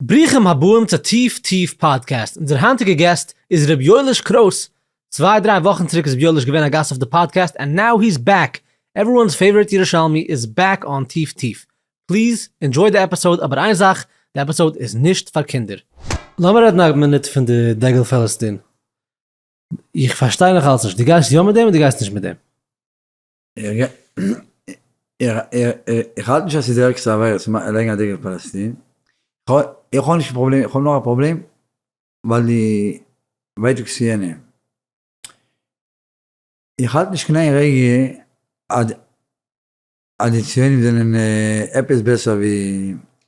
ברוכים הבאים צו טיף טיף פאדקעסט, אונזער היינטיגע guest איז ר' יואליש קרויס, צוויי דריי וואכן צוריק איז ר' יואליש געווען א גאסט אויף די פאדקעסט and now he's back, everyone's favorite ירושלמי איז back on טיף טיף, please enjoy די episode אבער איין זאך, די episode איז נישט פאר קינדער. לאמיר רעדן א מינוט פון די דגל פלסטין, איך פארשטיי נאך אלץ נישט, דו גייסט יא מיט דעם אדער דו גייסט נישט מיט דעם? איך האלט נישט אז ס'איז די ערגסטע עבירה צו לייגן א דגל פאלעסטין, איך האב נישט קיין פראבלעם, איך האב נאר א פראבלעם ווייל די ווייטאג צו יענעם, איך האלט נישט קיין איין רגע אז די ציונים זענען עפעס בעסער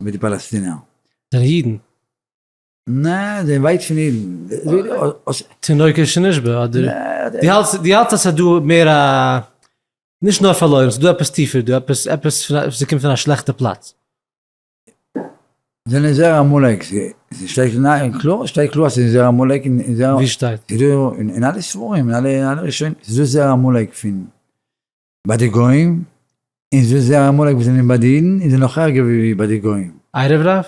ווי די פאלעסטינער. זענען אידן. נע, זיי זענען ווייט פון אידן. תינוקות שנשבה אדער? דו האלטסט דו האלטסט אז ס'איז דא מער א נישט נאר פארלוירן ס'איז דא עפעס טיפער דא עפעס עפעס ס'קומט פון א שלעכטע פלאץ. זענען זרע עמלק, ס'שטייט קלאר, שטייט קלאר אז ס'איז זרע עמלק אין זרע. ווי שטייט? ס'איז דא אין אלע ספרים, אין אלע ראשונים, ס'איז דא זרע עמלק פון ביי די גוים, און ס'איז דא זרע עמלק וואס זענען ביי די אידן און זענען נאך ערגער ווי ביי די גוים. ערב רב?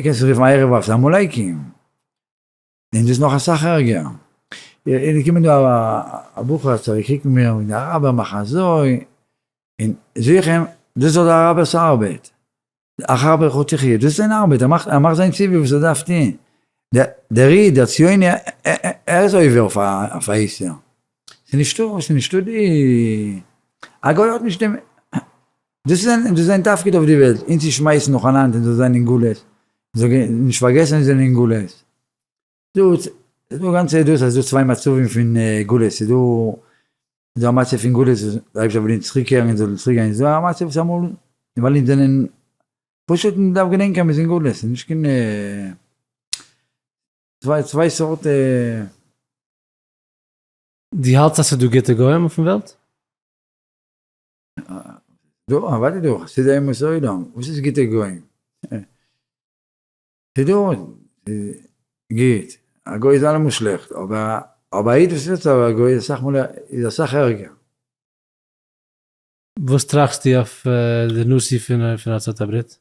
קענסט רופן ערב רב, ס'איז עמלקים. און דאס איז נאך אסאך ערגער. איז געקומען דא א בחור האט זיך געקריגט מיט מיר, און די אראבער מאכן אזוי, און זאג איך אים, דאס איז דאך די אראבער'ס ארבעט, אחר ברכו תחיה, דאס איז זיין ארבעט, ער מאכט ער מאכט זיין ציווי וואס ער דארף טון. דער איד, דער ציוני, ער איז עובר אויף א איסור. ס'איז נישטא, ס'איז נישטא די, א גוי האט נישט דעם, דאס איז זיין תפקיד אויף די וועלט, אונז צו שמייסן נאכאנאנד אונז זאל זיין אין גלות, זאל נישט פארגעסן אונז זענען אין גלות. דא איז דא גאנצע עדות אז ס'איז דא צוויי מצבים פון גלות, ס'איז דא איז דא א מצב פון גלות וואס דער אייבערשטער וויל אונז צוריק קערן אונז זאלן צוריק גיין, איז דא א מצב וואס אמאל ווייל אונז זענען פשוט מען דארף געדענקען אז מ'איז אין גלות, ס'איז נישט קיין צוויי סארט. דו האלטסט אז ס'איז דא גוטע גוים אויפן וועלט? דא, אוודאי דא, חסידי אומות העולם, וואס איז גוטע גוים? ס'איז דא גוט, א גוי איז אלעמאל שלעכט, אבער אבער א איד וואס איז א גוי איז אסאך מאל איז אסאך ערגער. וואס טראכסטו אויף די נשיא פון ארצות הברית?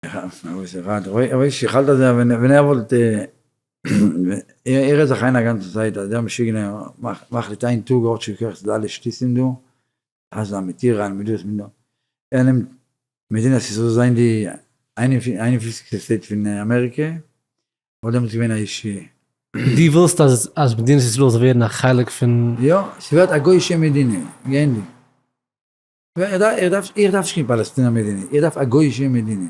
איך האלט אז ווען ער וואלט ער רעדט זיך איין א גאנצע צייט אז דער משוגענער מחליט איין טאג האט שוין כח צו די אלע שטותים דא, עזה מיט איראן מיט דאס מיט דאס, ער נעמט מדינת ישראל זאל זיין די איין און פופציגסטע state פון אמעריקע, וואלט דעמאלטס געווען א ישועה. דו ווילסט אז אז מדינת ישראל זאל ווערן א חלק פון. יא, ס'ווערט א גוי'שע מדינה, געענדיגט. איך דארף איך דארף נישט קיין פאלעסטינער מדינה, איך דארף א גוי'שע מדינה.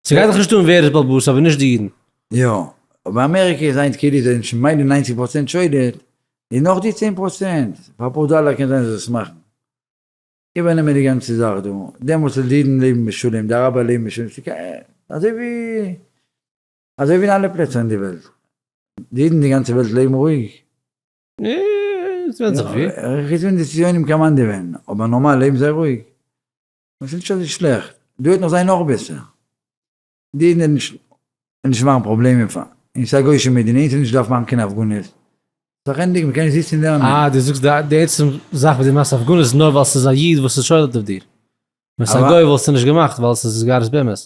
ס'גייט דיך נישט אן ווער איז בעל הבית אבער נישט די אידן. יא, אבער אמעריקע איז היינט כאילו זיי זענען שוין מיינע ניינציג פראצענט שולט, און נאך די צען פראצענט, פאר אפאר דאלער קען זיין זיי עס מאכן. איבערנעמען די גאנצע זאך דא, דעמאלטס וועלן די אידן לעבן בשלום, די אראבער לעבן בשלום, אזוי ווי אזוי ווי אין אלע פלעצער אין די וועלט, די אידן אין די גאנצע וועלט לעבן רואיג. עס ווענדט זיך ווי. חוץ ווען די ציונים קאמאנדעווען, אבער נארמאל לעבן זיי רואיג. עס איז נישט אזוי שלעכט, דא וועט נאך זיין נאך בעסער. די אידן וועלן נישט נישט מאכן פראבלעמען פאר און ס'איז א גוי'אישע מדינה, אונז וועלן נישט דארפן מאכן קיין הפגנות. זיך ענדיגן, מ'קען נישט זיצן און לערנען. אה, דו זאגסט די עצם זאך וואס דו מאכסט הפגנות איז נאר ווייל ס'איז א איד וואס איז שולט אויף דיר. ווען ס'איז א גוי וואלסטו נישט געמאכט ווייל ס'איז סגרת באמת.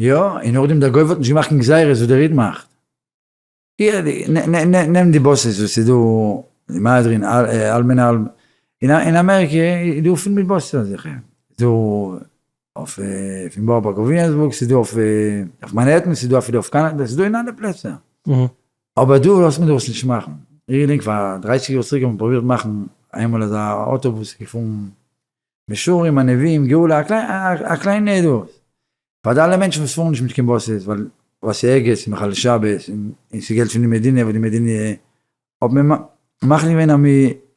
יא, און נאכדעם דער גוי וואלט נישט געמאכט קיין גזירות וואס דער איד מאכט. נעם די buses וואס איז דא, די מהדרין, אלמינאל, אין אמעריקע איז דא פיל מיט buses אזעלכע, ס'איז דא אויף פון בארא פארק אויף וויליאמסבורג, ס'איז דא אויף מאנהעטן, ס'איז דא אפילו אויף קאנאדע, ס'איז דא אין אלע פלעצער, אבער דא לאזט מען דאס נישט מאכן, איך געדענק פאר דרייסיג יאר צוריק האט מען פרובירט מאכן איינמאל אזא אוטובוס געפארן משרים הנביאים גאולה א קליינע דאס, פאר די אלע מענטשן וואס פארן נישט מיט קיין buses ווייל ווייל ס'איז ערגעץ און מחלל שבת און ס'איז געלט פון די מדינה וואס די מדינה האט מען מחליט געווען אז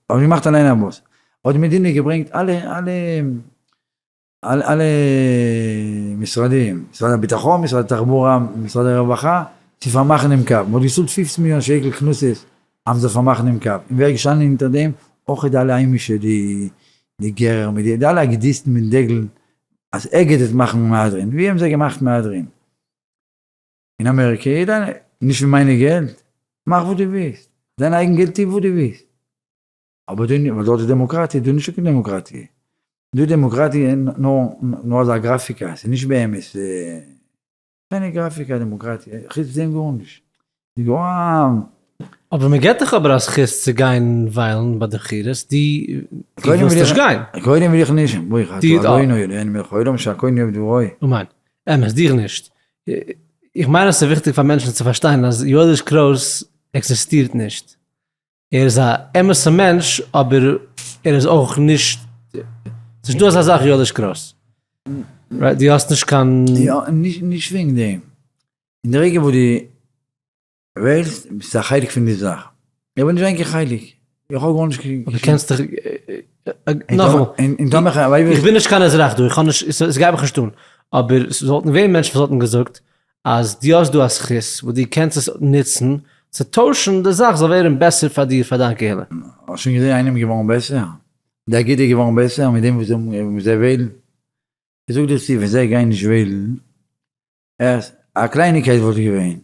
מ'האט געמאכט אליין א באס האט די מדינה געברענגט אלע אלע אלע משרדים משרד הביטחון משרד התחבורה משרד הרווחה צו פארמאכן דעם קו מ'האט געצאלט פופצן מיליאן שקל קנסות אז מ'זאל פארמאכן דעם קו און ווער איז געשטאנען אונטער דעם אויך די אלע היימישע די די גערער מיט די אלע אגודיסטן מיט דגל אז אגד וועט מאכן מהדרין, ווי האבן זיי געמאכט מהדרין? אין אמעריקע, יעדער איינער, נישט פון מיינע געלט, מאך וואס דו ווילסט, דיין אייגן געלט טו וואס דו ווילסט, אבער דא ווייל דארט איז דעמאקראטיע, דא איז נישטא קיין דעמאקראטיע. דא דעמאקראטיע נאר אזא גראפיקע, ס'איז נישט באמת. שיינע גראפיקע דעמאקראטיע, חוץ דעם גארנישט. אבער מען געט דיך אבער א זכות צו גיין וויילן ביי די בחירות, דו ווילסט נישט גיין. קודם וויל איך נישט, ברוך אתה אדוני אלוהינו מלך העולם שהכל נהיה בדברו. אמן. אמת, דיך נישט. איך מיין אז ס'איז וויכטיג פאר מענטשן צו פארשטיין אז יואליש קרויס עקזיסטירט נישט. ער איז א אמת'ע מענטש אבער ער איז אויך נישט, ס'נישט דא אזא זאך יואליש קרויס. Right? דו האסט נישט קיין. יא, נישט וועגן דעם. אין די רגע וואס דו וועלסט, ביסטו א חלק פון די זאך. איך וויל נישט זיין קיין חלק. איך האב גארנישט קיין. אבער קענסט דיך, נאכאמאל, איך בין נישט קיין אזרח דא, איך האב נישט, עס גייט מיך נישט אן. אבער ס'וואלטן געווען מענטשן וואס וואלטן געזאגט אז דו האסט דא א זכות וואס דו קענסט עס נוצן צו טוישן די זאך זאל ווערן בעסער פאר דיר פאר דיין קהילה. האסט שוין געזען איינעם געווארן בעסער? די אגודה איז געווארן בעסער מיט דעם וואס זיי וועלן? איך זאג דיר צו ווען זיי גייען נישט וועלן, א קלייניקייט וואלט געווען,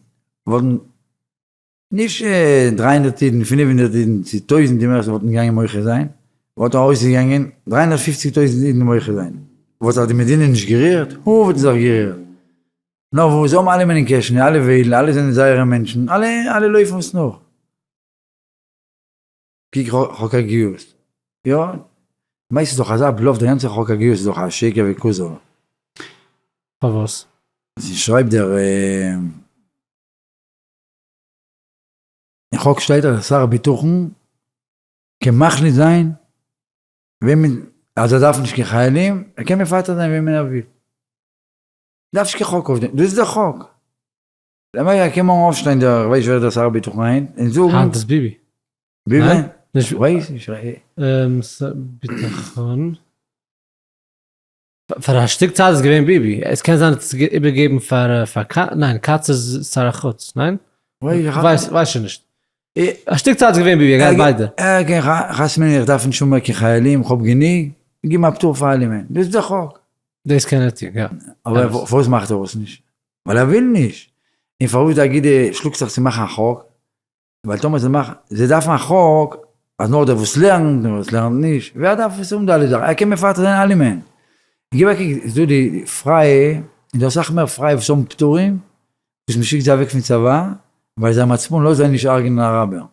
וואלטן נישט 300 אידן, 500 אידן, צו טויזנט די מערסטע וואלטן געגאנגען מוחה זיין, וואלט ארויסגעגאנגען 350 טויזנט אידן מוחה זיין, וואלט זיך די מדינה נישט גערירט? הו וואלט זיך גערירט. נאר וואס, זיי האבן אלעמען אין קעשענע, אלע וועלן, אלע זענען זייערע מענטשן, אלע אלע לויפן עס נאך. קוק חוק הגיוס, יא, מיינסט ס'איז דאך אזא בלאף, די גאנצע חוק הגיוס איז דאך א שקר וכזב. פארוואס? שרייבט דער. אין חוק שטייט אז שר הביטחון קען מחליט זיין וועמען אז ער דארף נישט קיין חיילים, ער קען מפטר זיין וועמען ער וויל. דארף נישט קיין חוק אויף דעם, דאס איז דער חוק. לאמיר ער קען מארגן אויפשטיין דער איך ווייס ווער דער שר הביטחון היינט און זאגן. היינט איז ביבי. ביבי? ווייס נישט. שר ביטחון. פאר א שטיק צייט איז געווען ביבי, עס קען זיין עס איז איבערגעגעבן פאר פאר כץ, ניין כץ איז שר החוץ, ניין? כ'ווייס ווייס שוין נישט. א שטיק צייט איז געווען ביבי, ער גייט ביידע. ער קען חתמ'נען איך דארף נישט האבן מער קיין חיילים, כ'האב גענוג, גיב מיר א פטור פאר אלעמען, דאס איז דער חוק. דאס קען ער טון, יא. אבער פארוואס מאכט ער עס נישט? ווייל ער וויל נישט. און פארוואס די אגודה שלאגט זיך צו מאכן א חוק? ווייל טאמער זיי מאכן, זיי דארפן א חוק אז נאר דער וואס לערנט און וואס לערנט נישט, ווער דארף עס האבן די אלע זאכן, ער קען מפטר זיין אלעמען. גיב א קוק, איז דא די פרייע, איז דא אסאך מער פרייע וואס האבן פטורים, וואס מ'שיקט זיי אוועק פון צבא, ווייל זייער מצפון לאזט זיי נישט הרג'נען אראבער.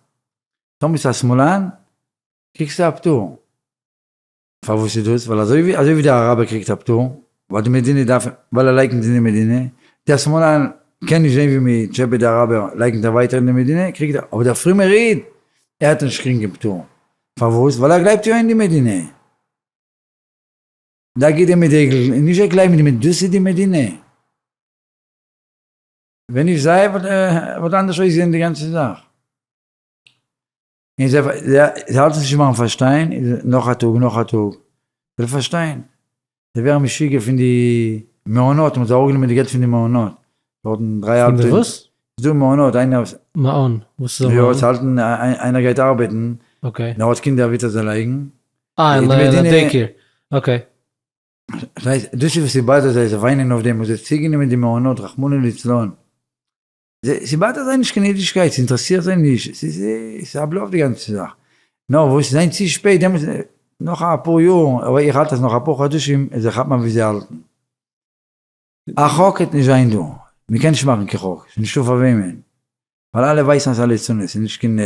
טאמער ביסטו א שמאלן, קריגסטו א פטור. פארוואס איז דאס? ווייל אזוי ווי אזוי ווי די אראבער קריגט א פטור, ווייל די מדינה דארף, ווייל ער לייקנט אין די מדינה, דער שמאלן קען נישט זען ווי מען טשעפעט די אראבער, לייקנט ער ווייטער אין די מדינה, קריגט ער, אבער דער פרומער איד, ער האט נישט קריגן קיין פטור, פארוואס? ווייל ער גלייבט יא אין די מדינה. דער גיט מיט דגל, און נישט ער גלייבט אין די מדינה, דאס איז די מדינה. ווען נישט זיי וואלט אנדערש אויסגעזען די גאנצע זאך. און זיי זיי האלטן נישט ביים פארשטיין, נאך א טאג נאך א טאג, זיי פארשטיין, זיי ווערן משוגע פון די מעונות, מ'האט זיי אראפגענומען די געלט פון די מעונות, דארטן דריי פון די וואס? ס'דא מעונות, איינער מעון? וואס איז א מעון? יא, צו האלטן, איינער גייט ארבעטן, okay. און ער האט קינדער ווי צו זיי לייגן, אה, אין א daycare, okay. דאס איז וואס ס'באדערט זיי, זיי וויינען אויף דעם, מ'האט זיי צוגענומען די מעונות, רחמנא ליצלן. ס'באדערט זיי נישט קיין אידישקייט, ס'אינטערעסירט זיי נישט, ס'איז א בלאף די גאנצע זאך. נאר וואס, זיין צו שפעט, דעמאלטס, נאך אפאר יאר, אבער איך האלט אז נאך אפאר חדשים, זיי כאפן ווי זיי האלטן. א חוק העט נישט זיין דא, מ'קען נישט מאכן קיין חוק, ס'איז נישטא פאר וועמען, ווייל אלע ווייסן אז ס'איז א ליצנות, ס'איז נישט קיין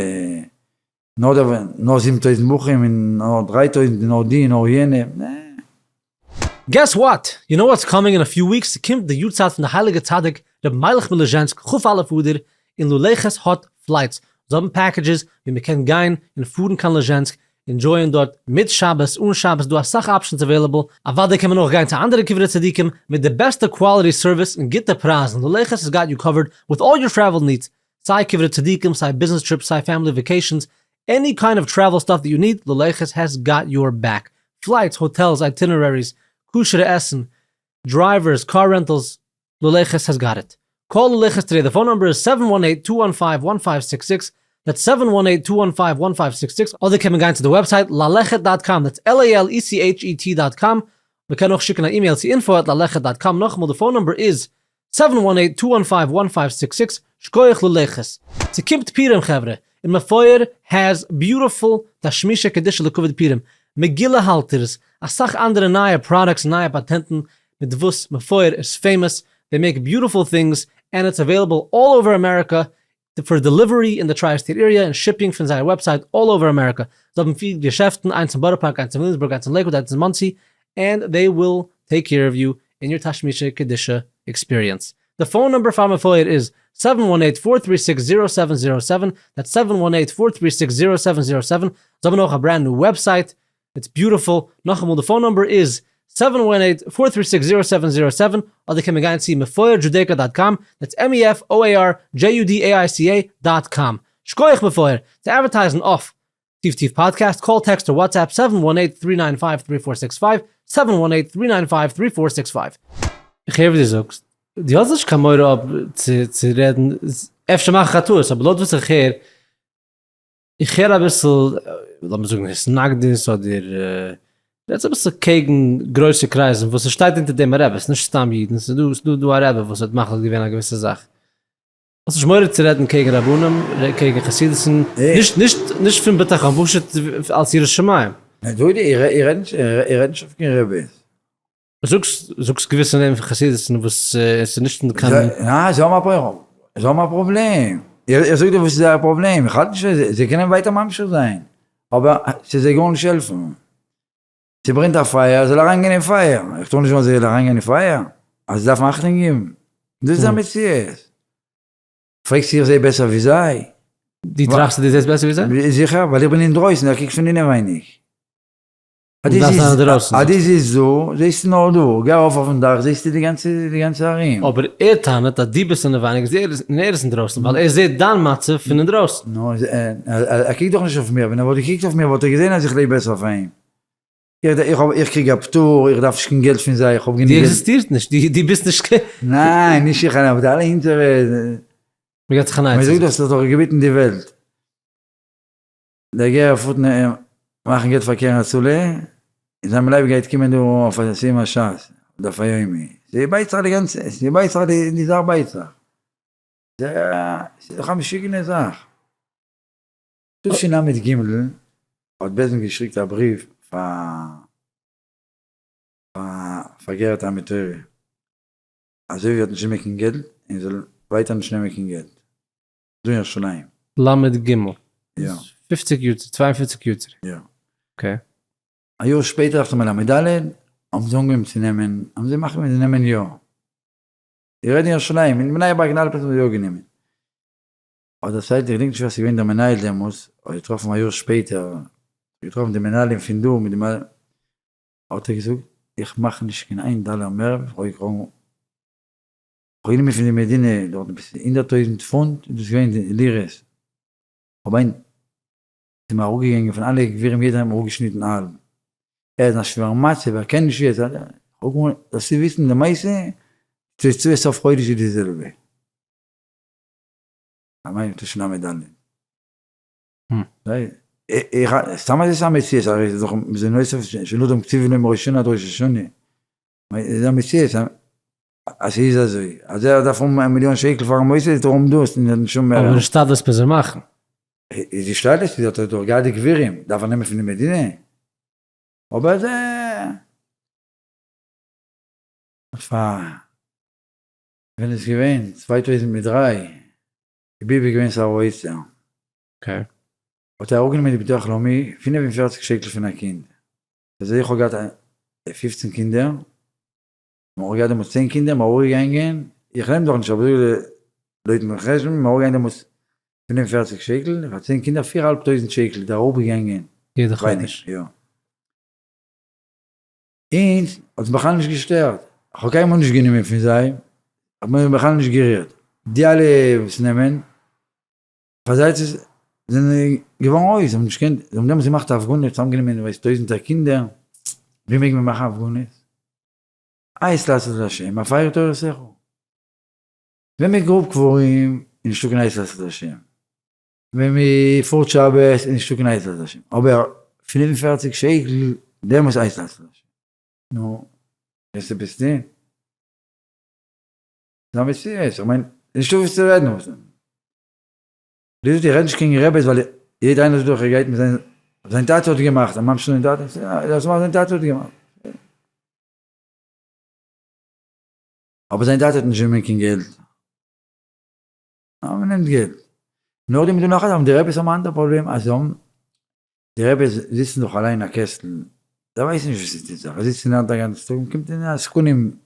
נאר דער נאר 7000 בחורים און נאר 3000 און נאר די און נאר יענע, נע. Guess what? You know what's coming in a few weeks? ס'קומט די יארצייט פון די הייליגע צדיק רבי מיילעך מליזשענסק כ א אדר און ללכת האט flights, זיי האבן packages ווי מ'קען גיין און פארן קיין ליזשענסק, enjoy ען דארט מיט שבת, אן שבת, דא אסאך options available, אוודאי קען מען אויך גיין צו אנדערע קברי צדיקים מיט די בעסטע quality service און גוטע פרייזן, ללכת has got you covered with all your travel needs, סיי קברי צדיקים, סיי ביזנעס trips, סיי family vacations, any kind of travel stuff that you need, ללכת has got your back. Flights, hotels, itineraries, כשר'ע עסן, drivers, car rentals, ללכת has got it. Call ללכת today, the phone number איז seven one eight, two one five, one five six six, that's seven one eight, two one five, one five six six, אדער קען מען גיין צו די website ללכת dot com, that's L-A-L-E-C-H-E-T dot com, מען קען אויך שיקן א אימעיל צו info at ללכת dot com, נאכאמאל די phone number איז seven one eight two one five one five six six, שקויעך ללכת. ס'קומט פורים חברה, און מפואר has beautiful תשמישי קדושה לכבוד פורים. מגילה האלטערס, אסאך אנדערע נייע products און נייע פאטענטן מיט וואס מפואר איז famous, they make beautiful things and it's available all over America for delivery אין די tri state area און shipping פון זייער website all over America, זיי האבן פיר געשעפטן, איינס אין בארא פארק, איינס אין וויליאמסבורג, איינס אין לעיקוואד, איינס אין מאנסי, and they will take care of you in your תשמישי קדושה experience. די phone number פאר מפואר איז seven one eight four three six zero seven zero seven, that's seven one eight four three six zero seven zero seven, זיי האבן אויך א brand new website, it's beautiful, נאכאמאל די phone number איז seven one eight four three six zero seven zero seven, אדער קען מען גיין צו מפואר Judaica dot com, that's M E F O A R J U D A I C A dot com. שקויעך מפואר צו advertise ן אויף טיף טיף podcast, call text or WhatsApp seven one eight three nine five three four six five, seven one eight three nine five three four six five. איך הער ווי דו זאגסט, דו האסט נישט קיין מורא אויב צו רעדן, אפשר מאך איך א טעות, אבער לויט וואס איך הער, איך הער אביסל, לאמיר זאגן התנגדות אדער רעדסט אביסל קעגן גרויסע קרייזן וואס עס שטייט אונטער דעם א רבי, עס איז נישט סתם אידן, ס'איז דא דא א רבי וואס האט מחליט געווען א געוויסע זאך. האסט נישט מורא צו רעדן קעגן רבנים, קעגן חסידות'ן, נישט נישט נישט פון בטחון, פשוט אלס ירא שמים. ניין דודי, איך רעד נישט, איך רעד נישט אויף קיין רבי'ס. זאגסט זאגסט געוויסע נעמען פון חסידות'ן וואס עס איז נישט אין קיין. ניין, זיי האבן א פראבלעם, זיי האבן א פראבלעם, איך זאג דיר וואס איז זייער פראבלעם, איך האלט נישט זיי קענען ווייטער ממשיך זיין, אבער ס'איז זיי גארנישט העלפן. ס'ברענט א פייער, זאל אריינגיין אין פייער, איך טאר נישט זאגן אז זי זאל אריינגיין אין פייער, אז זי דארף אכטונג געבן, דאס איז א מציאות. פרעגסט צו איך זעה בעסער ווי זיי? דו טראכסט אז דו זעסט בעסער ווי זיי? זיכער, ווייל איך בין אינדרויסן, איך קוק פון אינעווייניג. אז דו זיצט דא, זעסטו נאר דא, גיי ארויף אויפן דאך זעסטו די גאנצע די גאנצע ארום. אבער ער טענה'ט אז דו ביסט אינעווייניג און ער איז אינדרויסן, ווייל ער זעט דיין מצב פון אינדרויסן. נו, ער קוקט דאך נישט אויף מיר, ווען ער וואלט געקוקט אויף מיר וואלט ער געזען אז איך לעב בעסער פאר אים. איך האב, איך קריג א פטור, איך דארף נישט קיין געלט פון זיי, איך האב גענוג געלט. דו עקזיסטירסט נישט, דו ביסט נישט קיין. ניין, נישט איך אליין, אבער די אלע אונזערע. מען געבט זיך אן עצה. מען זאגט דאך ס'איז דאך געביטן די וועלט. דער גר פארט מאכן געלט פאר קרן הצלה, און זלמן לייב גייט קומען דא אויף א סיום הש"ס, דף היומי. ס'בייט זיך די גאנצע, ס'בייט זיך די זאך בייט זיך. ס'איז דאך א משוגענע זאך. תשל"ג האט בית דין געשיקט א בריוו פאר פאר גערער תלמוד תורה אזוי ווי האט נישט גענומען קיין געלט און זאל ווייטער נישט נעמען קיין געלט דא אין ירושלים. ל' ג. יא. פופציג יאר צוריק, צוויי און פופציג יאר צוריק. יא. okay. א יאר שפעטער דאכט זיך מיר ל' ד' האבן זיי אנגעהויבן צו נעמען, האבן זיי מחליט געווען זיי נעמען יא. איך רעד אין ירושלים, אין בני ברק אין אלע פלעצער האבן זיי יא גענומען. האט דערציילט, איך געדענק נישט ווער ס'איז געווען דער מנהל דעמאלס, האט געטראפן א יאר שפעטער, געטראפן די מנהלים פון דא מיט די מנהלים, האט ער געזאגט, איך מאך נישט קיין איין דאלער מער, איך האב גענומען פון די מדינה דארט עפעס הונדערט טויזנט פונט, איז דאס געווען די לירות, אבער איין איז מיר אראפגעגאנגען פון אלע גבירים יעדער האט מיר אראפגעשניטן האלב, ער איז אין א שווערן מצב ער קען נישט יעצט, זאלסטו וויסן די מעשה, תוצאות סוף חודש איז די זעלבע. אמאי תשל"ד. סתם אז עס איז א מציאות, הרי איז דאך מזונות של אדם קצובים להם מראש השנה עד ראש השנה. איז א מציאות אז ס'איז אזוי. אז ער דארף האבן א מיליאן שקל פארן מוסד, איז דאך האבן דאס און נישט האבן מער. אבער השתדלות מוז ער מאכן. איז השתדלות איז האט ער דאך געהאט די גבירים, דארף ער נעמען פון די מדינה. אבער זה. פאר ווען איז געווען? 2003 איז ביבי געווען שר האוצר. okay. האט ער אראפגענומען די ביטוח לאומי 45 שקל פון א קינד. אזוי איך האב געהאט 15 קינדער, מ'האט געהאט דעמאלטס 10 קינדער, מ'איז אראפגעגאנגען, איך נעם דאך נישט אבער לויטן חשבון, מ'איז אראפגעגאנגען דעמאלטס 45 שקל, פאר 10 קינדער פיר אהאלב טויזנט שקל איז אראפגעגאנגען. יעדע חודש. יא. אונז האט עס בכלל נישט געשטערט, איך האב קיינמאל נישט גענומען פון זיי, איך האב מיר בכלל נישט גערירט, די אלע וואס נעמען, פאר זיי איז זענען געווארן אויס, זיי האבן נישט געקענט, זיי האבן דעמאלטס געמאכט א הפגנה, צוזאמגענומען ווייס טויזענטער קינדער, ווי מעג מען מאכן הפגנות? עת לעשות לה', הפרו תורתך. ווען מען גראבט קברים איז נישטא קיין עת לעשות לה', ווען מען פארט שבת איז נישטא קיין עת לעשות לה', אבער 45 שקל דעמאלטס עת לעשות לה'. נו, קענסט עפעס טון? ס'איז א מציאות, איך מיין, נישטא וואס צו רעדן אויף דעם. דו זאגסט איך רעד נישט קעגן רעבעס ווייל יעדער איינער זאגט דאך ער גייט מיט זיין זיין טאטע האט געמאכט, א ממש זיין טאטע, דאס וואס זיין טאטע האט געמאכט. אבער זיין טאטע האט נישט גענומען קיין געלט. נאר מען נעמט געלט. נאכדעם איז דא נאך א זאך, די רעבעס האבן א אנדערע פראבלעם, אז זיי האבן, די רעבעס זיצן דאך אליין אין א קעסטל, זיי ווייסן נישט וואס עס טוט זיך, זיי זיצן דארט א גאנצן טאג, מען קומט אין עסקנים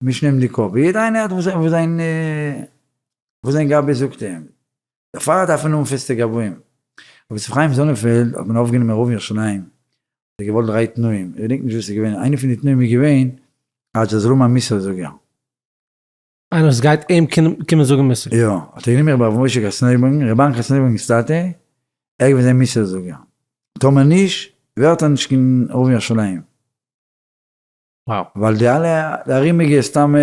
מישן אים די קאפ, יעדער איינער האט וואס זיין וואס זיין גבאי זאגט אים, דערפאר דארף מען האבן פעסטע גבאים. רבי יוסף חיים זאנענפעלד האט מען אויפגענומען רב אין ירושלים, האט ער געוואלט דריי תנאים, איך געדענק נישט וואס עס איז געווען, איינע פון די תנאים איז געווען אז ער זאל האבן א מוסר זאגער. איינער וואס גייט אים קומען זאגן מוסר. יא, האט ער גענומען רבי משה קאסנעבונג, רבי אהרן קאסנעבונג'ס טאטע, ער איז געווען זיין מוסר זאגער. טאמער נישט, ווערט ער נישט קיין רב אין ירושלים. Wow. ווייל די אלע די ארומיגע סתם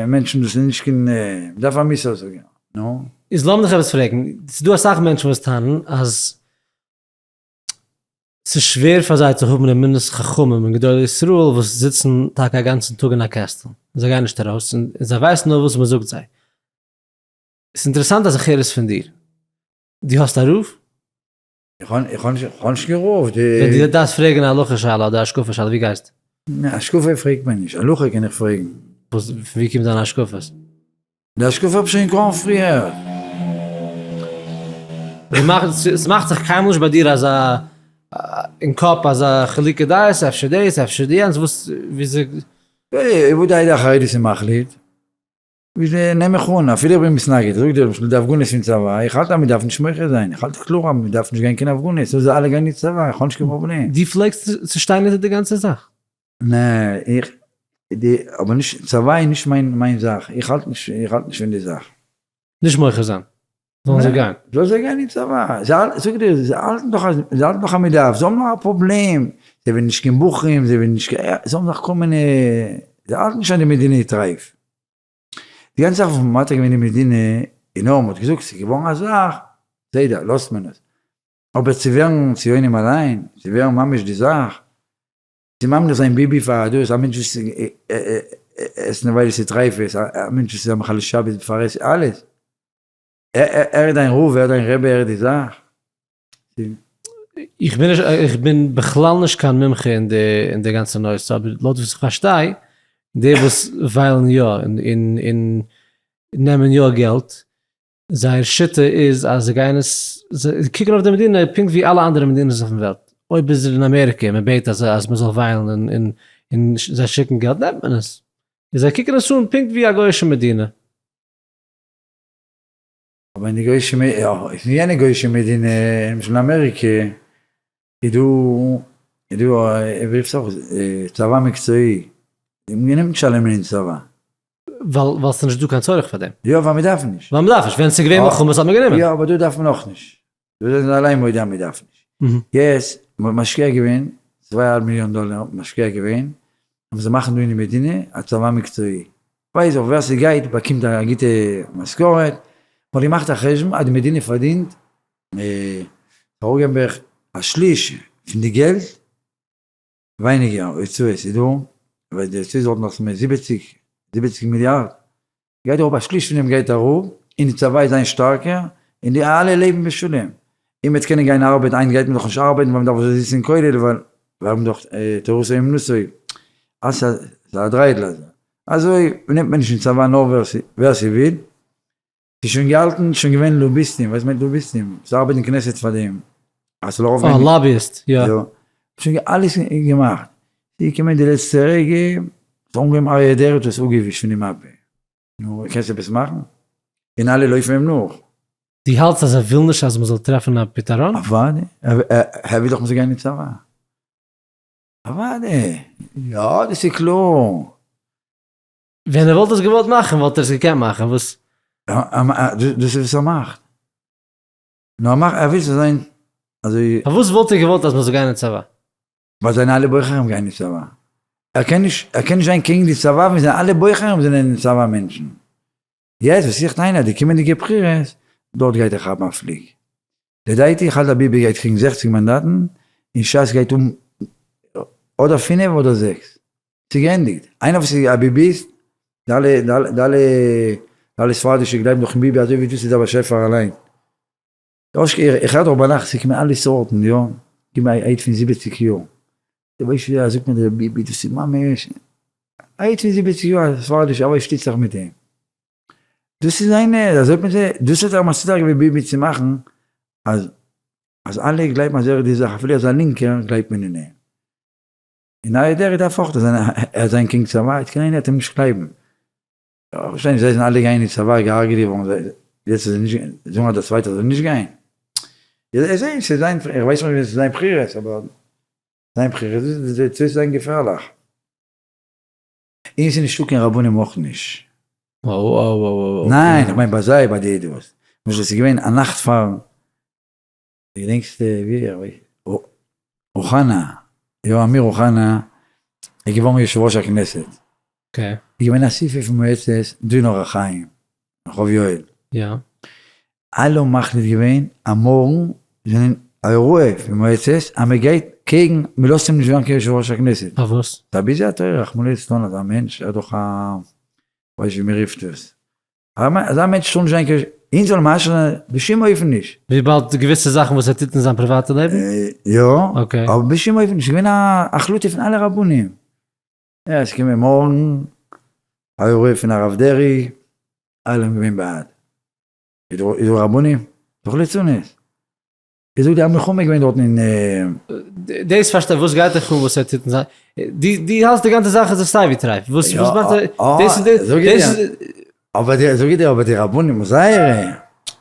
מענטשן דאס איז נישט קיין, מ'דארף א מוסר זאגער, נו. איז לאמיר דיך עפעס פרעגן, ס'איז דא אסאך מענטשן וואס טענה'ן אז ס'איז שווער פאר זיי צו האבן אמונת חכמים און גדולי ישראל וואס זיצן טאקע א גאנצן טאג אין א קעסטל, און זיי גייען נישט ארויס, און זיי ווייסן נאר וואס מ'זאגט זיי. ס'איז אינטערעסאנט אז איך הער עס פון דיר. דו האסט א רב? איך האב נישט קיין רב. ווען דו דארפסט פרעגן א הלכה שאלה אדער השקפה שאלה, ווי גייסטו? נע, השקפה פרעגט מען נישט, הלכה קען איך פרעגן. וואס, פון ווי קומט דיינע השקפות? די השקפה האב איך שוין געקראגן פריער. ס'מאכט זיך קיינמאל נישט ביי דיר אזא אין קאפ אזא חילוקי דעות, אפשר דאס אפשר יענץ, וואס וויאזוי. וואו די עדה החרדית איז מחליט, וויאזוי נעם איך אן, אפילו איך בין מתנגד, איך זאג דיר למשל די הפגנות אין צבא, איך האלט אז מען דארף נישט מוחה זיין, איך האלט קלאר אז מען דארף נישט גיין קיין הפגנות, זאל זיי אלע גיין אין צבא, איך האב נישט קיין פראבלעם. דו פלעגסט צו שטיין אונטער די גאנצע זאך? נע, איך, די, אבער נישט, צבא איז נישט מיין מיין זאך, איך האלט נישט, איך האלט נישט פון די זאך. נישט מוחה זיין, זאלן זיי גיין. זאל זיי גיין אין צבא, זיי האלטן, זאג דיר, זיי האלטן דאך אז, זיי האלטן דאך אז מען דארף, זיי האבן נאר א פראבלעם, זיי ווילן נישט קיין בחורים, זיי ווילן נישט קיין, זיי האבן דאך כל מיני, זיי האלטן נישט אז די מדינה איז טרייף. די גאנצע זאך וואס מען האט מתיר געווען די מדינה, און נאר מען האט געזאגט ס'איז געווארן א זאך, בסדר, לאזט מען עס. אבער צו ווערן ציונים אליין, צו ווערן ממש די זאך, צו ממליך זיין ביבי פאר א דאס, א מענטש וואס עסט נבילות וטריפות, א מענטש וואס איז א מחלל שבת בפרהסיא, אלעס. ער איז דיין רב, ער איז דיין רבי, ער איז די זאך. איך בין נישט, איך בין בכלל נישט קיין מומחה אין די אין די גאנצע נושא, אבער לויט וואס איך פארשטיי, די וואס וויילן יא און און נעמען יא געלט, זייער שיטה איז אז זיי גייען עס, זיי קוקן אויף די מדינה פונקט ווי אלע אנדערע מדינות אויפן וועלט, אויב איז אין אמעריקע און מען בעט אז אז מען זאל וויילן און און און זיי שיקן געלט נעמט מען עס, און זיי קוקן עס אן פונקט ווי א גוי'אישע מדינה. אבער אין די גוי'אישע מ יא, אין יענע גוי'אישע מדינה, למשל אין אמעריקע, איז דא, איז דא ווי רופסט אויך צבא מקצועי, מ'נעמט נישט אלעמען אין צבא. ווייל ווייל ס'איז נישט דא קיין צורך פאר דעם. יא ווייל מ'דארף נישט. ווייל מ'דארף נישט, ווען ס'איז געווען מלחמות האט מען גענומען. יא אבער דא דארף מען אויך נישט. דא זענען זיי אליין מודה אז מ'דארף נישט. יעצט, מ'האט משקיע געווען צוויי אהאלב מיליאן דאלער האט מען משקיע געווען אז מ'זאל מאכן דא אין די מדינה א צבא מקצועי. ווייס איך ווער ס'גייט באקומט א גוטע משכורת, מ'האט געמאכט א חשבון אז די מדינה פארדינט אראפגעבן בערך א שליש פון די געלט, ווייניגער הוצאות איז דא, ווייל די הוצאות וואלטן נאך מער זיבעציג, זיבעציג מיליארד, גייט אראפ א שליש פון דעם גייט אראפ, און די צבא איז זיין שטארקער, און די אלע לעבן בשלום, און מ'וועט קענען גיין ארבעטן, היינט גייט מען דאך נישט ארבעטן ווייל מ'דארף אזוי זיצן אין כולל, ווייל מיר האבן דאך תורתו אומנותו, אז ס'איז א דריידל אזוי, אזוי נעמט מען נישט אין צבא נאר ווער ס'וויל, ס'איז שוין געהאלטן, שוין געווען לוביסטים, וואס מיינט לוביסטים? ס'ארבעט אין כנסת פאר דעם, אז ס'זאל ארויף גיין. אה, lobbyist, יא. יא. שוין אלעס געמאכט. ס'איז געקומען די לעצטע רגע, ס'האט אנגעהויבן אריה דרעי האט עס אפגעווישט פון די מאפע. נו, קענסט עפעס מאכן? און אלע לויפן אים נאך. דו האלטסט אז ער וויל נישט אז מ'זאל טרעפן א פתרון? אוודאי. ער וויל דאך מ'זאל גיין אין צבא. אוודאי. יא, דאס איז קלאר. ווען ער וואלט עס געוואלט מאכן וואלט ער עס געקענט מאכן, וואס? דאס איז וואס ער מאכט. נאר ער מאכט, ער וויל ס'זאל זיין אזוי. פארוואס וואלט ער געוואלט אז מ'זאל גיין אין צבא? ווייל זיינע אלע בוחרים גייען אין צבא. ער קען נישט, ער קען נישט זיין קעגן די צבא ווען זיינע אלע בוחרים זענען צבא מענטשן. יעצט וואס איך טענה אז די קומענדיגע בחירות, דארט גייט ער כאפן א פליג. לדעתי איך האלט אז ביבי גייט קריגן זעכציג מאנדאטן, און שס גייט האבן אדער פינף אדער זעקס. ס'איז געענדיגט. איינער וואס איז א ביביסט, די אלע די אלע די אלע ספרדישע גלייבן דאך אין ביבי אזוי ווי דאס איז דער באשעפער אליין. איך הער דאך ביינאכט ס'קומען אלע סארטן, יא. גיב מיר א איד פון 70 יאר, דו ווייסט ווי ער זאגט מיר דער ביבי דאס איז ממש, א איד פון 70 יאר א ספרדישע ער ווייסט שטיצט זיך מיט אים, דאס איז זיינע, אזוי האט מען זיי, דאס האט ער מצליח געווען ביבי צו מאכן אז אז אלע גלייבן אז ער איז די זאך אפילו ער איז א לינקער גלייבט מען אין אים. און אריה דרעי דארף אויך זיין ער זיין קעגן צבא איז קיין איינער וועט אים נישט גלייבן. כ'פארשטיי נישט זיי זענען אלע געגאנגען אין צבא געהארגעט געווארן זיי יעצט איז נישט זאגן אז דער צווייטער זאל נישט גיין. איך זעה נישט ס'איז זיין איך ווייס נישט ווען ס'איז זיין בחירות אבער זיין בחירות איז צו זיין געפערליך. און ס'איז נישטא קיין רבנים אויך נישט. ניין איך מיין ביי זיי ביי די עדות. למשל ס'איז געווען א נאכט פאר די געדענקסט ווי אוחנה, יא אמיר אוחנה איז געווארן יושב ראש הכנסת. איז געווען אסיפה פון מועצת דינור החיים, רחוב יואל. יא. אלע האבן מחליט געווען אז מארגן זענען א אירוע פון מועצת אז מען גייט קעגן, מען לאזט אים נישט ווערן קיין יושב ראש הכנסת. פארוואס? ס'איז א ביזי התורה רחמנא ליצלן אזא מענטש, ער איז דאך א, כ'ווייס נישט ווי מען רופט עס. אזא מענטש טאר נישט זיין קיין אונז זאלן מאשר זיין בשום אופן נישט. וויבאלד געוויסע זאכן וואס ער טוט אין זיין פריוואטע לעבן? יא, אבער בשום אופן נישט, ס'איז געווען א החלטה פון אלע רבנים. יא, עס קומען מארגן א הוראה פון הרב דרעי, אלע האבן געווען בעד. איז דא רבנים? דאך ליצנות. איז דא די מלחמה געווען דארטן אין. דאס פארשטיי וואס גייט דיך אן וואס ער טוט אין זיין, די האלסט די גאנצע זאך איז סיי ווי טרייף, וואס וואס מאכט ער, דאס איז די, דאס איז. אבער די, זאג איך דיר, אבער די רבנים זייערע,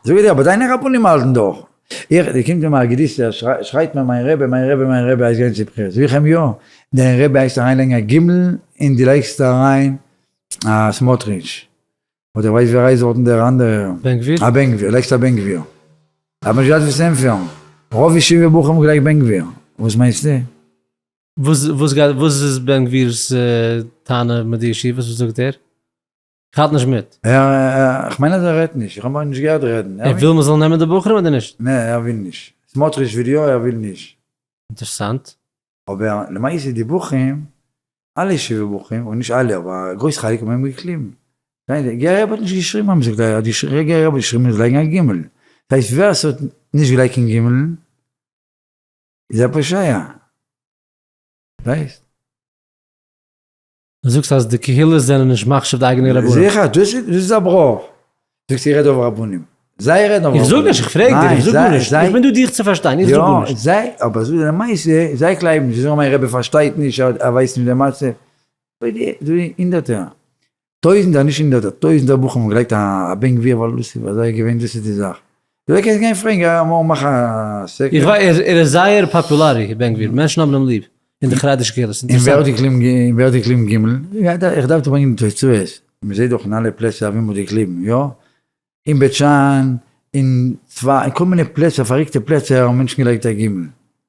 זאג איך דיר, אבער דיינע רבנים האלטן דאך, איך, די קומט מיר א געדיסטער, שרייט מיר מיין רבי, מיין רבי, מיין רבי הייסט גיין צו בחירות, זאג איך אים יא, דיין רבי הייסט אריינלייגן א גימל און די לייגסט אריין א סמוטריטש. אדער ווייסט ווי אריין זאלטן דער אנדערער. בן גביר? א בן גביר, לייגסט א בן גביר. האט מען נישט געהאט וואס צו ענטפערן. רוב ישיבה בחורים האבן געלייגט בן גביר. וואס מיינסטו? וואס וואס גייט וואס איז בן גביר'ס טענה מיט די ישיבות? וואס זאגט ער? איך האלט נישט מיט. ער, איך מיין אז ער רעדט נישט, איך האב אים נישט געהערט רעדן. ער וויל מען זאל נעמען די בחורים אדער נישט? נע, ער וויל נישט. סמוטריץ' וויל יא, ער וויל נישט. אינטערסאנט. אבער למעשה די בחורים, אלע ישיבה בחורים, און נישט אלע אבער א גרויס חלק האבן אים געקליבן. גערער רבי האט נישט געשריבן אז מ'זאל גערער רבי האט געשריבן מ'זאל לייגן א גימל. דאס הייסט ווער ס'האט נישט געלייגט קיין גימל איז א פושע. ווייסט? דו זאגסט אז די קהילות זענען נישט מחשיב די אייגענע רבנים. זיכער, דאס איז א בראך. זאגסט איך רעד אויף רבנים. זיי רעדן אויף רבנים. איך זאג נישט, איך פרעג דיר, איך זאג גארנישט. איך בין דא דיך צו פארשטיין, איך זאג גארנישט. יא, זיי, אבער זאג למעשה, זיי קלייבן נישט, זיי זאגן מיין רבי פארשטייט נישט, ער ווייסט נישט די מצב. דא הונדערטער, טויזנטער, נישט הונדערטער, טויזנטער בחורים האבן געלייגט א בן גביר ווייל דאס איז אזוי געווען, דאס איז די זאך. דו קענסט גיין פרעגן, מארגן מאך א סקר. איך ווייס, ער איז זייער פאפולארי, בן גביר, מענטשן האבן אים ליב, אין די חרדישע קהילות, אינטערעסאנט. און ווער האט געקליבן ג'? איך דארף דיר ברענגען די תוצאות, מען זעט דאך אין אלע פלעצער ווי מען האט געקליבן, יא? אין בית שאן, אין צפת, אין כל מיני פלעצער, פארריקטע פלעצער האבן מענטשן געלייגט א ג'.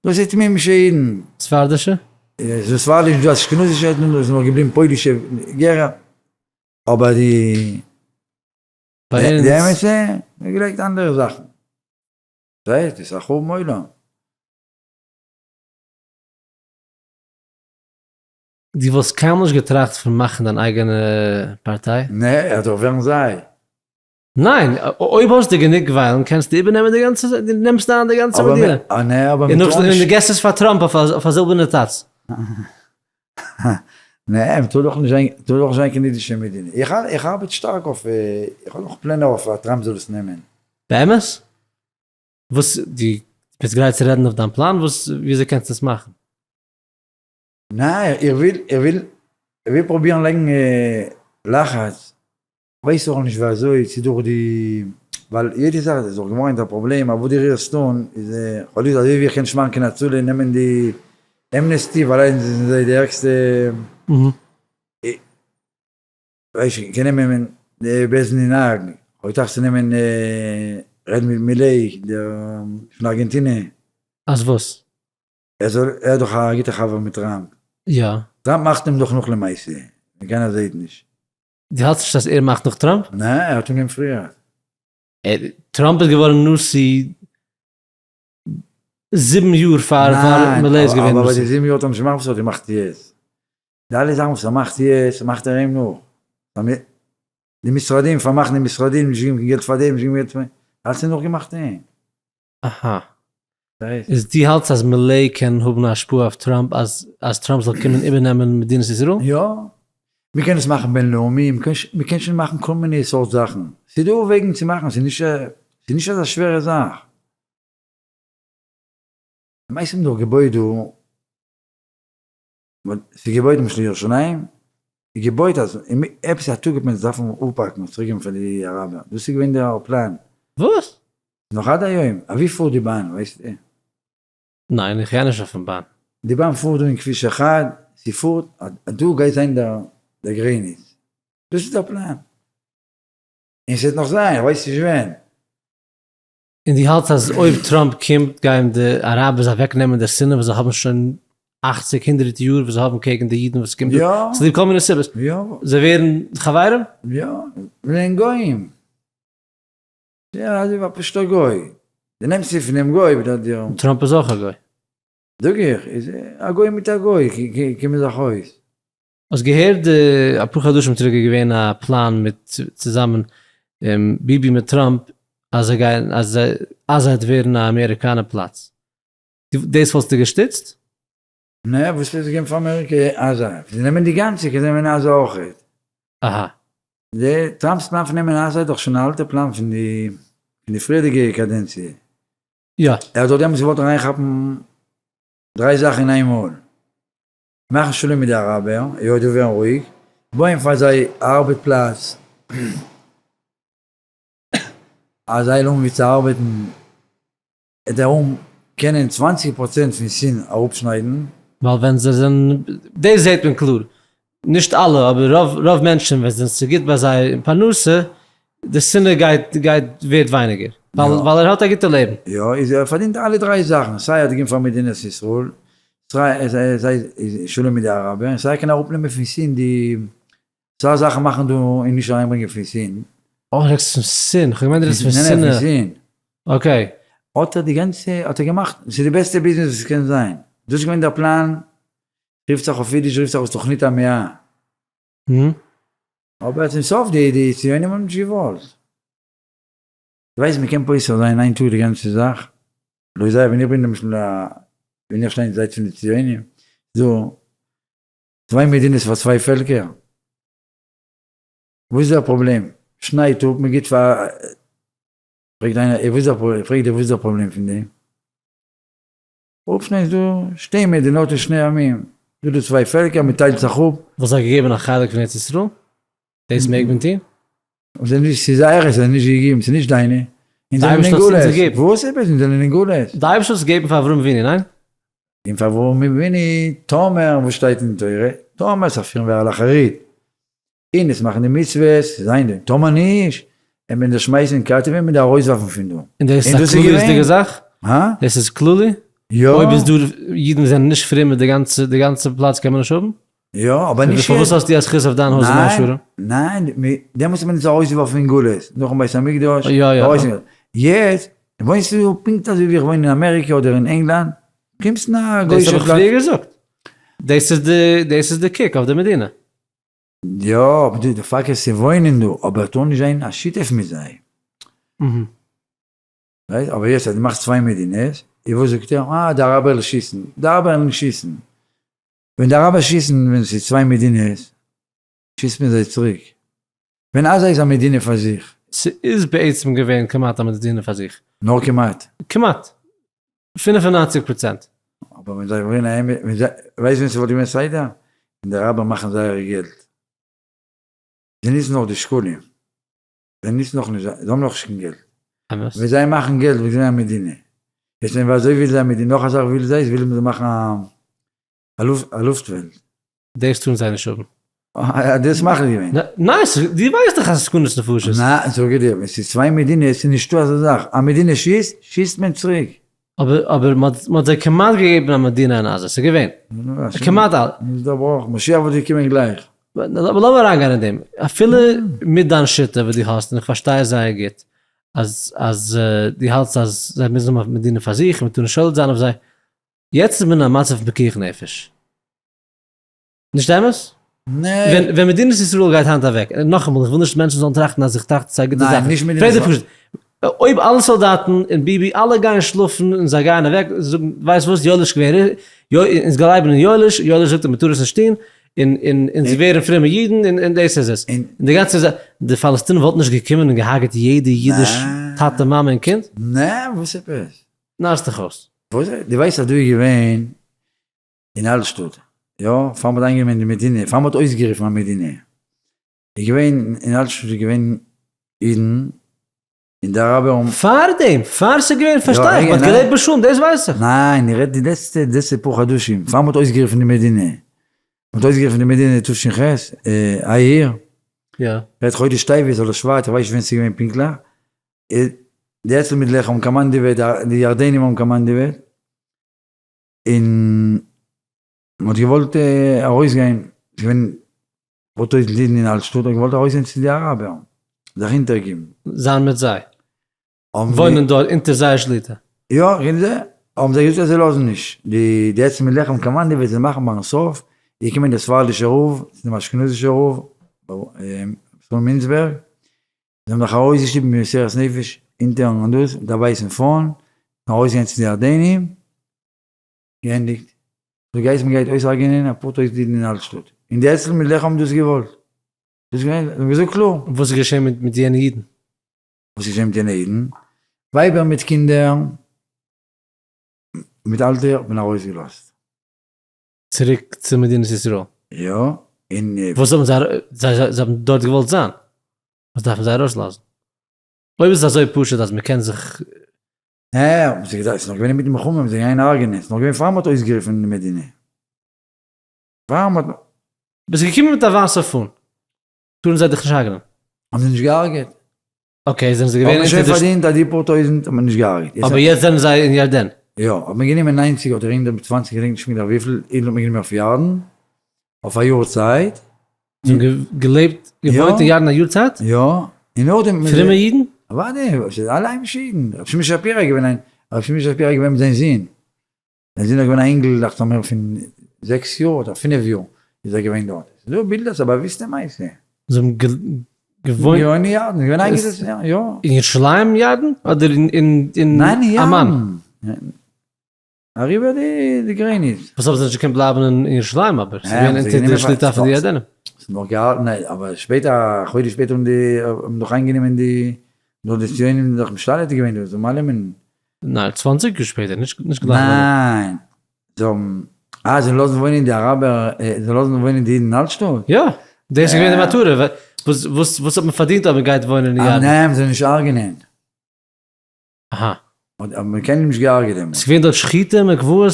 דאס איז תמימישע אידן. ספרדישע? ס'איז ספרדישע, דא אשכנזישע, און דא איז נאך געבליבן פוילישע גערער, אבער די. ביי אונז. די אמת'ע, מ'האט געלייגט אנדערע זאכן. זעהסט, דאס איז א חורבן עולם. דו וואלסט קיינמאל נישט געטראכט פון מאכן דיין אייגענע פארטיי? נע, ער דארף ווערן זיי. ניין, אויב האסטו גענוג וויילן קענסטו איבערנעמען די גאנצע, דו נעמסט איין די גאנצע מדינה. אבער און דו געסט עס פאר טראמפ אויף א זילבערנע טאץ. נע, מ'טאר דאך נישט זיין, טאר דאך נישט זיין קיין אידישע מדינה. איך איך ארבעט שטארק אויף, איך האב נאך פלענער אויף אז טראמפ זאל עס נעמען. באמת? וואס, דו ביסט גרייט צו רעדן אויף דיין פלאן? וואס, וויאזוי קענסטו עס מאכן? ניין, איך וויל, איך וויל, איך וויל פרובירן לייגן לחץ ווייס אויך נישט ווי אזוי צו דורך די ווייל יעדע זאך איז דאך געווארן א פראבלעם אז וואס די רירסט אן איז חלילה אזוי ווי איך קען נישט מאכן קיין הצלה נעמען די אמנעסטי ווייל אונז זענען זיי די ערגסטע ווייס איך קען נעמען די בעסטן אין האג אויב טראכסטו נעמען רעדן מיט מילעי דער פון ארגענטינע. אז וואס? ער זאל ער איז דאך א גוטע חבר מיט טראמפ. יא. טראמפ מאכט אים דאך נאך למעשה און קיינער זעהט נישט. דו האלטסט נישט אז ער מאכט נאך טראמפ? ניין, ער האט אנגעהויבן פריער. טראמפ איז געווארן נשיא 7 יאר פאר מילעי איז געווען נשיא. אבער די 7 יאר האט ער נישט געמאכט וואס ער האט געמאכט יעצט. די אלע זאכן וואס ער מאכט יעצט מאכט ער אים נאך. די משרדים, פארמאכן די משרדים, נישט געבן קיין געלט פאר דעם, נישט געבן געלט פאר דעם, אלעס איז נאכגעמאכט אים. אהא. איז דו האלטסט אז מילעי קען האבן א השפעה אויף טראמפ אז אז טראמפ זאל קומען איבערנעמען מדינת ישראל? יא, מען קען עס מאכן בינלאומי, מען קען שוין מאכן כל מיני סארט זאכן, ס'איז דא וועגן צו מאכן, ס'איז נישט אזא שווערע זאך. למעשה האבן דאך געבויט דא, ס'איז געבויט למשל ירושלים, איז געבויט אז עפעס א טאג וועט מען עס דארפן אפפאקן און צוריק געבן פאר די אראבער, דאס איז געווען דער פלאן. וואס? נאך עד היום, אווי פארט די באן ווייסטו? ניין איך גיי נישט אויפן באן. די באן פארט דא אין כביש אחד, ס'פארט דא גייט זיין דער גרעניץ, דאס איז דער פלאן, און ס'וועט נאך זיין, איך ווייס נישט ווען. און דו האלטסט אז אויב טראמפ קומט גייען די אראבערס אוועק נעמען די שנאה וואס זיי האבן שוין אכציג הונדרעט יאר וואס זיי האבן קעגן די אידן וואס קומט דא צוליב כל מיני סיבות זיי ווערן חברים? יא, ווערן גוים. יא אזוי ווי א פשוט'ער גוי. דו נעמסט צו פונעם גוי וועט ער דיר. טראמפ איז אויך א גוי. זאג איך, איז א גוי מיט א גוי קומען זיך אויס. האסט געהערט די אפאר חדשים צוריק איז געווען א פלאן מיט צוזאמען ביבי מיט טראמפ אז זיי גייען אז עזה וועט ווערן א אמעריקאנע פלאץ. דאס וואלסטו געשטיצט? נע, וואס וועט עס געבן פאר אמעריקע עזה? זיי נעמען די גאנצע קען זיי נעמען עזה אויכעט. אהא. די טראמפ'ס פלאן פון נעמען עזה איז דאך שוין א אלטע פלאן פון די פון די פריערדיגע קאדענציע. יא. ער האט דאך דעמאלטס געוואלט אריינכאפן דריי זאכן אין איין מאל. מאכן שלום מיט די אראבער, היות די ווערן רואיג, בויען פאר זיי א ארבעט פלאץ, אז זיי האבן ווי צו ארבעטן, וועט ארום קענען 20% פון סין אראפשניידן. ווייל ווען זיי זענען, דאס זעט מען קלאר, נישט אלע אבער רוב רוב מענטשן ווען ס'איז גוט ביי זיי אין פרנסה, די שנאה גייט גייט ווערט ווייניגער, ווייל ווייל ער האט א גוטע לעבן. יא, איז ער פארדינט אלע דריי זאכן, סיי ער האט געגעבן פאר מדינת ישראל, סיי שלום מיט די אראבער, און סיי ער קען אראפנעמען פון סין די אסאך זאכן מאכן דא און נישט אריינברענגען פון סין. אה, רעדסט פון סין, כ'האב געמיינט דו רעדסט פון שנאה. ניין, פון סין. okay. האט ער די גאנצע, האט ער געמאכט, ס'איז די בעסטע ביזנעס וואס ס'קען זיין. דאס איז געווען דער פלאן, רופט זיך אויף אידיש רופט זיך אויס תוכנית המאה. אבער צום סוף די די ציונים האבן נישט געוואלט. דו ווייסט מ'קען פותר זיין אין איין טאג די גאנצע זאך? לא זיי ווען איך בין למשל א ווען איך שטיי אין די זייט פון די ציונים, דא צוויי מדינות פאר צוויי פעלקער? וואס איז דער פראבלעם? שניידט אפ, מען גיבט פאר, פרעגט איינער, וואס איז דער פראבלעם? פרעגט ער וואס איז דער פראבלעם פון דעם? אפשניידן איז דא שתי מדינות לשני עמים, דא די צוויי פעלקער, מען טיילט זיך אפ. וואלסט זיי געגעבן א חלק פון ארץ ישראל? דאס מעג מען טון? ס'איז זייערע, ס'איז נישט געגעבן, ס'איז נישט דיינע. אונז זענען אין גלות. וואס עפעס? אונז זענען אין גלות. די אייבערשטער האט עס געגעבן פאר אברהם אבינו, ניין? און פאר אברהם אבינו, טאמער, וואס שטייט אין תורה? טאמער זיך פירן ווי א לחרית, און עס מאכן די מצוות, זיין דעם, טאמער נישט, וועט מען דיר שמייסן אין קאטעווע און מען דיר ארויסווארפן פון דא. און דאס איז א כלליות'דיגע זאך? הא? דאס איז כללי? יא. אויב איז דא אידן וואס זענען נישט פרום מיט די גאנצע, די גאנצע פלאץ קען מען נישט האבן? יא, אבער נישט יעצט. פארוואס האסטו א זכות אויף דיין הויז אין מאה שערים? ניין, ניין, דעמאלטס האט מען אונז ארויסגעווארפן אין גלות, נאכן בית המקדש, יא יא. יעצט וואוינסטו פונקט אזוי ווי איך וואוין אין אמעריקע אדער אין ענגלאנד, קומסט אין א גוי'אישע פלאץ. דאס האב איך פריער געזאגט. דאס איז די, דאס איז די קוק אויף די מדינה. יא, אבער די פאקט איז זיי וואוינען דא, אבער טאר נישט זיין א שותף מיט זיי. רייט? אבער יעצט אז דו מאכסט צוויי מדינות, איז וואס זאגט ער? אה, די אראבער וועלן שיסן. די אראבער וועלן נישט שיסן. ווען די אראבער שיסן ווען ס'איז צוויי מדינות, שיסט מען זיי צוריק. ווען עזה איז א מדינה פאר זיך. ס'איז בעצם געווען כמעט א מדינה פאר זיך. נאר כמעט? כמעט. 95%. אבער ווען זיי ווערן א אמת, ווען זיי, ווייסט ווען ס'וואלט געווען סדר? ווען די אראבער מאכן זייערע געלט. זיי נוצן נאך די שקלים. זיי נוצן נאך נישט, זיי האבן נאך נישט קיין געלט. אמת. ווען זיי מאכן געלט וואלט געווען א מדינה. יעצט ווען אזוי וויל זיי א מדינה, נאך א זאך וויל זיי, זיי ווילן מ'זאל מאכן א לופטפעלד. דאס טארן זיי נישט האבן. אה, דאס מאכט געווען. ניין, דו ווייסט דאך אז ס'איז סכנת נפשות. ניין, זאג איך דיר, ווען ס'איז צוויי מדינות איז נישטא אזא זאך, א מדינה שיסט, שיסט מען צוריק. אבער אבער מ'האט זיי כמעט געגעבן א מדינה אין עזה, ס'איז געווען. כמעט אלע. נישט דער בראך, משיח וואלט געקומען גלייך. אבער לאמיר אריינגיין אין דעם, אפילו מיט דיין שיטה וואס דו האסט, און איך פארשטיי עס זייער גוט, אז אז דו האלטסט אז זיי מוזן האבן א מדינה פאר זיך און מ'טאר נישט שולט זיין אויף זיי, יעצט איז מען אין א מצב פון פיקוח נפש. נישט אמת? ניין. ווען מדינת ישראל גייט היינט אוועק, נאכאמאל איך וויל נישט מענטשן זאלן טראכטן אז איך טראכט עס איז א גוטע זאך. ניין, נישט מדינת ישראל. אויב אלע סאלדאטן און ביבי אלע גייען שלאפן און זיי גייען אוועק זאגן ווייסט וואס יואליש געווען אונז גלייבן אין יואליש, יואליש זאגט אז מען טאר עס נישט טון, און און און זיי ווערן פרומע אידן און און דאס איז עס. און די גאנצע זאך, די פאלעסטינער וואלטן נישט געקומען און געהארגעט יעדע אידיש טאטע מאמע און קינד? נע, וואס עפעס? נארסט דיך אויס. וואס? דו ווייסט אז דא איז געווען אין אלטשטאט, יא, פאר מ'האט איינגענומען די מדינה, פאר מ'האט אויסגערופן א מדינה, איז געווען אין אלטשטאט איז געווען אידן, און די אראבער האבן. פארדעם, פאר ס'איז געווען פארשטיי איך, מ'האט געלעבט בשלום, דאס ווייס איך. ניין, איך רעד די לעצטע, די לעצטע פאר חדשים, פאר מ'האט אויסגערופן די מדינה, מ'האט אויסגערופן די מדינה תש"ח, אייר, רעדט חודש טבת אדער שבט, איך ווייס נישט ווען ס'איז געווען פונקטליך, די אצ"ל מיט לח"י האבן קאמאנדיוועט, די ירדנים האבן קאמאנדיוועט, און מ'האט געוואלט ארויסגיין, ס'איז געווען אפאר טויזנט אידן אין אלטשטאט, האט געוואלט ארויסגיין צו די אראבער, זיך אונטערגעבן. זיין מיט זיי. וואוינען דארט אונטער זייער שליטה. יא, און זיי האבן זיי געזאגט אז זיי לאזן נישט. די די אצ"ל מיט לח"י האבן קאמאנדעוועט זיי מאכן ביים סוף, איז געקומען דער ספרדישער רב, צו דעם אשכנזישער רב, ר' מינצבערג, זיי האבן זיך ארויסגעשטופט מיט מסירת נפש אונטערן דאס, מיט א ווייסן פאן, ארויסגיין צו די ירדנים, געענדיגט. דו גייסט מען גייט אויסהרג'ענען אפאר טויזנט אידן אין אלטשטאט. און די אצ"ל מיט לח"י האבן דאס געוואלט. דאס איז געווען, זיי האבן געזאגט קלאר. וואס איז געשען מיט מיט יענע אידן? וואס איז געשען מיט יענע אידן? ווייבער מיט קינדער, מיט אלטע האט מען ארויסגעלאזט. צוריק צו מדינת ישראל? יא, און. וואס האבן זיי, זיי האבן דארט געוואלט זיין, וואס דארף מען זיי ארויסלאזן? אויב איז עס אזוי פשוט אז מען קען זיך. נע, האבן זיי געזאגט, ס'איז נאך געווען אינמיטן מלחמה, מ'זאל גיין הרג'נען, ס'איז נאך געווען פאר מ'האט אויסגערופן די מדינה. פאר מ'האט. ביסט געקומען מיט א ווייסע פאן, טארן זיי דיך נישט הרג'נען. האבן זיי נישט געהרג'עט. okay, זענען זיי געווען אונטער די. האבן שוין פארדינט אז די פאר טויזנט האט מען נישט געהרג'עט. אבער יעצט זענען זיי אין ירדן. יא, האט מען גענומען ניינציג אדער 120, כ'געדענק נישט פונקטליך וויפיל אידן האט מען גענומען אויף ירדן, אויף א יאר צייט. זיי האבן געלעבט, געוואוינט אין ירדן א יאר צייט? יא, און נאכדעם. פרומע אידן? אוודאי, אלע היימישע אידן, רבי שמעון שפירא איז געווען איין, רבי שמעון שפירא איז געווען מיט זיין זון, זיין זון איז געווען א אינגל דאכט זיך מיר פון זעקס יאר אדער פינף יאר איז ער געווען דארט, ס'איז דא בילדער ס'איז א באוויסטע מעשה. זיי האבן געוואוינט. געוואוינט אין ירדן, געווען איינגעזעצט אין ירדן, יא. אין ירושלים ירדן? אדער אין אמאן? ניין אין ירדן. אריבער די גרעניץ. וואס האבן זיי נישט געקענט בלייבן אין ירושלים אבער? ס'איז געווען אונטער די שליטה פון די ירדנים. ס'איז נאך געהאלטן, ניין, אבער שפעטער, א חודש שפעטער האבן די, האבן דאך איינגענומען די, נאר די ציונים זענען דאך משתלט געווען דא, זיי האבן אלעמען. ניין, 20 יאר שפעטער, נישט נישט גלייך. ניין, זיי האבן, אה, זיי לאזן וואוינען די אראבער, זיי לאזן וואוינען די אידן אין אלטשטאט? יא, דאס איז געווען די מטרה, וואס וואס וואס האט מען פארדינט אויב מען גייט וואוינען אין ירדן? ניין, זיי נישט הרג'נען. אהא. אבער מען קען אים נישט געהארגעט דעמאלטס. ס'איז געווען דארט שחיטה מקוואות?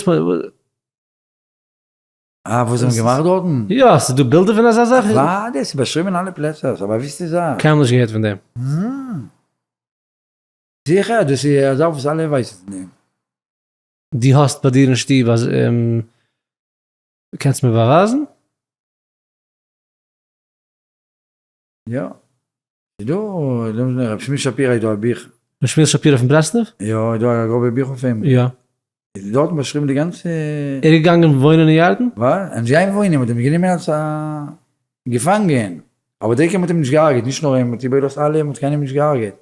אה, וואס זיי האבן געמאכט דארטן? יא, ס'איז דא בילדער פון אזא זאך? אוודאי, ס'איז באשריבן אין אלע פלעצער, ס'איז א באוויסטע זאך. קיינמאל נישט געהערט פון דעם. זיכער, דאס איז א זאך וואס אלע ווייסן פון דעם. דו האסט ביי דיר אין שטוב אז קענסט מיר באווייזן? יא. איז דא, למשל רבי שמואל שפירא איז דא א בוך. רבי שמואל שפירא פון ברסלב? יא, איז דא א גראבע בוך אויף אים. יא. איז דארט באשריבן די גאנצע. ער איז געגאנגען וואוינען אין ירדן? וואס? ער איז נישט געגאנגען וואוינען, מ'האט אים גענומען אלס א געפאנגען. אבער די עיקר מ'האט אים נישט געהארגעט, נישט נאר אים, מ'האט איבערגעלאזט אלע, מ'האט קיינעם נישט געהארגעט.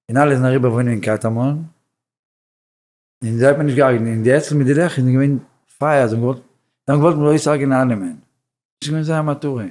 און אלע זענען אריבער וואוינען אין קטמון. און זיי האט מען נישט געהארגעט, און די אצ"ל מיט די לח"י זענען געווען פייער, זיי האבן געוואלט, זיי האבן געוואלט אויסהרג'ענען אלעמען. דאס איז געווען זייער מטרה.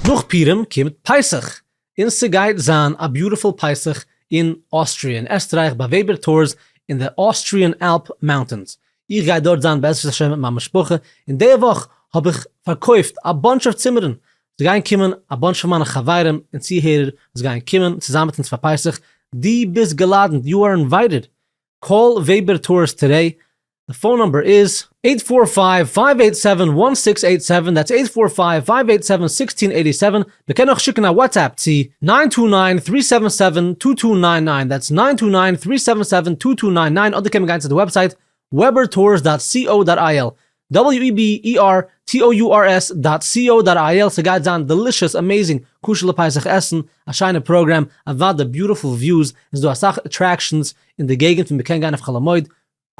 נאך פורים קומט פסח, און ס'גייט זיין א beautiful פסח אין אוסטריע אין עסטרייך ביי Weber Tours אין די Austrian Alp Mountains, איך גיי דארט זיין בעזרת השם מיט מיין משפחה, און די וואך האב איך פארקויפט א bunch of צימערן, ס'גייען קומען א bunch פון מיינע חברים און צוהערער וואס גייען קומען צוזאמען מיט אונז פאר פסח, דו ביסט געלאדענט, you are invited, call Weber Tours today, די phone number איז, eight four five, five eight seven, one six eight seven, that's eight four five, five eight seven, sixteen eighty seven, מען קען אויך שיקן א WhatsApp צו, nine two nine, three seven seven, two two nine nine, that's nine two nine, three seven seven, two two nine nine, אדער קען מען גיין צו די website, webertours dot co dot il, W-E-B-E-R-T-O-U-R-S dot co dot il, ס'גייט זיין delicious amazing כשר לפסח עסן, א שיינע פראגראם, אוודאי beautiful views, און ס'דא אסאך attractions אין די געגנט ווי מ'קען גיין אויף חול המועד.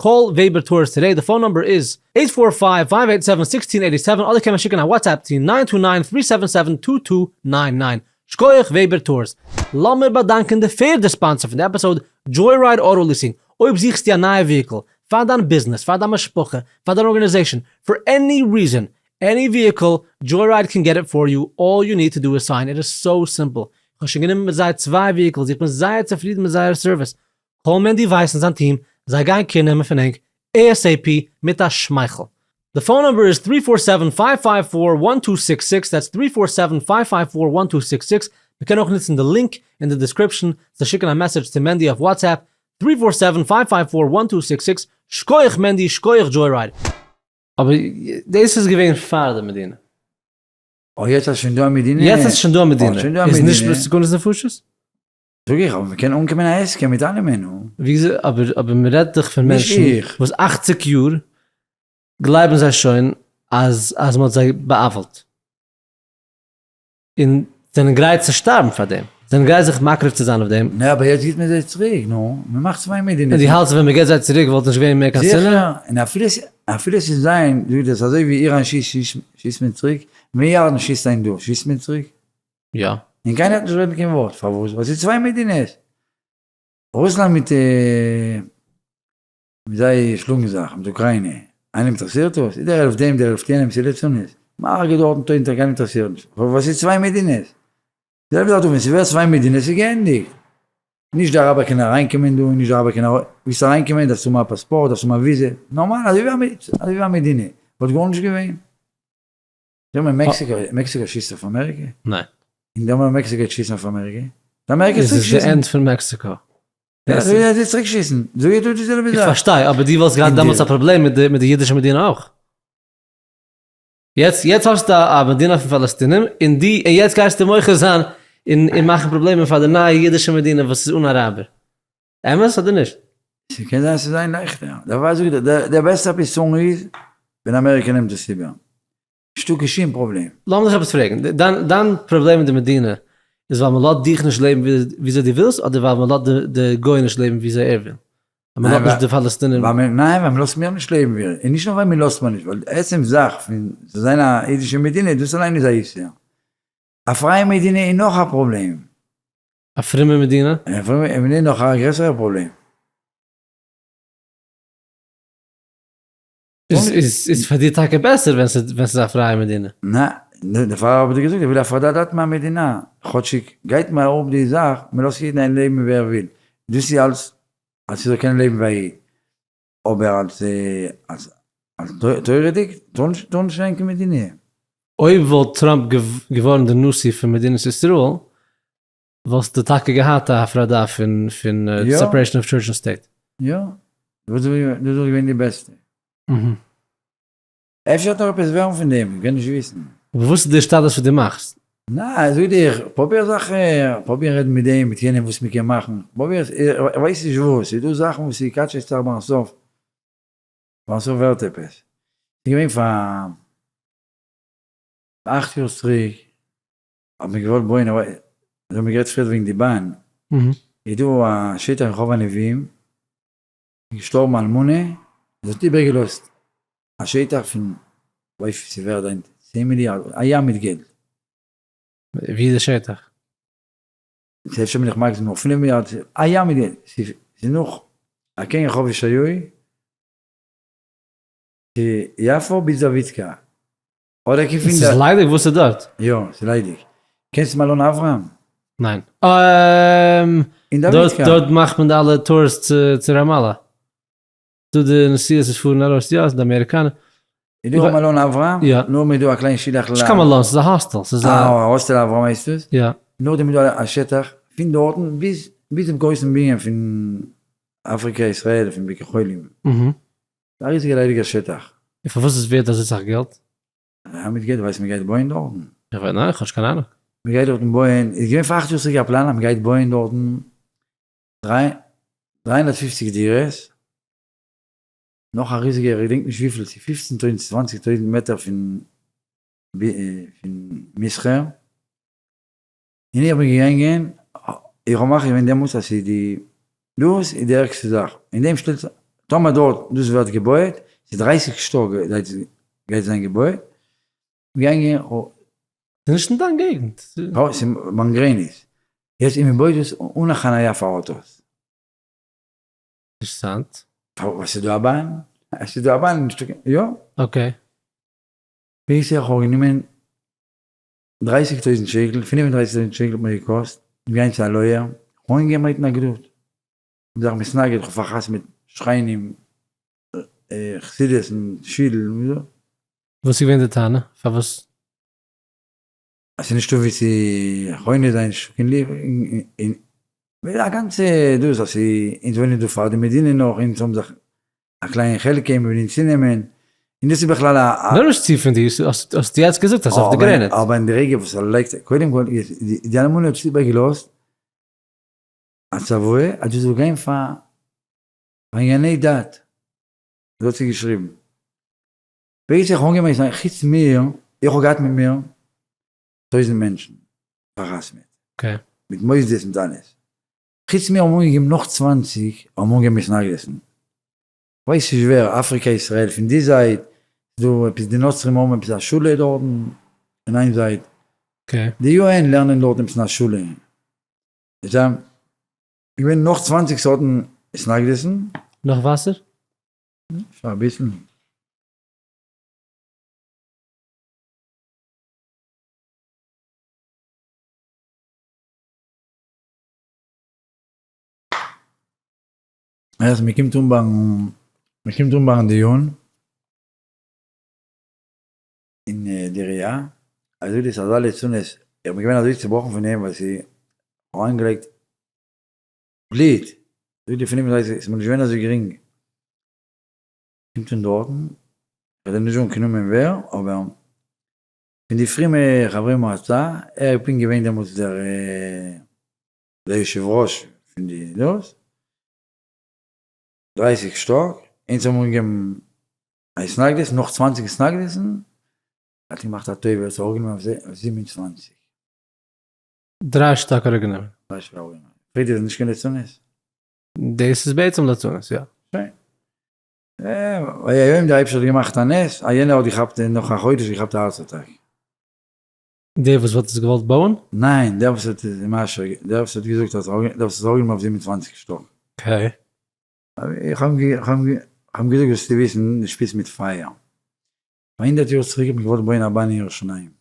Call Weber Tours today, די phone number איז eight four five, five eight seven, sixteen eighty seven אדער קען מען שיקן א WhatsApp צו nine two nine, three seven seven, two two nine nine. שקויעך Weber Tours. לאמיר באדאנקען די פערדע sponsor פון די episode, Joyride Auto Leasing. אויב זוכסטו א נייע vehicle, פאר דיין ביזנעס, פאר דיין משפחה, פאר דיין organization, for any reason, any vehicle, Joyride can get it for you, all you need to do is sign, it איז so simple. איך האב שוין גענומען מיט זיי צוויי vehicles, איך בין זייער צופרידן מיט זייער service. Call מענדי ווייס און זיין טיעם, זיי גייען care נעמען פון ענק ASAP מיט א שמייכל. די phone number איז three four seven five five four one two six six, that's three four seven five five four one two six six, מ'קען אויך נוצן די link אין די description צו שיקן א message צו מענדי אויף WhatsApp, three four seven five five four one two six six, שקויעך מענדי, שקויעך Joyride. אבער דאס איז געווען פאר די מדינה. אוי יעצט איז שוין דא א מדינה. יעצט איז שוין דא א מדינה. איז נישט סכנת נפשות? זאג איך, אבער מ'קען אנקומען א הסכם מיט אלעמען, נו. וויאזוי, אבער אבער מ'רעדט דאך פון מענטשן וואס אכציג יאר גלייבן זיי שוין אז אז מ'האט זיי בא'עוול'ט. און זענען גרייט צו שטארבן פאר דעם. זענען גרייט זיך מקריב צו זיין אויף דעם. נע אבער יעצט גיבט מען זיי צוריק, נו. מ'מאכט צוויי מדינות. און דו האלטסט ווען מ'גיבט זיי צוריק וואלט נישט געווען מער קיין שנאה? זיכער, און אפילו אפילו ס'איז זיין, זאג איך דיר, ס'איז אזוי ווי איראן שיסט שיסט מען צוריק, ווען ירדן שיסט איין דא שיסט מען צוריק. יא. און קיינער האט נישט גערעדט קיין ווארט, פארוואס? ווייל ס'איז צוויי מדינות. רוסלאנד מיט מיט זיי שלאגן זיך, מיט אוקריינע. איינעם אינטערעסירט דאס? דער העלפט דעם, דער העלפט יענעם, ס'איז ליצנות. מ'הרג'עט דארטן טויזנטער, קיינעם אינטערעסירט נישט. ווייל ס'איז צוויי מדינות. די זעלבע זאך דא, ווען ס'ווערט צוויי מדינות איז געענדיגט. נישט די אראבער קענען אריינקומען דא, און נישט די אראבער קענען ארויס. ווילסט אריינקומען דארפסטו האבן א פאספארט, דארפסט האבן א וויזע. נארמאל, אזוי ווי א מדינה. וואלט גארנישט געווען. זאג מיר מעקסיקא, מעקסיקא שיסט אויף אמעריקע? ניין. און דער אמאל מעקסיקא גייט שיסן אויף אמעריקע? די אמעריקע איז עס די end פון מעקסיקא. יא, זיי זיי צוריק שיסן. זאג איך דא די זעלבע זאך. איך פארשטיי, אבער דו וואלסט געהאט דעמאלטס א פראבלעם מיט די מיט די אידישע מדינה אויך. יעצט יעצט האסטו א מדינה פון פאלעסטינער, און דו און יעצט גייסטו מוחה זיין און און מאכן פראבלעמען פאר די נייע אידישע מדינה וואס איז אן אראבער. אמת אדער נישט? ס'קען זיין ס'איז זיין לייכטער. דערווייל זאג איך דיר, דער בעסטער פתרון איז ווען אמעריקע נעמט עס איבער. נישטא קיין שום פראבלעם. לאמיר דיך עפעס פרעגן, דיין דיין פראבלעם מיט די מדינה איז ווייל מ'לאזט דיך נישט לעבן וויאזוי דו ווילסט אדער ווייל מ'לאזט די גוי נישט לעבן וויאזוי ער וויל? אז מ'לאזט נישט די פאלעסטינער. ניין, ווייל מ'לאזט מיר נישט לעבן ווי ער, און נישט נאר ווייל מ'לאזט מיר נישט, ווייל די עצם זאך פון צו זיין א אידישע מדינה, דאס אליין איז א איסור. א פרייע מדינה איז נאך א פראבלעם. א פרומע מדינה? א פרומע מדינה איז נאך א גרעסערע פראבלעם. איז פאר דיר טאקע בעסער ווען ס'איז א פרייע מדינה? ניין, דערפאר האב איך דיר געזאגט איך וויל הפרדת דת מהמדינה, כאטשיג גייט מיר אראפ די זאך, מען לאזט יעדן איין לעבן ווי ער וויל, דאס איז אלס אז ס'זאל קענען לעבן ווי א איד, אבער אלס אלס תורה'דיג טאר נישט זיין קיין מדינה. אויב וואלט טראמפ געווארן די נשיא פון מדינת ישראל וואלסטו טאקע געהאט א הפרדה פון פון separation of church and state. יא, דאס וואלט געווען די בעסטע. אפשר וועט נאך עפעס ווערן פון דעם, מ'קען נישט וויסן. אבער וואס איז די השתדלות וואס דו מאכסט? ניין, זאג דיר, פרוביר זיך, פרוביר רעדן מיט דעם, מיט יענעם וואס מ'קען מאכן, פרוביר, איך ווייס נישט וואס, ס'איז דא זאכן וואס ס'קאטשעט זיך ביים סוף, ביים סוף ווערט עפעס. ס'איז געווען פאר אכט יאר צוריק, האט מען געוואלט בויען, אזוי האט מען גערעדט פריער וועגן די באן, איז דא א שטח אין רחוב הנביאים, איז געשטארבן א אלמנה, זי האט איבערגעלאזט א שטח פון וויפיל ס'ווערד היינט, צען מיליארד, א ים מיט געלט. ווי איז די שטח? ס'איז אפשר בין איך מגזים נאר פינף מיליארד, א ים מיט געלט, ס'איז נאך אקעגן רחוב ישעיהו, צו יפו ביז דאווידקא, אדער קען פון ס'איז ליידיג? וואס איז דארט? יא, ס'איז ליידיג. קענסט מלון אברהם? ניין. דארט דארט מאכט מען די אלע tours צו ראמאלא. דא די נסיעות וואס פארן ארויס יא, די אמעריקאנע. איז דא א מלון אברהם? יא. נאכדעם איז דא א קליין שילעכל. נישט קיין מלון, ס'איז א hostel. ס'איז א. אה, hostel אברהם הייסט עס? יא. נאכדעם איז דא א שטח פון דארטן ביז ביז דעם גרויסן בנין פון אפריקע ישראל פון ביקור חולים. א ריזיגע ליידיגע שטח. און פארוואס איז ווערט אזוי סאך געלט? א מיט געלט ווייסט מ'גייט בויען דארטן? איך ווייס ניין, איך האב נישט קיין אהנונג. מ'גייט דארטן בויען, איז געווען פאר אכט יאר צוריק א פלאן אז מ'גייט בויען דארטן 350 דירות, נאך א ריזיגע איך געדענק נישט וויפיל, צו פופצן טויזנט צו צוואנציג טויזנט מעטער פון מסחר, און איך בין געגאנגען, איך האב מחליט געווען דעמאלטס אז ס'איז די, דאס איז די ערגסטע זאך, אין דעם שטעלט זיך. טאמער דארט דאס ווערט געבויעט, ס'איז דרייסיג שטאק גייט זיין געבויעט, געגאנגען. ס'איז נישט אין דיין געגנט. ס'איז ביים גרעניץ. יעצט און מ'בויט עס אן א חניה פאר אויטאס. אינטערעסאנט. פארוואס ס'איז דא א באן? עס איז דא א באן נישטא קיין, יא. okay. בקיצור איך האב גענומען דרייסיג טויזנט שקל, פינף און דרייסיג טויזנט שקל האט מיר געקאסט, גיין צו א lawyer, כ'האב אנגעגעבן מיין התנגדות, כ'האב זיך מתנגד, כ'האב פארחתמ'ט מיט שכנים, חסידות און שול און אזוי. וואס איז געווען די טענה? פארוואס? אז ס'איז נישטא ווי צו חונה זיין, נישטא קיין לופט, און א גאנצע דאס אז אונז וואוינען דא פאר די מדינה נאך, אונז האבן זיך א קליין חלקה און מ'וויל אונז צונעמען, און דאס איז בכלל א. נאר נישט צו פון דיר, האסטו יעצט געזאגט אז ס'איז אויף די גרעניץ. אבער אין די רגע וואס ער לייגט, קודם כל, די אלמנה האט איבערגעלאזט א צוואה אז דאס זאל גיין פאר ענייני דת, אזוי האט זי געשריבן. בעת איך האב אנגעמערקט זיין חוץ מיר, איך האב געהאט מיט מיר טויזנט מענטשן פאר'חתמ'עט, מיט מוסדות מיט אלעס, חוץ מיר האבן אנגעגעבן נאך צוואנציג האבן אנגעגעבן מתנגדות'ן, כ'ווייס נישט ווער, אפריקא ישראל פון די זייט, ס'דא עפעס די נוצרים האבן עפעס א שולע דארטן אין איין זייט, די יו ען לערנען דארט עפעס אין א שולע, איז געווען נאך צוואנציג סארטן התנגדות'ן. נאך וואסער? אפשר אביסל. אז מען קומט אן ביים, מען קומט אן ביים דיון אין די עירייה, אזוי דאס אזא ליצנות, איך בין געווען אזוי צובראכן פון דעם ווייל ס'איז אריינגעלייגט בלוט, זאג די פינף און דרייסיג, ס'איז מיר נישט געווען אזוי גרינג, קומט אן דארטן, איך וועל נישט זאגן קיין נאמען ווער, אבער פון די פרומע חברי מועצה, ער איז פונקט געווען דעמאלטס דער דער יושב ראש פון די דאס, דרייסיג שטאק, אונז האבן אנגעגעבן א התנגדות, נאך צוואנציג התנגדות'ן, האט ער געמאכט א טובה, האט זיך אראפגענומען אויף זיבן און צוואנציג. דריי שטאק אראפגענומען. דריי שטאק אראפגענומען. פרעגט איר איז נישט קיין ליצנות? דאס איז בעצם ליצנות, יא. שוין. ויהי היום דער אייבערשטער האט געמאכט א נס, א יענער האט געכאפט נאך א חודש געכאפט א הארץ אטאק. דער וואס וואלט עס געוואלט בויען? ניין, דער וואס האט עס מאשר, דער וואס האט געזאגט אז דער וואס האט עס אראפגענומען אויף זיבן און צוואַנציק שטאק. okay. איך האב אים געזאגט זאלסטו וויסן, די שפיץ מיט פייער. פאר הונדערט יאר צוריק האט מען געוואלט בויען א באן אין ירושלים.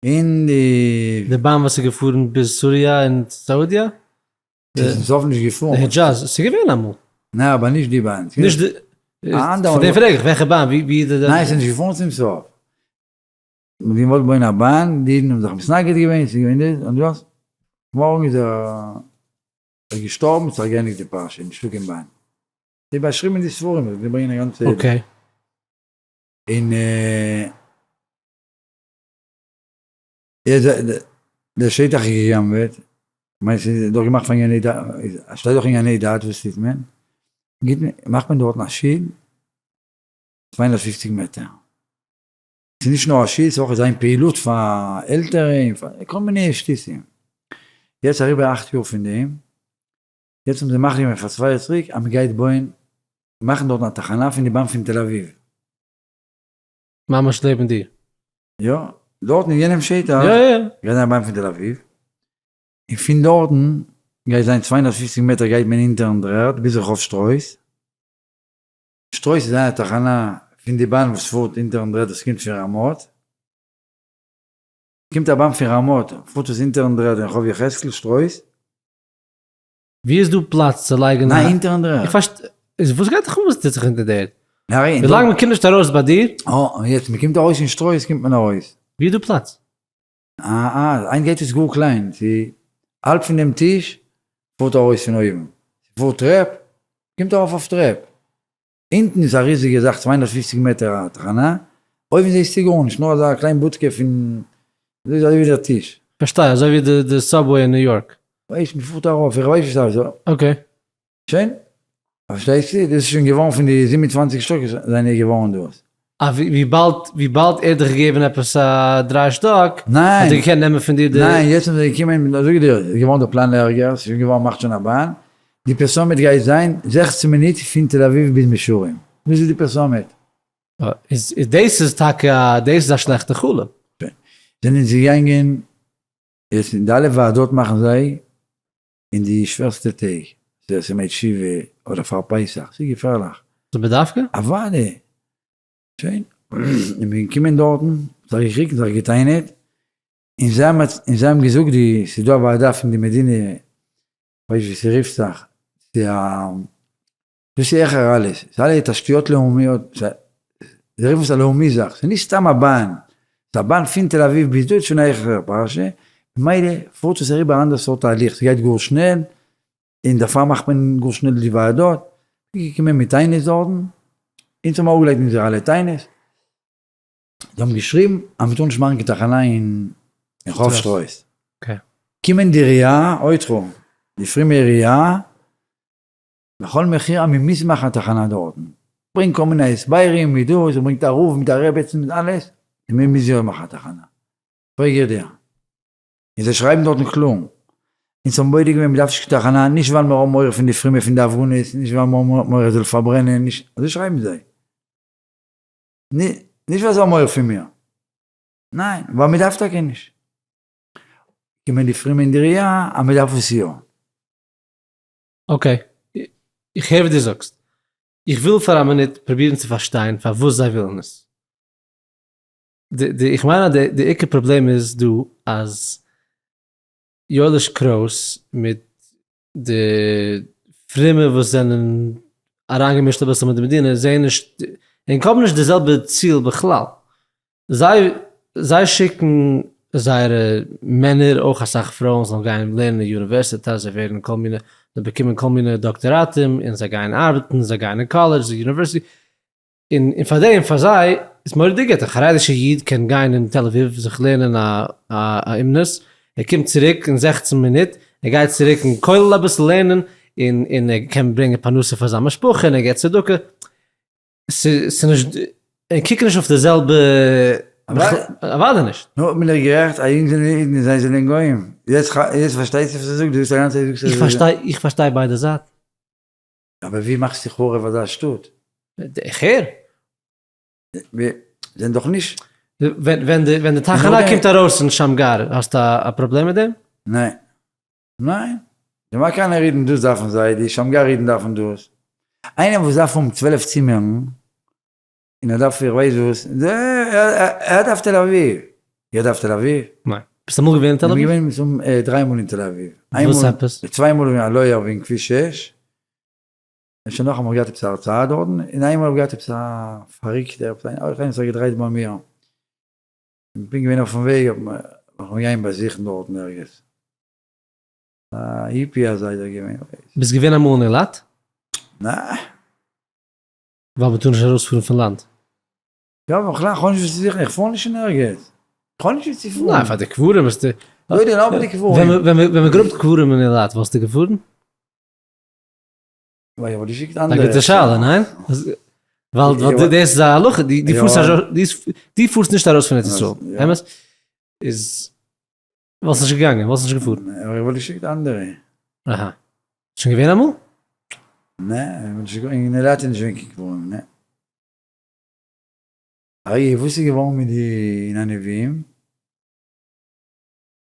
אין די. די באן וואס איז געפארן ביז סוריה און סאודיע? ס'איז צום סוף נישט געפארן. די הידזשאז, ס'איז געווען אמאל. ניין אבער נישט די באן. נישט די. א אנדערע. פאר דעם פרעג איך וועלכע באן, ווי ווי די. ניין ס'איז נישט געפארן צום סוף. מ'האט געוואלט בויען א באן, די אידן האבן זיך מתנגד געווען, ס'איז געווען דאס און דאס. מארגן איז ער געשטארבן, ס'איז געענדיגט די פרשה, נישטא קיין באן. ס'איז באשריבן אין די ספרים, זיי ברענגען א גאנצע. okay. און דער שטח איז געגנבעט, כ'מיין ס'איז דאך געמאכט פאר עניני דת, שטייט דאך עניני דת, וואס טוט מען? גיט מען, מאכט מען דארטן א שול, צוויי הונדערט פופציג מעטער, ס'איז נישט נאר א שול, ס'איז אויך זיין פעילות פאר עלטערע און פאר כל מיני שטותים, יעצט אריבער אכט יאר פון דעם, יעצט האבן זיי מחליט געווען פאר צוויי יאר צוריק אז מ'גייט בויען, מאכן דארטן א תחנה פון די באן פון תל אביב. ממש לעבן דיר? יא, דארטן אין יענעם שטח יא יא. גייט זיין א באן פון תל אביב, און פון דארטן גייט זיין צוויי הונדערט פֿופֿציק מעטער גייט מען אונטערן דר'ערד ביז רחוב שטרויס, שטרויס איז זייער תחנה פון די באן וואס פארט אונטערן דר'ערד וואס קומט פון רמות, קומט א באן פון רמות פארט עס אונטערן דר'ערד אין רחוב יחזקאל שטרויס. ווי איז דא פלאץ צו לייגן א. ניין אונטערן דר'ערד. איך פארשט. איז וואס גייט דיך אן וואס טוט זיך אונטער די ערד? ווילאנג מען קומט נישט ארויס ביי דיר. אה, יעצט מען קומט ארויס אין שטרויס קומט מען ארויס. ווי איז דא פלאץ? אה אה, היינט גייט עס גאר קליין, צו האלב פון דעם טיש פארט ארויס פון אויבן, ס'פארט טרעפ, קומט ארויף אויף טרעפ, אונטן איז א ריזיגע זאך צוויי הונדערט פֿופֿציק מעטער א תחנה, אויבן זעסטו גארנישט נאר אזא קליין בודקע פון אזוי ווי דער טיש. פארשטיי, אזוי ווי די די subway אין ניו יארק. ווייסט מ'פארט ארויף, איך ווייס נישט אזוי. okay. שוין, פארשטייסטו? דאס איז שוין געווארן פון די זיבן און צוואַנציק שטאק זענען געווארן דאס. אה, וויבאלד וויבאלד ער האט דיך געגעבן עפעס א דריי שטאק, האט ער געקענט נעמען פון דיר די. ניין, יעצט זענען זיי געקומען מיט אזוי געדערט, איז געווארן דער פלאן ערגער, ס'איז שוין געווארן מאכט שוין א באן, די פרסומת גייט זיין זעכצן מינוט פין תל אביב ביז מישורים. דאס איז די פרסומת. איז דאס איז טאקע א דאס איז א שלעכטע חלום. זענען זיי געגאנגען יעצט אין די אלע ועדות מאכן זיי אין די שווערסטע טעג, ס'איז ימי תשובה אדער פאר פסח, ס'איז געפערליך. ס'איז בדווקא? אוודאי. שוין, איך בין געקומען דארטן, זיך געקריגט, זיך גע'טענה'ט, און זיי האבן און זיי האבן געזאגט די, ס'איז דא א ועדה פון די מדינה, כ'ווייס נישט ווי ס'רופט זיך, ס'איז א, דאס איז העכער אלעס, ס'איז אלע תשתיות לאומיות, זיי רופן עס א לאומי זאך, ס'איז נישט סתם א באן, ס'איז א באן פון תל אביב ביז דא איז שוין א העכערע פרשה, ממילא פארט עס אריבער א אנדערע סארט תהליך, ס'גייט גאר שנעל, און דערפאר מאכט מען גאר שנעל די ועדות, געקומען מיט טענות דארטן, אונז האבן אראפגעלייגט אונזערע אלע טענות, זיי האבן געשריבן אז מ'טאר נישט מאכן קיין תחנה אין רחוב שטרויס. קומען די עירייה, אויטרא, די פרומע עירייה, בכל מחיר אז מ'מוז מאכן א תחנה דארטן. ברענגט כל מיני הסברים מיט דאס, און ברענגט א רב מיט א רעבעצן מיט אלעס, און מ'מוז יא מאכן א תחנה. פרעג איך דיר. און זיי שרייבן דארטן קלאר, אונז האבן בודק געווען מ'דארף נישט קיין תחנה, נישט ווייל מיר האבן מורא פון די פרומע פון די הפגנות, נישט ווייל מיר האבן מורא זאל פארברענען, נישט, אזוי שרייבן זיי. נישט ווייל זיי האבן מורא פון מיר, ניין, ווייל מ'דארף טאקע נישט. קומען די פרומע אין די ראיה אז מ'דארף עס יא. okay, איך הער וואס דו זאגסט. איך וויל פאר א מינוט פרובירן צו פארשטיין פארוואס זיי ווילן עס. די, איך מיין אז די עיקר פראבלעם איז דא אז יואליש קרויס מיט די פרומע וואס זענען אריינגעמישט אביסל מיט די מדינה זעען נישט און האבן נישט די זעלבע ציל בכלל. זיי זיי שיקן זייערע מענער אויך אסאך פרויען זאלן גיין לערנען אין יוניווערסיטעט זיי ווערן כל מיני זיי באקומען כל מיני דאקטאראטים און זיי גייען ארבעטן זיי גייען אין קאלעדזש און university און און פאר דעם פאר זיי איז מורא'דיג גוט, א חרדישע איד קען גיין אין תל אביב זיך לערנען א א אומנות, ער קומט צוריק אין זעכצן מינוט, ער גייט צוריק אין כולל אביסל לערנען, און און ער קען ברענגען פרנסה פאר זיין משפחה און ער געבט צדקה, ס'איז נישט, און קוקן נישט אויף די זעלבע, אוודאי נישט. נו, בין איך גערעכט, אז אונז זענען אידן און זיי זענען גוים? יעצט פארשטייסטו וואס איך זאג? דו זאגסט א גאנצע צייט זאגסטו איך פארשטיי, איך פארשטיי ביידע זייטן. אבער ווי מאכסטו חרוב אזא שטאט? איך הער. מיר זענען דאך נישט. ווען די ווען די תחנה קומט ארויס אין שמגר האסטו א פראבלעם מיט דעם? ניין. ניין. די מארקאנער אידן דאס דארפן זיי, די שמגר אידן דארפן דאס. איינער וואס דארף האבן 12 צימערן און ער דארף איך ווייס וואס, ער דארף תל אביב. איך דארף תל אביב? ניין. ביסט אמאל געווען אין תל אביב? איך בין געווען דריי מאל אין תל אביב. וואס עפעס? צוויי מאל וועגן א לויער וועגן כביש 6, און שוין נאכאמאל געהאט עפעס א הרצאה דארטן, און איינמאל האב איך געהאט עפעס א פארריקטע, עפעס איינער וואס האט געדרייט ביי מיר, איך בין געווען אויפן וועג, איך בין געגאנגען באזוכן דארטן ערגעץ, א היפי אזא איז ער געווען. ביסט געווען אמאל אין אילת? ניין. ווייל מ'טאר נישט ארויספארן פון לאנד. יא אבער בכלל כ'האב נישט וואס צו זוכן, איך פאר נישט אין ערגעץ, כ'האב נישט וואו צו פארן. ניין פאר די קברים ביסטו. לא יודע נאר פאר די קברים. ווען מ'גראבט קברים אין אילת וואלסטו געפארן? ווייל איך וואלט געשיקט אנדערע. א גוטע שאלה, ניין? ווייל דאס איז א הלכה, דו פארסט נישט ארויס פון ארץ ישראל, אמת? איז וואלסט נישט געגאנגען, וואלסט נישט געפארן. אבער איך וואלט געשיקט אנדערע. אהא. שוין געווען אמאל? נע, איך בין נישט געווען, אין אילת איז נישט געווען קיין קברים, נע. אריה, וואס איז געווארן מיט די אין הנביאים?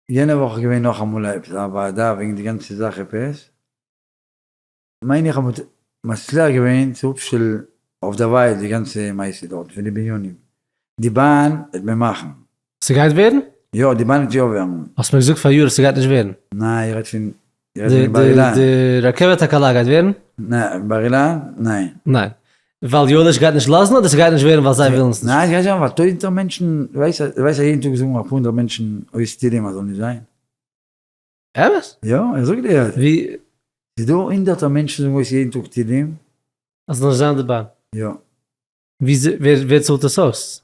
יענע וואך איז געווען נאכאמאל עפעס א ועדה וועגן די גאנצע זאך עפעס, מיין איך האב מצליח געווען צו אפשטעלן אויף דערווייל די גאנצע מעשה דארט פון די בנינים, די באן וועט מען מאכן. ס'גייט ווערן? יא די באן וועט יא ווערן. האסט מיר געזאגט פאריאר אז ס'גייט נישט ווערן. ניין איך רעד פון איך רעד פון בר אילן. די רכבת הקלה גייט ווערן? ניין בר אילן ניין. ניין. ווייל יואליש גייט נישט לאזן אדער ס'גייט נישט ווערן ווייל זיי ווילן עס נישט? ניין ס'גייט נישט ווערן ווייל טויזענטער מענטשן, דו ווייסט אז יעדן טאג זאגן אפאר הונדערט מענטשן אויס תהילים אז זאל נישט זיין. אמת? יא, איך זאג דיר. ווי? ס'איז דא הונדערטער מענטשן זאגן אויס יעדן טאג תהילים. אז ס'זאל נישט זיין די באן. יא. ווי ווער ווער צאלט עס אויס?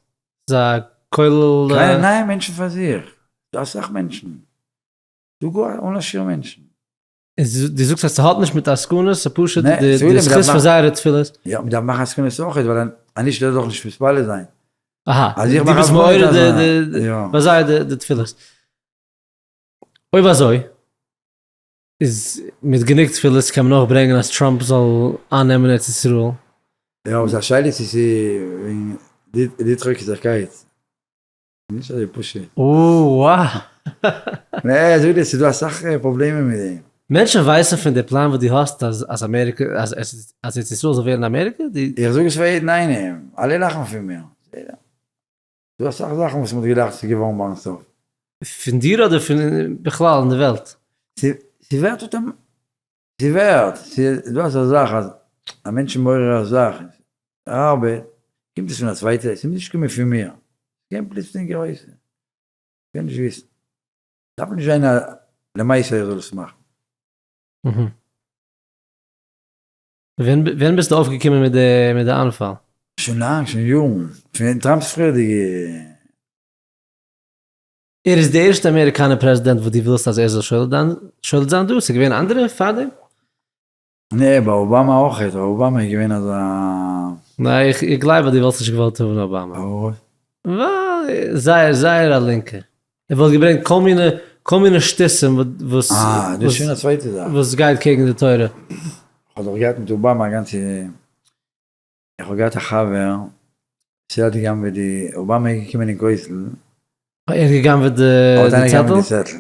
ס'איז א כולל? קיינער, ניין, מענטשן פאר זיך. ס'דא אסאך מענטשן. ס'דא גאר אן א שיעור מענטשן. איז דו זאגסט אז ס'האט נישט מיט עסקנות, ס'איז פשוט די זכות פון זייערע תפילות. יא, מ'דארף מאכן עסקנות אויכעט, ווייל אנישט וועט ער דאך נישט מתפלל זיין. אהא, דו ביסט מעורר די ביי זיי די תפילות. אויב אזוי. איז מיט גענוג תפילות קען מען אויך ברענגען אז טראמפ זאל אייננעמען ארץ ישראל. יא אבער ס'איז א שאלה צו ס'איז וועגן די טראקעזערקייט. נישט אזוי פשוט. אוה. נע, זאג דיר, ס'איז דא אסאך פראבלעמען מיט דעם. מענטשן ווייסן פון די פלאן וואס דו האסט אז אז אמעריקע אז אז ארץ ישראל זאל ווערן אמעריקע? איך זאג עס פאר יעדן איינעם, אלע לאכן פון מיר. ס'דא אסאך זאכן וואס מ'האט געדאכט ס'איז געווארן ביים סוף. פון דיר אדער פון בכלל אין די וועלט? ס'ווערט אויטאמ. ס'ווערט, ס'איז דא אזא זאך אז א מענטש איז מעורר א זאך, ארבעט, קומט עס פון א צווייטע, ס'מוז נישט קומען פון מיר, ס'קען פלוצלינג ארויס, קען נישט וויסן, דארף נישט זיין א למעשה איך זאל עס מאכן. ווען ביסטו אויפגעקומען מיט די מיט די איינפאל? שוין לאנג, שוין יארן, פון טראמפ'ס פריערדיגע. ער איז די ערשטע אמעריקאנער פרעזידענט וואס דו ווילסט אז ער זאל שולט זיין דא? ס'איז געווען אנדערע פארדעם? נע, ביי אובאמא אויך, אבער אובאמא איז געווען אזא. נע, איך גלייב אז דו וואלסט נישט געוואלט האבן אובאמא. פארוואס? ווייל זייער זייער א לינקער. ער וואלט געברענגט כל מיני כל מיני שטותים וואס. אה, דאס איז שוין א צווייטע זאך. וואס גייט קעגן די תורה. איך האב דאך געהאט מיט אובאמא א גאנצע. איך האב געהאט א חבר וואס ער האט געגנבעט די, אובאמא איז געקומען אין כותל. ער האט געגנבעט די צעטל? די צעטל.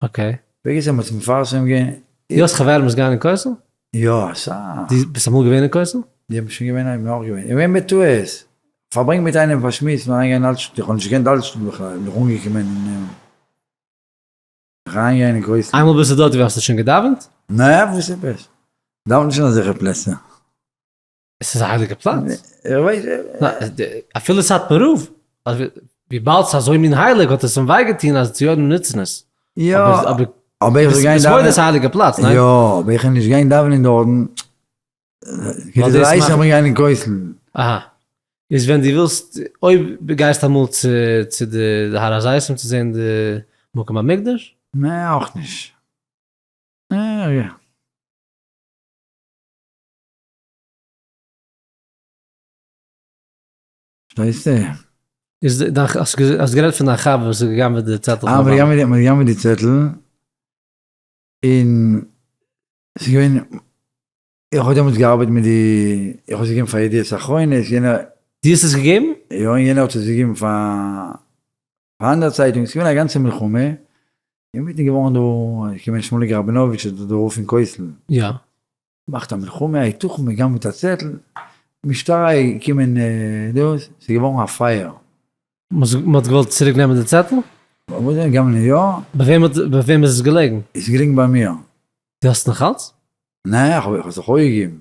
okay. בקיצור מ'האט עס מפרסם געווען. דו האסט חברים וואס גייען אין כותל? יא אסאך. דו ביסט אמאל געווען אין כותל? איך בין שוין געווען, איך בין אויך געווען. איך בין בטעות. פארברענגט מיט איינעם פארשמועסט און אריינגיין אין אלטשטאט, איך האב נישט געקענט אלטשטאט בכלל, איך בין דאך אנגעקומען אין. אריינגיין אין כותל. איינמאל ביסטו דארט ווי האסטו שוין געדאווענט? נע וואס עפעס? דאווענט נישט אין אזעלכע פלעצער. עס איז א הייליגע פלאץ. איך ווייס. אפילו סאטמאר רב, וויבאלד ס'איז אזוי מין הייליג האט עס אים וויי געטון אז ציונים נוצן עס. יא, אבער איך זאל גיין דאווענען. ביסט מודה ס'איז א הייליגע פלאץ, ניין? יא, אבער איך וועל נישט גיין דאווענען דארטן. כאילו די רייסן איך בין גיין אין כותל. אהא. איז ווען דו ווילסט, אויב גייסט אמאל צו צו די הר הזיתים צו זען די מקום המקדש? נע אויך נישט. נע יא. שטייסטו? איז דיין האסט גערעדט פון דיין חבר וואס איז געגאנגען מיט די צעטל פון אבאמא. אה מ'האט געגאנגען מיט די צעטל, און ס'איז געווען, איך האב דעמאלטס געארבעט מיט די, איך האב עס געגעבן פאר ידיעות אחרונות, יענער. דו האסט עס געגעבן? יא, און יענער האט עס געגעבן פאר פאר אנדערע צייטונג, ס'איז געווען א גאנצע מלחמה, אינמיטן געווארן דא, איז געקומען שמוליק ראבינאוויטש דער רב פון כותל. יא. מאכט א מלחמה, היתכן מ'גנב'ט א צעטל, משטרה איז געקומען דאס, ס'איז געווארן א פייער. מ'האט געוואלט צוריק נעמען די צעטל? וואס זענען גנב'נען יא? ביי וועם האט ביי וועם איז עס געלעגן? עס איז געלעגן ביי מיר. דו האסט נאך אלץ? ניין איך האב עס דאך אויפגעגעבן.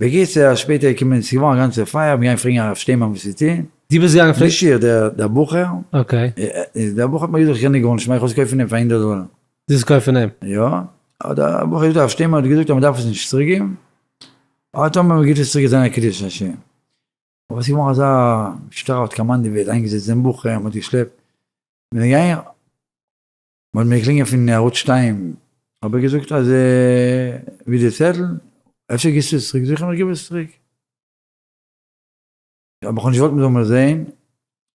בקיצור שפעטער איז געקומען, ס'איז געווארן א גאנצע פייער, מ'גייען פרעגן הרב שטיינמאן וואס צו טון. דו ביסט געגאנגען פרעגן? נישט איך, דער בחור. okay. דער בחור האט מיר געזאגט איך קען דיר גארנישט מאכן, איך האב עס געקויפט פון אים פאר הונדערט דאלער. דו האסט געקויפט פון אים? יא, האט דער בחור געזאגט הרב שטיינמאן האט געזאגט אז מ'דארף עס נישט צוריק געבן, אבער טאמער מ'גיבט עס צוריק איז זיין א קידוש השם. אבער עס איז געווארן אזא משטרה האט קאמאנדעוועט, איינגעזעצט דעם בחור, מ'האט געשלעפט, מ'איז געגאנגען, מ'האט מיר געקלינגען פון ערוץ שתיים, האב איך געזאגט אז ווי די צעטל, אפשר גיבסטו עס צוריק, זאג איך אים איך גיב עס צוריק. אבער איך האב נישט געוואלט מ'זאל מיר זעהן,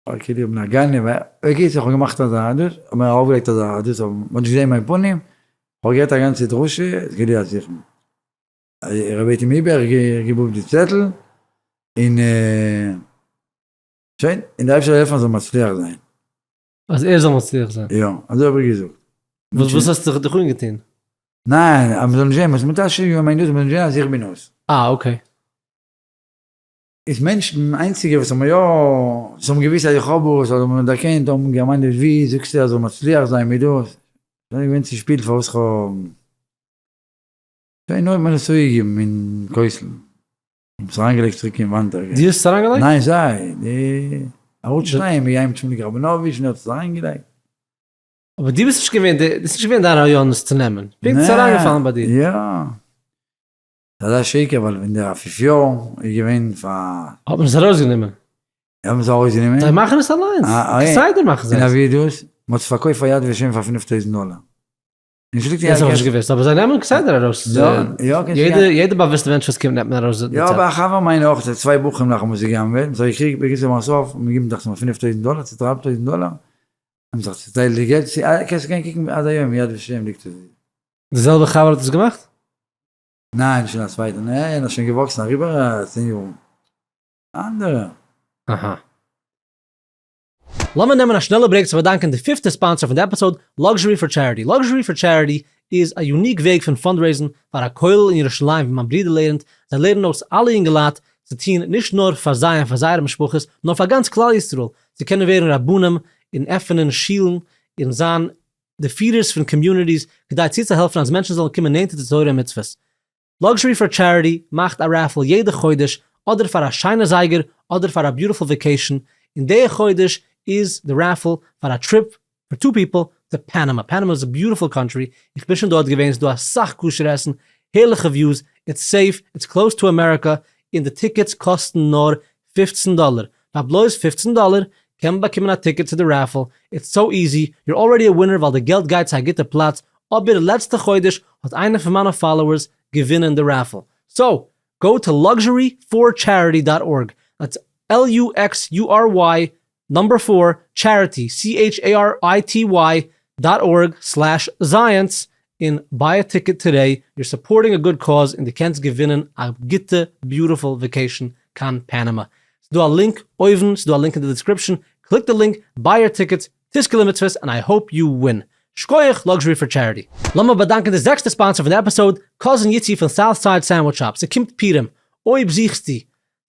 ווייל כאילו איך בין א גנב, בקיצור איך האב געמאכט אזא דאס, האט מען ארויפגעלייגט אזא דאס, אבער מ'האט נישט געזעהן מיין פנים, איך האב געהערט א גאנצע דרשה, כאילו אז איך איך בעט אים איבער, איך גיב אפ די צעטל, און שוין, און דער אייבערשטער זאל העלפן אז זאל מצליח זיין. אז ער זאל מצליח זיין. יא, אזוי האב איך געזאגט. וואס וואס האסטו דיך אנגעטון? ניין, אז מ'זאל נישט זען, מ'האט מטשטש געווען מיין דאס, מ'זאל נישט זען אז איך בין אויס. אה okay. איז מענטשן, איינציגע וואס האבן יא, וואס האבן געוויסט אז איך האב עס, אדער האבן דערקענט, האבן געמיינט ווי זאגסטו אז זאל מצליח זיין מיט דאס, זענען געווען צושפילט פארוואס כ'האב, שוין נו האט מען עס צוריקגעגעבן אין כותל. האבן עס אריינגעלייגט צוריק אין וואנט ערגעץ. דו האסט עס אריינגעלייגט? ניין זיי, די ערוץ שתיים ווי אים שמוליק ראבינאוויטש און ער האט עס אריינגעלייגט. אבער דו ביסט נישט געווען די, דאס איז נישט געווען דיין רעיון עס צו נעמען. פונקט איז אריינגעפאלן ביי דיר. יא. ס'איז אזא שקר ווייל ווען דער אפיפיור איז געווען פאר. האט מען עס ארויסגענומען. האבן עס ארויסגענומען. זיי מאכן עס אליינס. כסדר מאכן זיי עס. און אווי דאס, מ'האט עס פארקויפט פאר יד ושם פאר 5000 דאלער. דאס האב איך נישט געוואוסט, אבער זיי נעמען כסדר ארויס, יעדע באוואוסטע מענטש וואס קומט נעמט מען ארויס די צעטל. יא אבער א חבר מיינע אויך, צוויי בחורים נאך האבן זיך גע'גנב'עט, מ'האט זיך געקריגט, בקיצור ביים סוף האט מען געגעבן דאכט זיך מיר 5000 דאלער צו 3500 דאלער, האבן זיך צוטיילט די געלט, קענסט גיין קוקן עד היום יד ושם ליגט עס. די זעלבע חבר האט עס געמאכט? ניין, שוין א צווייטער, נע, יענער איז שוין געוואקסן אריבער 10 יאר. אנדערע. אהא. לאמיר נעמען א שנעלע break צו באדאנקען די פיפטע sponsor פון די episode, Luxury for Charity. Luxury for Charity איז א unique וועג פון fundraise ן פאר א כולל אין ירושלים ווי מיין ברודער לערנט, זיי לערנען אויס אלע יונגעלייט צו טון נישט נאר פאר זיי און פאר זייערע משפחות, נאר פאר גאנץ כלל ישראל, צו קענען ווערן רבנים און עפענען שולן און זיין די פירערס פון communities כדי צוצוהעלפן אז מענטשן זאלן קומען נענטער צו תורה און מצוות. Luxury for Charity מאכט א raffle יעדע חודש אדער פאר א שיינע זייגער אדער פאר א beautiful vacation, און די חודש איז די raffle פאר א trip פאר two people צו פאנאמא, פאנאמא איז א beautiful country, איך בין שוין דארט געווען, ס'איז דא אסאך כשר עסן, הערליכע views, it's safe, it's close to אמעריקא, און די tickets קאסטן נאר 15 דאלער, פאר בלויז 15 דאלער קען מען באקומען א ticket צו די raffle, it's so easy, you're already a winner ווייל די געלט גייט צו א גוטע פלאץ, אבער לעצטע חודש האט איינער פון מיינע followers געווינען די raffle, so go to luxury for charity dot org, that's L-U-X-U-R-Y number four charity, C-H-A-R-I-T-Y, dot org slash Zionce און buy a ticket today, you're supporting a good cause און דו קענסט געווינען א גוטע beautiful vacation קיין פאנאמא. ס'דא א link אויבן, ס'דא א link אין די description, click די link, buy your tickets, תזכה למצוות and I hope you win. שקויעך Luxury for Charity. לאמיר באדאנקען די זעקסטע sponsor פון די episode, cousin איצי פון South Side Sandwich Shop, ס'קומט פורים, אויב זוכסטו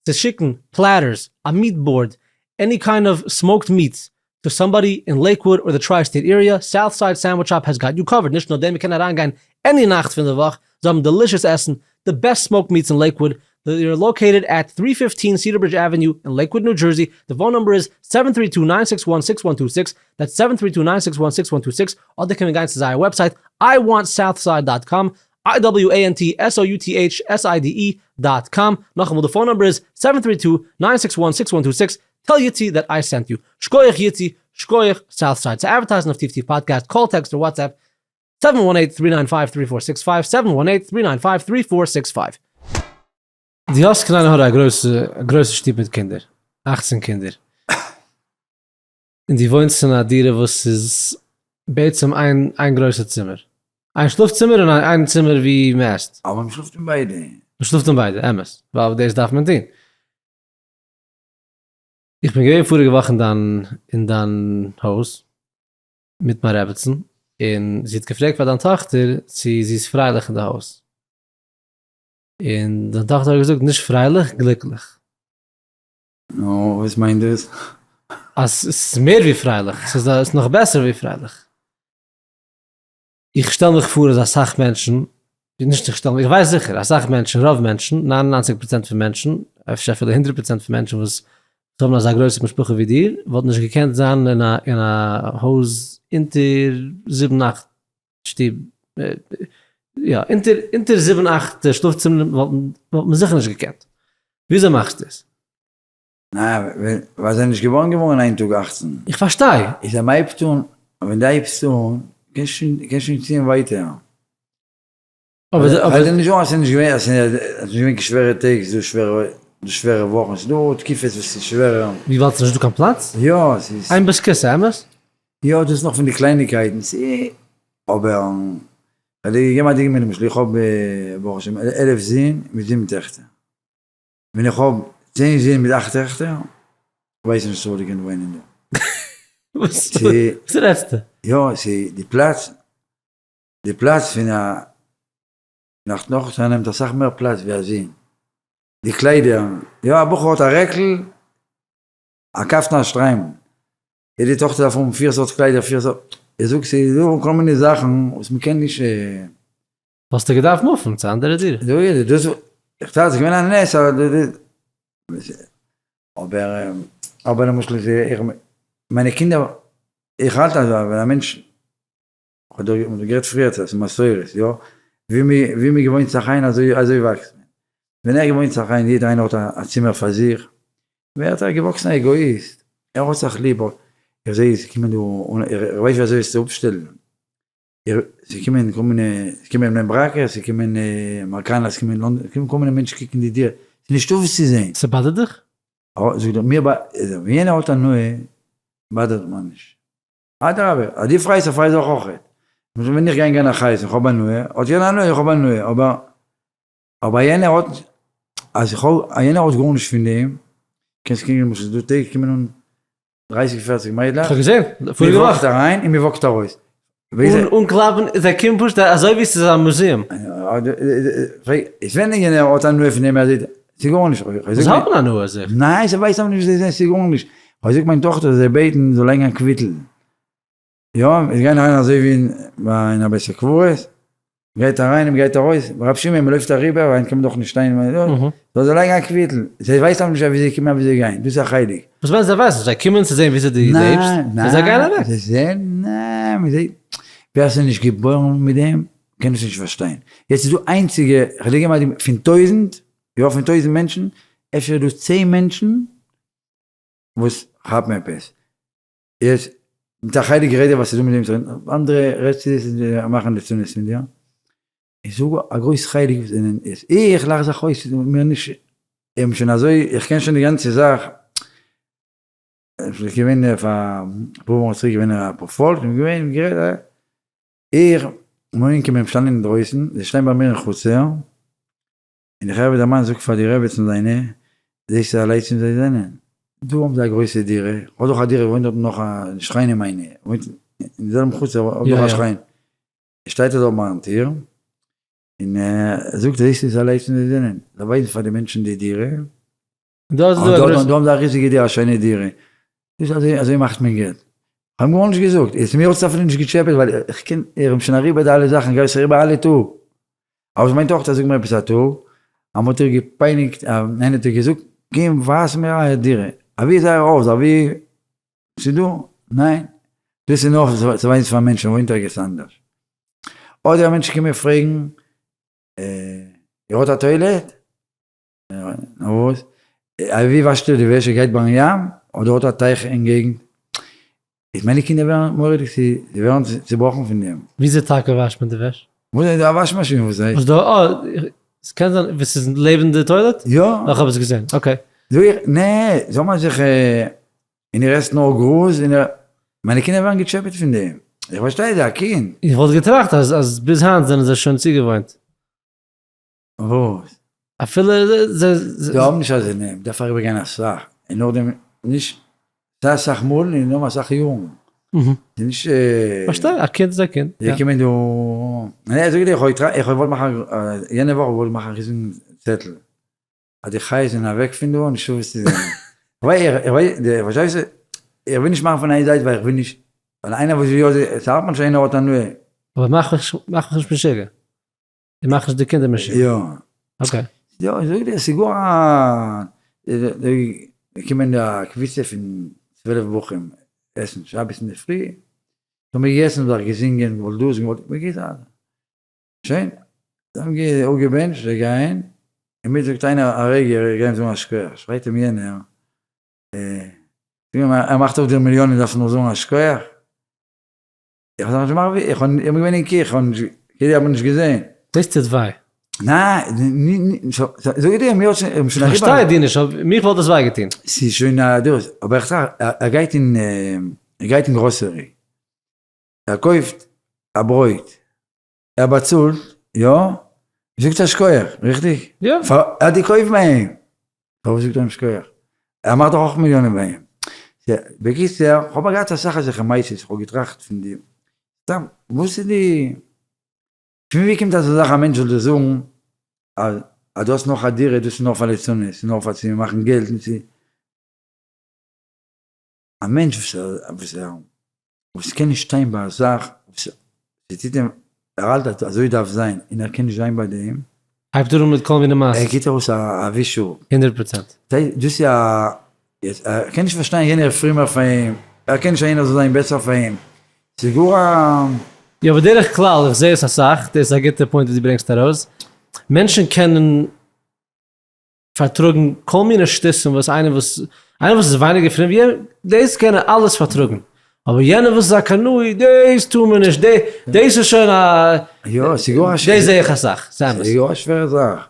צו שיקן platters, א meat board, any kind of smoked meats, to somebody אין לעיקוואוד or די tri-state area, South Side Sandwich Shop has got you covered, נישט נאר דעם, מ'קען אריינגיין any נאכט פון די וואך, זיי האבן delicious עסן, די best smoked meats אין לעיקוואוד, they are located at 315 Cedar Bridge Avenue אין לעיקוואוד ניו דזשערסי, די phone number איז 732-961-6126, that's 732-961-6126, אדער קען מען גיין צו זייער website I want southside dot com, I W A N T S O U T H S I D E dot com, נאכאמאל די phone number איז 732-961-6126, tell יצי that I sent you. שקויעך יצי, שקויעך Southside. צו advertise ן אויף טיף טיף podcast, call text אדער WhatsApp, 718-395-3465, 718-395-3465. דו האסט קיין עין הרע א גרויסע א גרויסע שטוב מיט קינדער, 18 קינדער, און דו וואוינסט אין א דירה וואס איז בעצם איין איין גרויסע צימער, איין שלאף צימער און איין צימער ווי מען עסט. אבער מען שלאפט אין ביידע. מען שלאפט אין ביידע, אמת, ווייל דאס דארף מען טון. איך בין געווען פאריגע וואך אין דיין אין דיין הויז מיט מיין רעבעצן, און זי האט געפרעגט פאר דיין טאכטער צו זי איז פרייליך אין די הויז, און דיין טאכטער האט געזאגט נישט פרייליך, גליקליך. נו, וואס מיינט דאס? אז ס'איז מער ווי פרייליך, ס'איז נאך בעסער ווי פרייליך. איך שטעל מיך פאר אז אסאך מענטשן, נישט איך שטעל מיך, איך ווייס זיכער, אסאך מענטשן, רוב מענטשן, 99% פון מענטשן, אפשר אפילו 100% פון מענטשן וואס האבן אזא גרויסע משפחה ווי דיר, וואלטן נישט געקענט זיין אין א אין א הויז אונטער זיבן אכט שטוב, יא, אונטער אונטער זיבן אכט שלאף צימערן וואלט מען זיכער נישט געקענט. וויאזוי מאכסטו עס? ניין, ווייל זיי זענען נישט געבוירן געווארן איין טאג 18. איך פארשטיי. איז אז מ'הייבט אן, ווען דו הייבסט אן, קענסט שוין, קענסט שוין ציען ווייטער. אבער, אבער. כ'רעד נישט אז ס'איז נישט געווען, אז ס'איז נישט געווען קיין שווערע טעג, ס'איז דא שווערע, דא שווערע וואכן, ס'איז דא תקופות וואס ס'איז שווערער. וויבאלד ס'איז נישט דא קיין פלאץ? יא, ס'איז. איין בית כסא, אמת? יא, דאס איז נאך פון די קלייניקייטן, ס'איז, אבער, כ'האב דיר געגעבן א דוגמא למשל, איך האב ברוך השם 11 זין מיט זיבן טעכטער. ווען איך האב 10 זין מיט אכט טעכטער, ווייס איך נישט צו וואלט איך געקענט וואוינען דא. וואס רעדסטו? יא, ס'איז די פלאץ, די פלאץ פון א נאכט נאכט נעמט אסאך מער פלאץ ווי א זון. די קליידער, יא א בחור האט א רעקל, א קאפטן א שטריימל, יעדע טאכטער דארף האבן פיר סארט קליידער, פיר סארט, איך זאג ס'איז דא כל מיני זאכן וואס מ'קען נישט. וואלסטו געדארפט move ן צו אנדערע דירה. דאס איך טראכט ס'איז געווען א נס אבער אבער למשל איך מיינע קינדער איך האלט אז ווען א מענטש כ'האב דא גערעדט פריער צו עס איז מסורת יא ווי ווי מ'געוואוינט זיך איין אזוי אזוי וואקסט מען ווען ער געוואוינט זיך איין יעדער איינער האט א צימער פאר זיך ווערט ער געוואקסן א עגאיסט ער האט זיך ליב איך זעה עס קומען דא איך ווייס ווי אזוי עס צו אפשטעלן ס'קומען כל מיני, ס'קומען בני ברק'ער, ס'קומען אמעריקאנער, ס'קומען לאנדאן, ס'קומען כל מיני מענטשן קוקן די דירה, ס'איז נישטא וואס צו זען. ס' bother ט דיך? זאגט ער, מיר ווען יענער האט הנאה bother ט מיר נישט. אדרבה, אז דו פרייסט זיך פריי זיך אויכעט. למשל ווען איך גיי אין גן החיות און כ'האב הנאה, האט יענער הנאה איך האב הנאה, אבער אבער יענער האט, אז איך האב, יענער האט גארנישט פון דעם, קענסט קוקן למשל ס'דא טעג קומען אן דרייסיג פערציג מיידלעך, כ'האב געזען, פאריגע וואך. מ'וואקט אריין און מ'וואקט ארויס. אן קלאפן, זיי קומען פשוט אזוי ווי ס'איז א מוזיעם. איז ווען יענער האט הנאה פון דעם ער זעט, ס'איז גארנישט. זיי האבן הנאה זיכער. ניין זיי ווייסן נישט וואס זיי זעען, ס'איז גארנישט. כ'האב געזאגט מיין טאכטער זאל זיי בעטן זאל לייגן א קוויטל. יא, מיר גייען אריין אזוי ווי אין א בית הקברות, מ'גייט אריין און מ'גייט ארויס, רב שמעון מ'לויפט אריבער, היינט קען מען דאך נישט שטיין, זאל זיי לייגן א קוויטל, זיי ווייסן נאך נישט ווי זיי קומען און ווי זיי גייען, דאס איז א חלק. וואס מיינט זיי ווייסן נישט? זיי קומען צו זען וויאזוי דו לעבסט, און זיי גייען אוועק. זיי זעען, ניין, מ'זעט, ווער ס'איז נישט געבוירן מיט דעם, קען עס נישט פארשטיין. יעצט איז דא איינציגע, כ'וועל דיר געבן א דוגמא, פון טויזנט, יא פון טויזנט מענטשן, אפשר איז דא צען מענטשן וואס כאפן עפעס. יעצט, מיט א חלק רעד איך וואס איז דא מיט דעם צו רעדן, אנדערע רעדסטו דאס און זיי מאכן ליצנות פון דיר, איך זאג א גרויס חלק וואס זענען איז, איך לאך זיך אויס, ס'איז מיר נישט, איך בין שוין אזוי, איך קען שוין די גאנצע זאך, איך בין געווען פאר אפאר וואכן צוריק געווען אין א פארפאלק, און געווען גערעדט, איך בין אנגעקומען געשטאנען אינדרויסן, זיי שטייען ביי מיר אין חצר, און איך הער ווי דער מאן זאגט פאר די רעבעצן זיינע, זעסט א לצים זיי זענען? דא האבן זיי א גרויסע דירה, איך האב דאך א דירה, וואוינט דארט נאך א שכנה מיינע, וואוינט אין די זעלבע חצר, האב דאך א שכן, שטייט ער דארט ביים טיר, און ער זאגט זעסט וואס א לצים זיי זענען? זיי ווייזן פאר די מענטשן די דירה, דא איז דא א גרויסע. דא האבן זיי א ריזיגע דירה, א שיינע דירה. דאס אזוי אזוי מאכט מען געלט. כ'האב אים גארנישט געזאגט, איז מיר האט עס אפילו נישט געטשעפעט ווייל איך קען, איך בין שוין אריבער די אלע זאכן, גיי עס אריבער אלע טאג. אבער מיין טאכטער זאגט מיר עפעס א טאג, אז מ'האט איר געפייניגט, איינער האט איר געזאגט, גיי ווייז מיר אייער דירה, אבי איז אייער הויז, אבי ס'איז דא? ניין. דאס איז נאר צו ווייזן פאר מענטשן וואוינט ערגעץ אנדערש. אדער א מענטש קומט מיר פרעגן, איר האט א טוילעט? נאר וואס? ווי וואשט איר די וועש? איר גייט ביים ים? אדער האט א טייך אין געגנט? איז מיינע קינדער ווערן מורא'דיג צו, זיי ווערן צובראכן פון דעם. וויאזוי טאקע וואשט מען די וועש? וואס איז א וואש מאשין וואס הייסט? וואס דא? אה, עס קען זיין וואס איז לעבן די טוילעט? יא. איך האב עס געזען, okay. זאג איך, נע, זאל מען זיך, און איר עסט נאר גראז, און איר, מיינע קינדער ווערן געטשעפעט פון דעם. איך פארשטיי זיי, א קינד. איך וואלט געטראכט אז אז ביז היינט זענען זיי שוין צוגעוואוינט. וואס? אפילו זיי. זיי האבן נישט אזוי נעם, דארף אריבער גיין אסאך, און נאכדעם נישט, ס'איז אסאך מאל און נאכדעם אסאך יארן. ס'איז נישט. פארשטיי, א קינד איז א קינד. זיי קומען דא, ניין זאג דיר, איך האב געוואלט מאכן, יענע וואך געוואלט מאכן א ריזן צעטל, אז די חיות זענען אוועק פון דא, נישטא וואס צו זען. פארשטייסט, איך וויל נישט מאכן פון איין זייט ווייל איך וויל נישט, ווייל איינער וואס וויל יא, ס'האלט מען נישט איינער האט הנאה. אבער מאך מיך נישט משוגע. די מאכסט נישט די קינדער משוגע. יא. okay. יא, איך זאג דיר, ס'איז גאר א, געקומען א קבוצה פון 12 בחורים עסן שבת אינדערפרי, האבן מיר געגעסן, זיך געזינגען, געוואלט דאס, געוואלט, מיר געזאגט, שוין, זיי האבן אפגעבענטשט, זיי גייען, אינמיטן זאגט איינער א רגע, איך גיי אים זאגן א שכוח, שרייט אים יענער, ער מאכט אויף דיר מיליאנען דארפסט נאך זאגן א שכוח? איך האב נישט געמאכט ווי, איך בין געווען אין קיך, כאילו איך האב נישט געזען. דאס טוט וויי. ניין, זאג איך דיר, מיר האט שוין אריבער. איך פארשטיי דיר נישט, אבער מיך וואלט עס וויי געטון. ס'איז שוין א דאס, אבער איך טראכט, ער גייט אין, ער גייט אין גראסערי, ער קויפט א ברויט, ער באצאלט, יא? זאגט ער שכוח, ריכטיג? יא. ער האט געקויפט ביי אים, פארוואס זאגט ער אים שכוח? ער מאכט דאך אויך מיליאנען ביי אים. בקיצור, כ'האב געהאט אסאך אזעלכע מעשות, כ'האב געטראכט פון די, סתם, וואס איז די, פון ווי קומט אזא זאך א מענטש זאל דיר זאגן אז אז דו האסט נאך א דירה, דאס איז נאר פאר ליצנות, ס'איז נאר פאר צו מאכן געלט און צו. א מענטש וואס ער וואס קען נישט שטיין ביי א זאך וואס ס'טוט אים, ער האלט אז אזוי דארף זיין און ער קען נישט זיין ביי דעם. הייבט ער אן מיט כל מיני מעשות. ער גיבט ארויס א וויש אפ. 100%. דאס איז א, ער קען נישט פארשטיין יענער איז פרומער פאר אים, ער קען נישט אז יענער זאל זיין בעסער פאר אים, ס'איז גאר א. יא בדרך כלל, איך זעה עס אסאך, דאס איז א גוטע point וואס דו ברענגסט ארויס, מענטשן קענען פארטראגן כל מיני שטותים וואס איינער וואס איינער וואס איז ווייניגער פרום ווי אים, דאס קען ער אלעס פארטראגן, אבער יענער וואס איז א קנאי, דאס טאר מען נישט, דאס איז שוין א, יא, ס'איז גאר א דאס זע איך אסאך, ס'איז אמת. ס'איז גאר א שווערע זאך.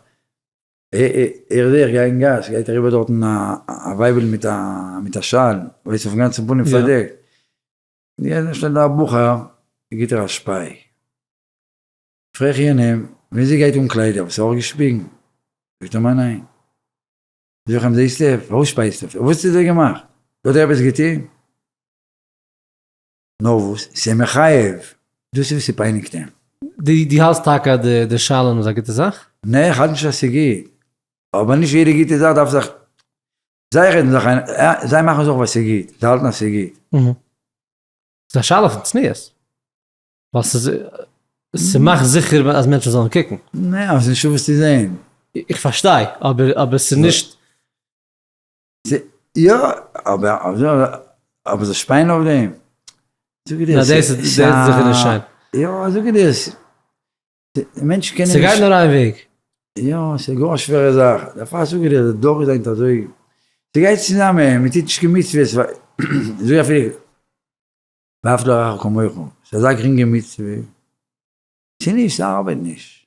איך זע איך גיי אין גאס, גייט אריבער דארטן א ווייבל מיט א מיט א שאל, ווייסט אויפן גאנצן פנים פארדעקט, יענער שטייט דא א בחור, גיט ער א שפיי. פרעג איך יענעם, ווען זי גייט אן קליידער וואלסטו אויך געשפיגן? זאגט ער מיר ניין. זאג איך אים, זעסטו, פארוואס שפייסטו אויף איר? וואס האט זי דיר געמאכט? זי האט דיר עפעס געטון? נאר וואס, ס'איז מחייב, דאס איז וואס ס'פייניגט אים. דו האלסט טאקע אז די שלום איז א גוטע זאך? נע, איך האלט נישט אז ס'איז גוט, אבער נישט יעדע גוטע זאך דארף זיך, זיי רעדן זיך איין, זיי מאכן זיך ווייל ס'איז גוט, זיי האלטן אז ס'איז גוט. ס'איז א שאלה פון צניעות, ווייל ס'איז, ס'מאכט זיכער אז מענטשן זאלן קוקן. נע, אבער ס'איז נישטא וואס צו זען. איך פארשטיי, אבער אבער ס'איז נישט. יא, אבער אבער זיי שפייען אויף דעם. זאג איך דיר, דאס איז זיכער נישט שיין. יא, זאג איך דיר, די מענטשן קענען נישט. ס'גייט נאר איין וועג. יא, ס'איז גאר א שווערע זאך, דערפאר זאג איך דיר, די דור איז היינט אזוי, ס'גייט צוזאמען, מ'טוט נישט קיין מצוות, זאג אפילו, ואהבת לרעך כמוך, ס'איז אזא גרינגע מצוה, ס'איז נישט, ס'ארבעט נישט.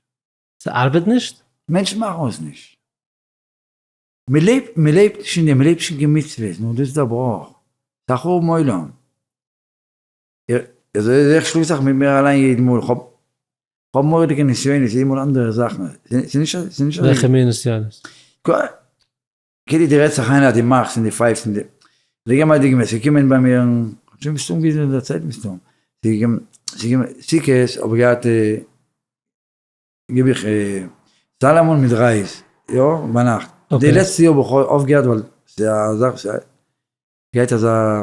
ס'ארבעט נישט? מענטשן מאכן עס נישט. מ'לעבט, מ'לעבט נישט אין דעם, מ'לעבט נישט אין קיין מצוות, נו דאס איז דער בראך, ס'איז א חורבן עולם. איך שלאג זיך מיט מיר אליין יעדן מאל, איך האב מורא'דיגע נסיונות, יעדן מאל אנדערע זאכן, ס'איז נישט אזוי. וועלכע מין נסיונות? כאילו דו רעדסט זיך איין אז דו מאכסט און דו פייפסט און דו, כ'גיב א דוגמא, ס'איז געקומען ביי מיר, כ'האב שוין מסתם געזען דערציילט מסתם, ס'איז געקומען סוכות האב איך געהאט גיב איך סאלאמאן מיט רייז, יא, ביינאכט, די לעצטע יאר האב איך אויפגעהערט ווייל ס'איז א זאך וואס גייט אזא,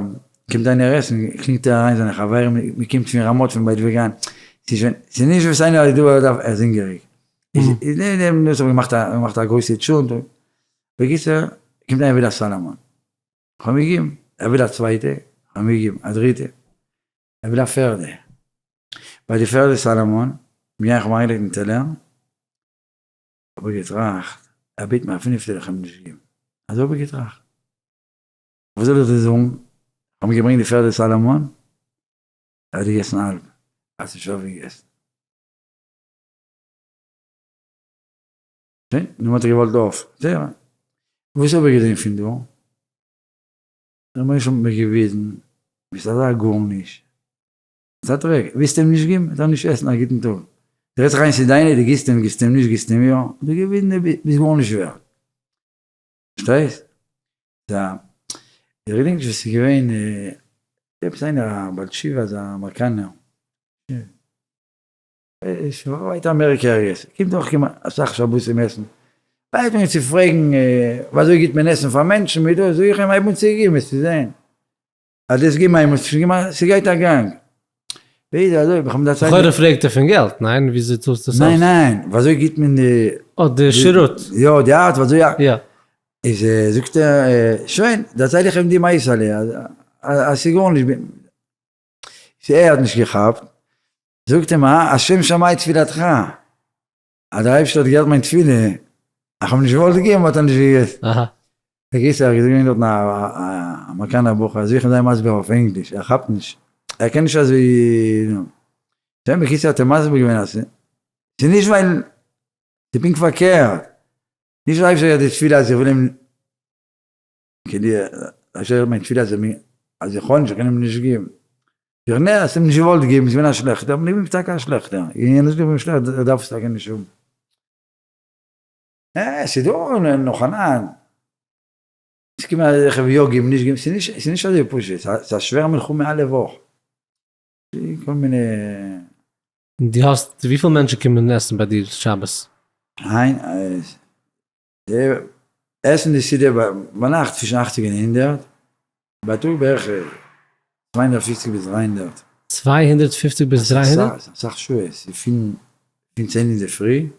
קומט איינער עסן, קלינגט ער אריין זיינע חברים, מען קומט פון רמות פון בית וגן, ס'איז שוין, ס'איז נישט וואס איינער איז דא ער דארף, ער איז הונגעריג, איז דעם האב איך געמאכט א, געמאכט א גרויסע טשולנט, בקיצור, קומט איינער וויל א סאלאמאן, כ'האב אים געגעבן, ער וויל א צווייטע, כ'האב אים געגעבן, א דריטע, ער וויל א פערדע, ביי די פערדע סאלאמאן, בין איך אים אריינגעלייגט אין טעלער, האב איך געטראכט, ער בעט מיר א פינפטע וועל איך אים נישט געבן, אזוי האב איך געטראכט. וואס זאל איך דיר זאגן, כ'האב אים געברענגט די פערדע סאלאמאן, ער האט געגעסן האלב, ער האט נישט אויפגעגעסן. שוין, נו האט ער געוואלט אויף. וואס האב איך געזען פון דא? דער מענטש האט מיר געוויזן, ביסט אזא גארנישט. ביסט א דרעק, ווילסט אים נישט געבן, זאל ער נישט עסן, א גוטן טאג. דו רעדסט זיך איין ס'איז דיינע, דו גיבסט אים, גיבסט אים נישט, גיבסט אים יא, דו געוויזן דו ביסט גארנישט ווערד. פארשטייסט? סא, איך געדענק נישט וואס ס'איז געווען, עפעס איינער א בעל תשובה אזא אמעריקאנער, ווייט אמעריקע ערגעץ, קומט אויך כמעט אסאך שבתים עסן, הייבט אן צו פרעגן ווי אזוי גיבט מען עסן פאר מענטשן מיט דאס, זאג איך אים הייב אן צו געבן וועסטו זען. אז דאס גיב מיין מוזט שוין געבן ס'גייט א גאנג. ווי אזוי איך האב דערציילט. לכאורה פרעגט ער פון געלט, ניין? וויאזוי צאלסטו עס אויס? ניין ניין, ווי אזוי גיבט מען די. אה די שירות. יא די ארט ווי אזוי. יא. איז זאגט ער שוין דערצייל איך אים די מעשה'לע אז ס'איז גארנישט ער האט נישט געכאפט זאגט אים אה השם שמע את תפילתך אז דער אייבערשטער האט געהערט מיין תפילה, איך האב נישט געוואלט געבן האט ער נישט געגעסן. אהא. בקיצור איז געווען דארטן א אמעריקאנער בחור, אזוי איך אים זיי מסביר אויף ענגליש, ער כאפט נישט, ער קען נישט אזוי, נו. שוין בקיצור האט ער מסביר געווען אז ס'איז נישט ווייל, ס'איז פונקט פארקערט, נישט ווייל אייבערשטער הערט די תפילה אז איך וויל אים, כאילו אייבערשטער הערט מיין תפילה אז איך האב נישט, איך קען אים נישט געבן. זאג איך נע, האסט אים נישט געוואלט געבן, ס'איז געווען א שלעכטער, אבער איך בין טאקע א שלעכטער, איך בין נישט געווען שלעכט, איך דארף עס טאקע נישט האבן. אה, ס'איז דא נאכאנאנד, ס'קומען אזעלכע ווי יא געבן נישט געבן, ס'איז נישט אזוי פשוט, ס'איז א שווערע מלחמה אלע וואך, כל מיני. דו האסט, וויפיל מענטשן קומען עסן ביי דיר שבת? היינט, עסן די סעודה ביינאכט צווישן אכציג און הונדערט, בייטאג בערך 250 ביז 300. 250 ביז 300? ס'איז אסאך שעות, ס'איז פון 10 אינדערפרי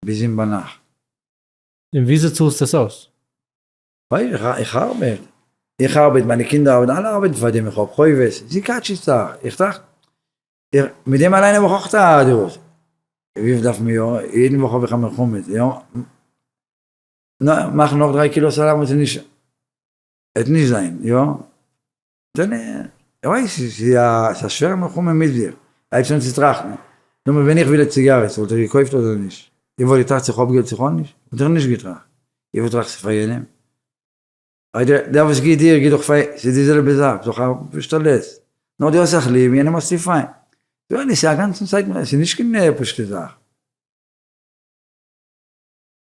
ביז זיבן ביינאכט. און וויאזוי צאלסטו עס אויס? ווייל איך ארבעט, איך ארבעט, מיינע קינדער ארבעטן, אלע ארבעטן פאר דעם, איך האב חובות, ס'איז קאטשי זאך, איך טראכט, מיט דעם אליין האב איך אויך א דאס, וויפיל דארף מען יא, יעדן וואך האב איך א מלחמה, יא, מאכן נאך דריי קילא סאלאט וואס איז נישט, וועט נישט זיין, יא, דען איך ווייס נישט, ס'איז א שווערע מלחמה מיט זיך, הייבסט אן צו טראכטן, נו ווען איך וויל א ציגארעט וואלט איך געקויפט אדער נישט, איך וואלט געטראכט צו איך האב געלט צו איך האב נישט, וואלט איך נישט געטראכט, איך וואלט געטראכט ס'איז פאר יענעם, אדער דער וואס גיט דיר גיט דאך פאר, ס'איז די זעלבע זאך, ס'איז דאך א פשט'לעס, נאר דו האסט זיך ליב, יענעם האסטו פיינט. ס'איז א גאנצן צייט, ס'איז נישט קיין פשוטע זאך.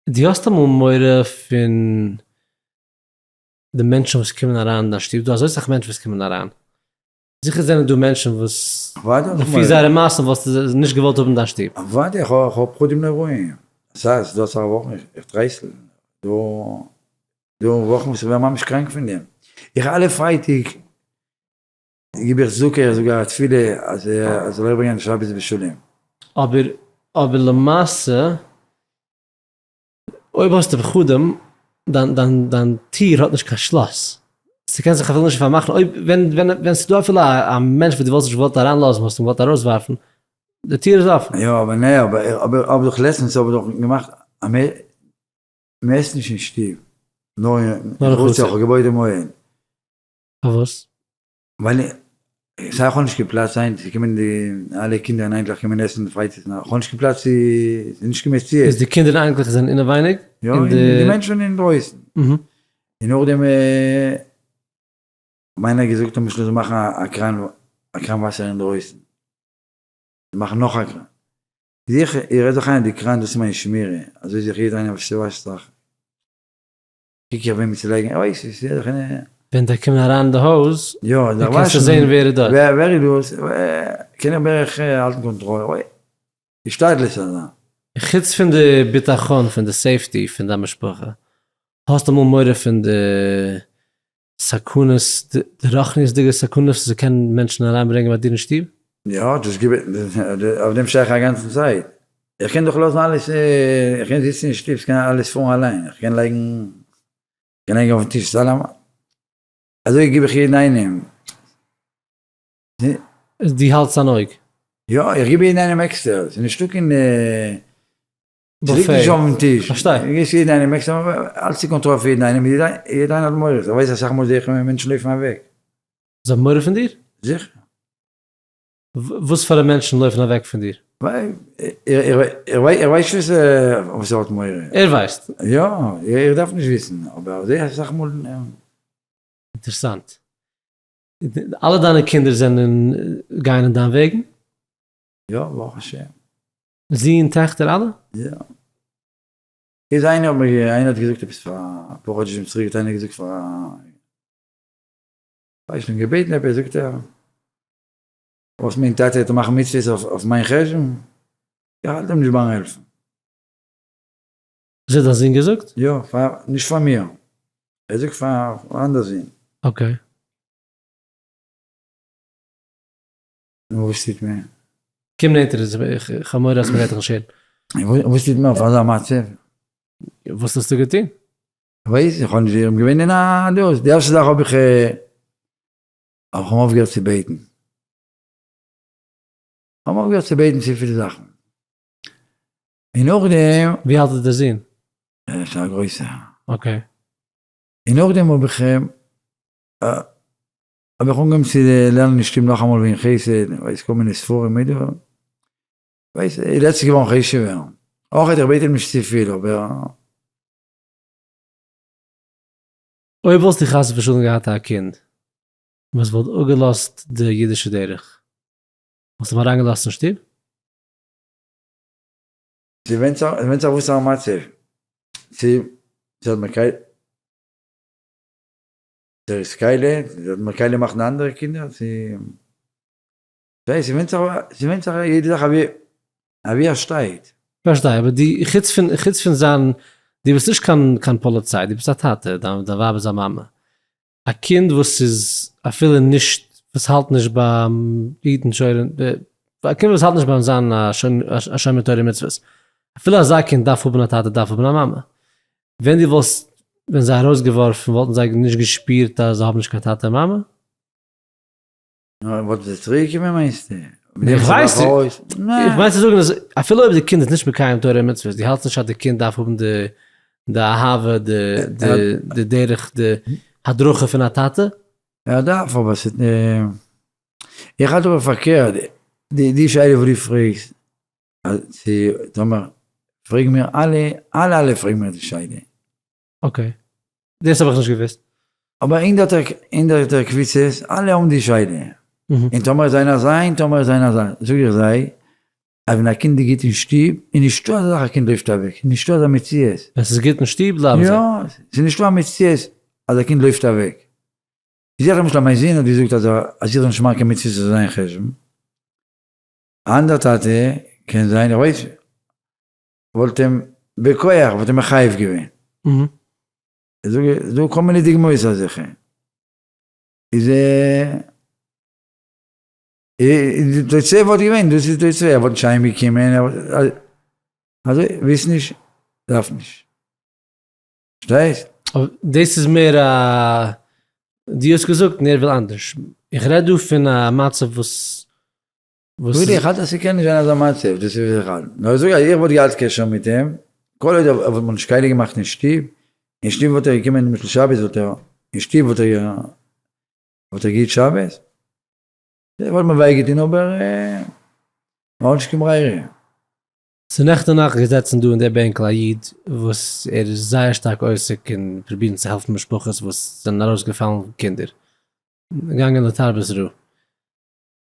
דו האסט אמאל מורא פון די מענטשן וואס קומען אריין אין דיין שטוב? דא אזוי סאך מענטשן וואס קומען אריין, זיכער זענען דא מענטשן וואס לפי זייערע מעשים וואלסטו זיי נישט געוואלט האבן אין דיין שטוב. אוודאי, איך האב פחדים נוראים, אסאך, ס'איז דא אסאך וואכן איך טרייסל, דא וואכן וואס איך ווער ממש קראנק פון דעם, איך אלע פרייטאג גיב איך צדקה, איך זאג א תפילה אז ער זאל אריבערגיין די שבת בשלום. אבער אבער למעשה אויב האסטו פחדים, דיין דיין דיין טיר האט נישט קיין שלאס, ס'קען זיך אפילו נישט פארמאכן, אויב ווען ווען ווען ס'דא אפילו א מענטש וואס דו וואלסט נישט געוואלט אריינלאזן, וואלסטו אים געוואלט ארויסווארפן, די טיר איז אפן. יא אבער נע אבער אבער האב דאך לעצטענס האב איך דאך געמאכט א מ'עסט נישט אין שטוב נאר אין חצר, איך האב געבויט דעם אוהל. פארוואס? ווייל סיי איך האב נישט קיין פלאץ היינט ס'קומען די אלע קינדער און איינקלעך קומען עסן פרייטאג צו נאכט, איך האב נישט קיין פלאץ צו, ס'איז נישט קיין מציאות. איז די קינדער און איינקלעך זענען אינעווייניג? יא, און די מענטשן אינדרויסן. און נאכדעם מיינער האט געזאגט למשל זאל מאכן א קראן א קראן וואסער אינדרויסן, מאכן נאך א קראן. זיך, איך רעד זיך איין די קראן דאס איז מיין שמירה, אזוי זיך יעדער איינער וואס וואשט זיך. קוק איך וועמען צו לייגן, אוי ס'איז זיכער ווען זיי קומען אריין אין די הויז, יא, דו קענסט זען ווער איז דארט. ווער איז דאס, קען איך בערך האלטן קאנטראל, אוי, השתדלות אזא. חוץ פון די ביטחון פון די safety פון דיין משפחה, האסט אמאל מורא פון די סכנות, די רוחניות'דיגע סכנות וואס ס'קען מענטשן אריינברענגען ביי דיר אין שטוב? יא, דאס גיב איך, אויף דעם שטיי איך א גאנצן צייט. איך קען דאך לאזן אלעס, איך קען זיצן אין שטוב, ס'קען אלעס פארן אליין, איך קען לייגן, קען לייגן אויפן טיש סאלאמאן, אזוי גיב איך יעדן איינעם. דו האלטסט אן אויג? יא, איך גיב יעדן איינעם עקסטער, ס'איז נישטא קיין, ס'ליגט נישט אויפן טיש. פארשטיי. איך גיב יעדן איינעם עקסטער, אלץ צו קאנטראל פאר יעדן איינעם, יעדער איינער האט מורא, איך ווייס אסאך מאל זעה איך מענטשן לויפן אוועק. זיי האבן מורא פון דיר? זיכער. וואס פארא מענטשן לויפן אוועק פון דיר? איך ווייס נישט וואס ער האט מורא. ער ווייסט? יא, איך דארף נישט וויסן, אבער זיי אסאך מאל. אינטערסאנט. אלע דיינע קינדער זענען גייען אין דיין וועגן? יא, ברוך השם. זין, טעכטער, אלע? יא. איז איינער האט מיר, איינער האט געזאגט עפעס פאר אפאר חדשים צוריק האט איינער געזאגט פאר א. כ'האב שוין געבעטן עפעס, זאגט ער, וואס מיין טאטע וועט מאכן מצוות אויף מיין חשבון? איך האלט אים נישט ביים העלפן. דאס האט דיין זון געזאגט? יא, פאר, נישט פאר מיר, ער זאגט פאר אן אנדער זון. okay. נו וואס טוט מען? קום נענטער, איך האב מורא אז מ'גייט דיך נישט הערן. וואס טוט מען אויף אזא מצב? וואס האסטו געטון? כ'ווייס, איך האב נישט, איך בין געווען אין א דאס, די ערשטע זאך האב איך, האב איך אויפגעהערט צו בעטן. כ'האב אויפגעהערט צו בעטן צופיל זאכן. און נאכדעם. ווי אלט איז דער זון? ער איז א גרויסער. okay. און נאכדעם האב איך, האב איך אנגעהויבן צו לערנען אין שטוב נאכאמאל וועגן חסד, ווייסט כל מיני ספרים, ווייסט, לעצטנס געווארן חשוב'ער. אויך איך בעט אים נישט צופיל, אבער. אויב וואלסטו חס ושלום געהאט א קינד וואס וואלט אפגעלאזט די אידישע דרך, וואלסטו אים אריינגעלאזט אין שטוב? ס'ווענדט זיך וואס פאר א מצב, צו ס'האט מקיים, צו ער איז קיילה, צו ס'האט מקיים געמאכט די אנדערע קינדער, צו. ס'ווענדט זיך יעדע זאך אווי ער שטייט. פארשטיי, אבער דו, חוץ פון, חוץ פון זיין, דו ביסט נישט קיין קיין פאליציי, דו ביסט א טאטע, דיין דיין ווייב איז א מאמע. א קינד וואס איז אפילו נישט, וואס האלט נישט ביים היטן שומר, א קינד וואס האלט נישט ביים זיין א שומר תורה ומצוות, אפילו אזא קינד דארף האבן א טאטע, דארף האבן א מאמע. ווען דו וואלסט ווען זיי ארויסגעווארפן וואלטן זיי נישט געשפירט אז זיי האבן נישט קיין טאטע און מאמע? נו, וואלט עס צוריק געקומען מיינסטו? איך ווייס נישט, איך מיין צו זאגן אז אפילו אויב די קינד איז נישט מקיים תורה ומצוות, דו האלטסט נישט אז די קינד דארף האבן די די אהבה, די די דרך, די הדרכה פון א טאטע? ער דארף, אבער ס'איז, איך האלט אבער פארקערט, די שאלה וואס דו פרעגסט, אז צו טאמער פרעגן מיר אלע, אלע אלע פרעגן מיר די שאלה. okay, דאס האב איך נישט געוואוסט. אבער הונדערטער הונדערטער קבוצות, אלע האבן די שאלה. און טאמער איז איינער אזא און טאמער איז איינער אזא, זאג איך זיי, אז ווען א קינד איז גוט אין שטוב, איז נישטא אזא זאך א קינד לויפט אוועק, ס'איז נישטא אזא מציאות. ווען ס'איז גוט אין שטוב בלייבן זיי. יא, ס'איז נישטא א מציאות אז א קינד לויפט אוועק. זי האט למשל מיין זון האט געזאגט אז אז איך זאל נישט מאכן קיין מצוות איז זיין חשבון. א אנדער טאטע קען זיין איך ווייס וואלט אים בכח וואלט אים מחייב געווען. איז דא כל מיני דוגמאות אזעלכע. איז די תוצאה וואלט געווען דאס איז די תוצאה ער וואלט נישט אהיים געקומען אזוי ווילסט נישט דארף נישט. פארשטייסט? דאס איז מער א, דו האסט געזאגט און ער וויל אנדערש. איך רעד דא פון א מצב וואס וואס איז. איך האלט אז ס'קען נישט זיין אזא מצב, דאס איז וואס איך האלט. נאר איך זאג אז איך וואלט געהאט קשר מיט אים, כל עוד ער וואלט מיר נישט קאליע געמאכט אין שטוב, אין שטוב וואלט ער געקומען למשל שבת וואלט ער, אין שטוב וואלט ער וואלט ער געהיט שבת, וואלט מיר וויי געטון אבער מ'האט נישט קיין ברירה. ס'איז נעכטען נאכט געזעצן דא אין די בענקל א איד וואס ער איז זייער שטארק עוסק אין פרובירן צו העלפן משפחות וואס זענען ארויסגעפאלן קינדער געגאנגען לתרבות רעה.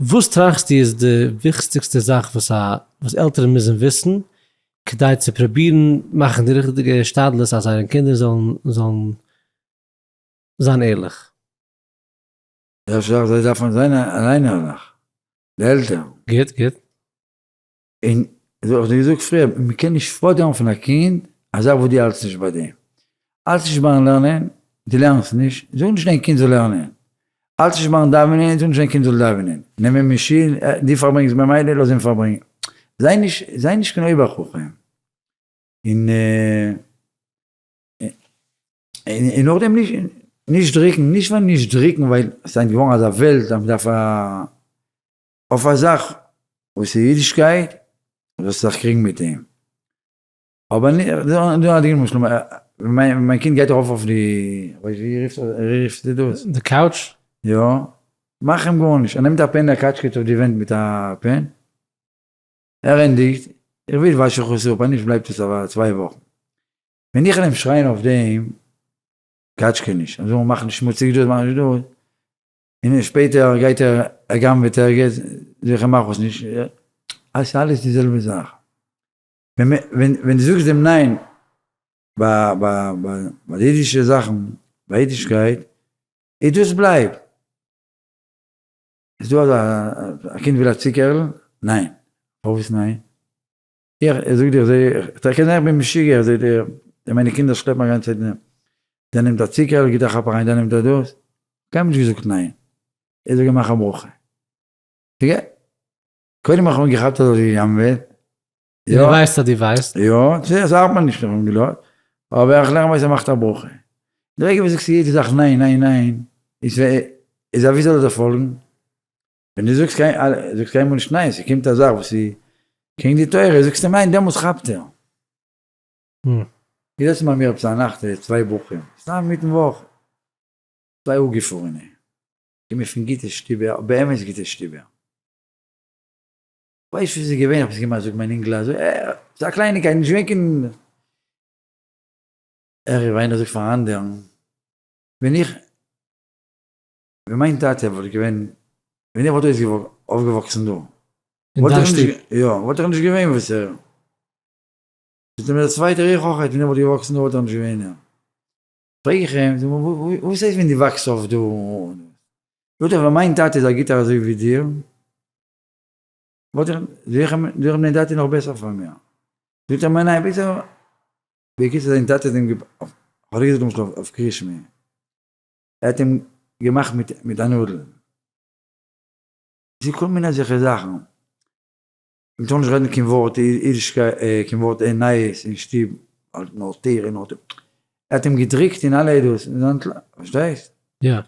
וואס טראכסטו איז די וויכסטיגסטע זאך וואס א וואס עלטערן מוזן וויסן כדי צו פרובירן מאכן די ריכטיגע השתדלות אז זייערע קינדער זאלן זאלן זיין ערליך? די ערשטע זאך זיי דארפן זיין אליין ערליך, די עלטערן. גוט גוט. און אזוי האב איך דיר געזאגט פריער, מען קען נישט פאדערן פון א קינד א זאך וואס דו האלטסט נישט ביי דעם. האלטסט נישט ביים לערנען, דו לערנסט נישט, זאג נישט דיין קינד זאל לערנען. האלטסט נישט ביים דאווענען, זאג נישט דיין קינד זאל דאווענען. נעם אים אין שול, דו פארברענגסט במילא, לאז אים פארברענגען. זיי נישט, זיי נישט קיין אויבער חכם. און און נאכדעם נישט נישט דריקן, נישט ווייל נישט דריקן ווייל ס'איז געווארן אזא וועלט אז מ'דארף א. אויף א זאך וואס איז אידישקייט זאלסטו זיך קריגן מיט אים, אבער דא א דוגמא למשל ווען מיין קינד גייט ארויף אויף די, ווי רופסטו דאס? די couch? יא, מאך אים גארנישט, ער נעמט א pen ער קאטשקעט אויף די ווענט מיט א pen, ער ענדיגט, איך וויל וואש איך עס אפ, אז נישט בלייבט עס אויף צוויי וואכן, ווען איך וועל אים שרייען אויף דעם, קאטשקע נישט, אזוי מאך נישט שמוציג דאס מאך נישט דאס, און שפעטער גייט ער ער גנב'עט ערגעץ, זיכער מאך עס נישט, עס איז אלעס די זעלבע זאך, ווען ווען ווען דו זאגסט דעם ניין ביי ביי ביי די אידישע זאכן, ביי אידישקייט, איז דאס בלייבט. איז דא אזא א קינד וויל א צוקערל? ניין. פארוואס ניין? איך זאג דיר, איך קען זיין איך בין משוגע, איך זאג דיר, מיינע קינדער שלעפן א גאנצע צייט, דער נעמט א צוקערל, גיט א כאפ אריין, דער נעמט א דאס, קיינמאל נישט געזאגט ניין, איך זאג אים מאך א ברכה. קודם האב איך אים געכאפט אז ער האט גע'גנב'עט, יא. דו ווייסט אז דו ווייסט. יא, עס ארט מיר נישט, איך האב אים געלאזט, אבער איך לערן אויס ער מאכט א ברכה. די רגע וואס זאגסט יעדע זאך ניין ניין ניין, איז א ווי זאל ער דיר פאלגן? ווען דו זאגסט קיין זאגסט קיינמאל נישט ניין, ס'קומט א זאך וואס איז קעגן די תורה, זאגסטו ניין, דעמאלטס כאפט ער. געזעצן ביי מיר עפעס א נאכט צוויי בחורים, סתם אינמיטן וואך, צוויי אפגעפארענע, קומען פון גוטע שטובער, באמת גוטע שטובער. כ'ווייס נישט וואס איז געווען, כ'האב עס געמאכט זאגט מיין אינגל אזוי, אה, ס'איז א קלייניקייט, נישט געווען קיין. ער איז וויינער זאגט פארן אנדערן, ווען איך. ווען מיין טאטע וואלט געווען, ווען איך וואלט אויפגעוואקסן דא, וואלט איך נישט, יא, וואלט איך נישט געווען וואס ער. זאגט מיר דער צווייטער, איך אויך, ווען איך וואלט געוואקסן דא וואלט איך נישט געווען ער. פרעג איך אים, זאג מיר, וואס הייסט ווען דו וואקסט אויף דא? זאגט ער, ווען מיין טאטע איז א גוטער אזוי ווי דיר, וואלט איך, זאג איך אים, זאג איך אים, דיין טאטע איז נאך בעסער פון מיר. זאגט ער מיר, ניין, בעסער, בקיצור זיין טאטע האט אים, האט ער געזאגט למשל אויף קרישמע, ער האט אים געמאכט מיט מיט א נאדל. ס'איז כל מיני אזעלכע זאכן. מ'טאר נישט רעדן קיין ווארט אידישקייט, קיין ווארט נייעס אין שטוב, נאר תורה נאר תורה. ער האט אים געדריקט אין אלע עדות, פארשטייסט? יא.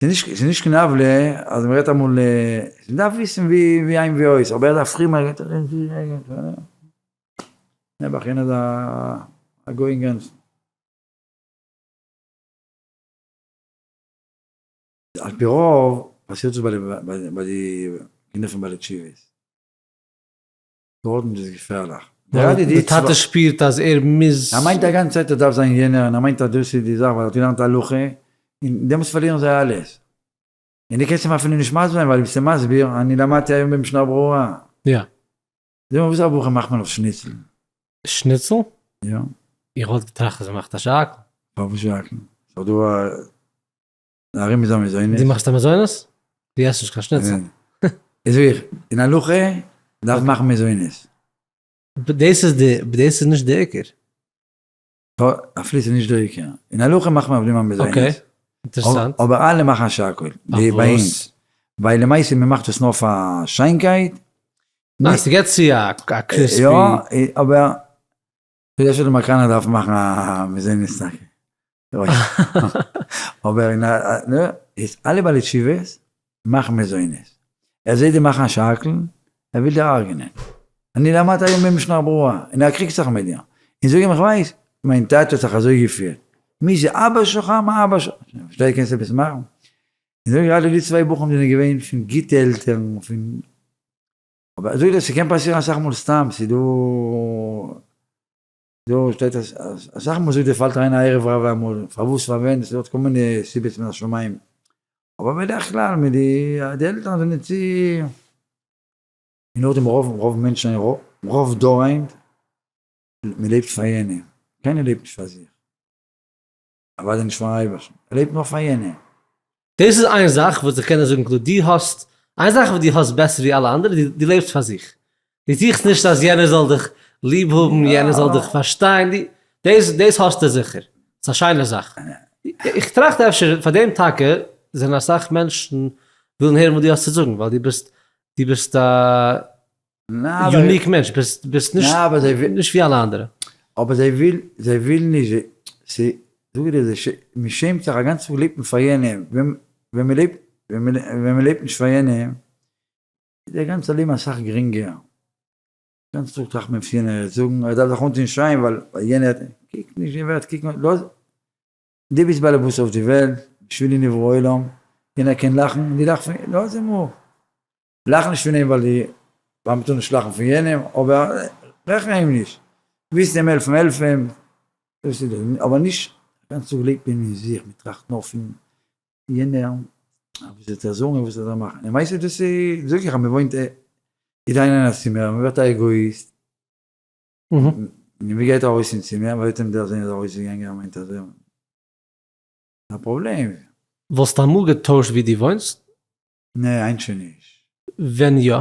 ס'איז נישט קיין עוולה אז מ'רעדט אמאל, מ'דארף וויסן ווי איין ווי אויס, אבער ער איז א פרומער, נעבעך יענער איז א גוי אינגאנצן. על פי רוב פאסירט עס ביי די קינדער פון בעלי תשובות, דארטן איז עס געפערליך. די טאטע שפירט אז ער מוז. ער מיינט א גאנצע צייט ער דארף זיין יענער און ער מיינט אז דאס איז די זאך ווייל ער האט געלערנט הלכה, און דעמאלטס פארלירן זיי אלעס. און דו קענסט אים אפילו נישט מסביר זיין ווייל ביסט אים מסביר אני למדתי היום במשנה ברורה. יא. זאג מיר וואס א ברכה מאכט מען אויף שניצל? שניצל? יא. איך וואלט געטראכט אז מ'מאכט א שהכל. פארוואס שהכל? ס'איז דאך דא א ארום איז א מזונות. דו מאכסט א מזונות? דו עסט נישט קיין שניצל. איז זאג איך, אין הלכה דארף מען מאכן מזונות. דאס איז די, דאס איז נישט די עיקר. אפילו ס'איז נישט די עיקר. אין הלכה מאכט מען אויף דעם א מזונות. okay, אינטערעסאנט. אבער אלע מאכן א שהכל. די ביי אונז. ווייל למעשה מ'מאכט עס נאר פאר שיינקייט. ניין, ס'געט צו א crispy. יא, אבער כ'ווייס נישט אויב די אמעריקאנער דארפן מאכן א מזונות טאקע. אבער אין א, איז אלע בעלי תשובות מאכן מזונות. ער זעט די מאכן א שהכל, ער וויל דיר הרג'נען. אני למדתי היום במשנה ברורה, און ער קריגט זיך מיט דיר. און זאג אים איך ווייס, מיין טאטע האט זיך אזוי געפירט. מי זה אבא שלך? מה אבא שלך? פארשטייט קענסט עפעס מאכן? און זאג גראדע די צוויי בחורים זענען געווען פון גוטע עלטערן, פון אבער זאג דיר ס'קען פאסירן אסאך מאל סתם, ס'איז דא דא שטייט אז אסאך מאל זאגט דיר פאלט אריין א ערב רב אמאל, פארוואס פארווען, ס'איז דא כל מיני סיבות מן השמים, אבער בדרך כלל מיט די די עלטערן זענען צו, און נאכדעם רוב רוב מענטשן רוב דור היינט, מ'לעבט פאר יענעם, קיינער לעבט נישט פאר זיך. אוודאי נישט פארן אייבערשטן, ער לעבט נאר פאר יענעם. דאס איז איין זאך וואס איך קען דיר זאגן קלאר, דו האסט, איין זאך וואס דו האסט בעסער ווי אלע אנדערע, דו לעבסט פאר זיך. דו זוכסט נישט אז יענער זאל דיך ליב האבן, יענער זאל דיך פארשטיין, דו, דאס, דאס האסטו זיכער. ס'איז א שיינע זאך. איך טראכט אפשר פאר דעם טאקע זענען אסאך מענטשן ווילן הערן וואס דו האסט צו זאגן, ווייל דו ביסט, דו ביסט א unique מענטש, ביסט ביסט נישט נישט ווי אלע אנדערע. אבער זיי וויל זיי ווילן נישט זיי זאג איך דיר זיי מען שעמט זיך א גאנצע טאג לעבט מען פאר יענעם ווען ווען מען לעבט ווען מען לעבט נישט פאר יענעם איז דער גאנצע לעבן אסאך גרינגער, גאנצע טאג טראכט מען וואס יענער וועט זאגן ער דארף זיך אנטון שיין ווייל יענער קוק נישט ווער וועט קוקן לאז דו ביסט באלעבאס אויף די וועלט בשבילי נברא עולם יענער קען לאכן דו לאכסט פון לאז אים אפ. לאך נישט פון אים ווייל די ווייל מ'טאר נישט לאכן פון יענעם, אבער רעכן אים נישט, ווילסט אים העלפן העלף אים, דאס איז דאס, אבער נישט גאנץ טאג לעבט מען אין זיך, מען טראכט נאר פון יענער, וואס וועט ער זאגן וואס וועט ער מאכן, און ווייסטו דאס איז זאג איך אז מען וואוינט יעדער איינער אין א צימער, מען ווערט א עגאיסט, און מען גייט ארויס אין צימער, מען וועט אים דערזען איז ארויסגעגאנגען ער מיינט אזוי. א פראבלעם. וואלסט אמאל געטוישט ווי דו וואוינסט? נע, היינט שוין נישט. ווען יא?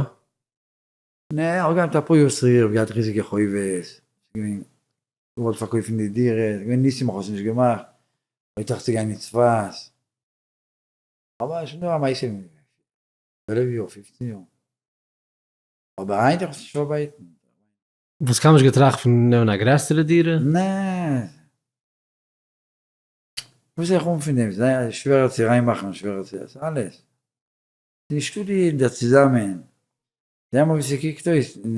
נע, איך האב געהאט אפאר יאר צוריק, איך האב געהאט ריזיגע חובות, ס'איז געווען, געוואלט פארקויפן די דירה, ס'איז געווען ניסים איך האב עס נישט געמאכט, איך טראכט צו גיין אין צפת, אבער שוין דא א מעשה 12 יאר, 15 יאר, אבער היינט איך האב עס נישט פארבייטן. וואלסט קיינמאל נישט געטראכט פון נעמען א גרעסערע דירה? נע. וואס איך האב פון דעם? ס'איז שווערער צו ריין מאכן, שווערער צו עסן, אלעס. ס'איז נישטא די דער צוזאמען. זע אמאל ווי ס'קוקט אויס אין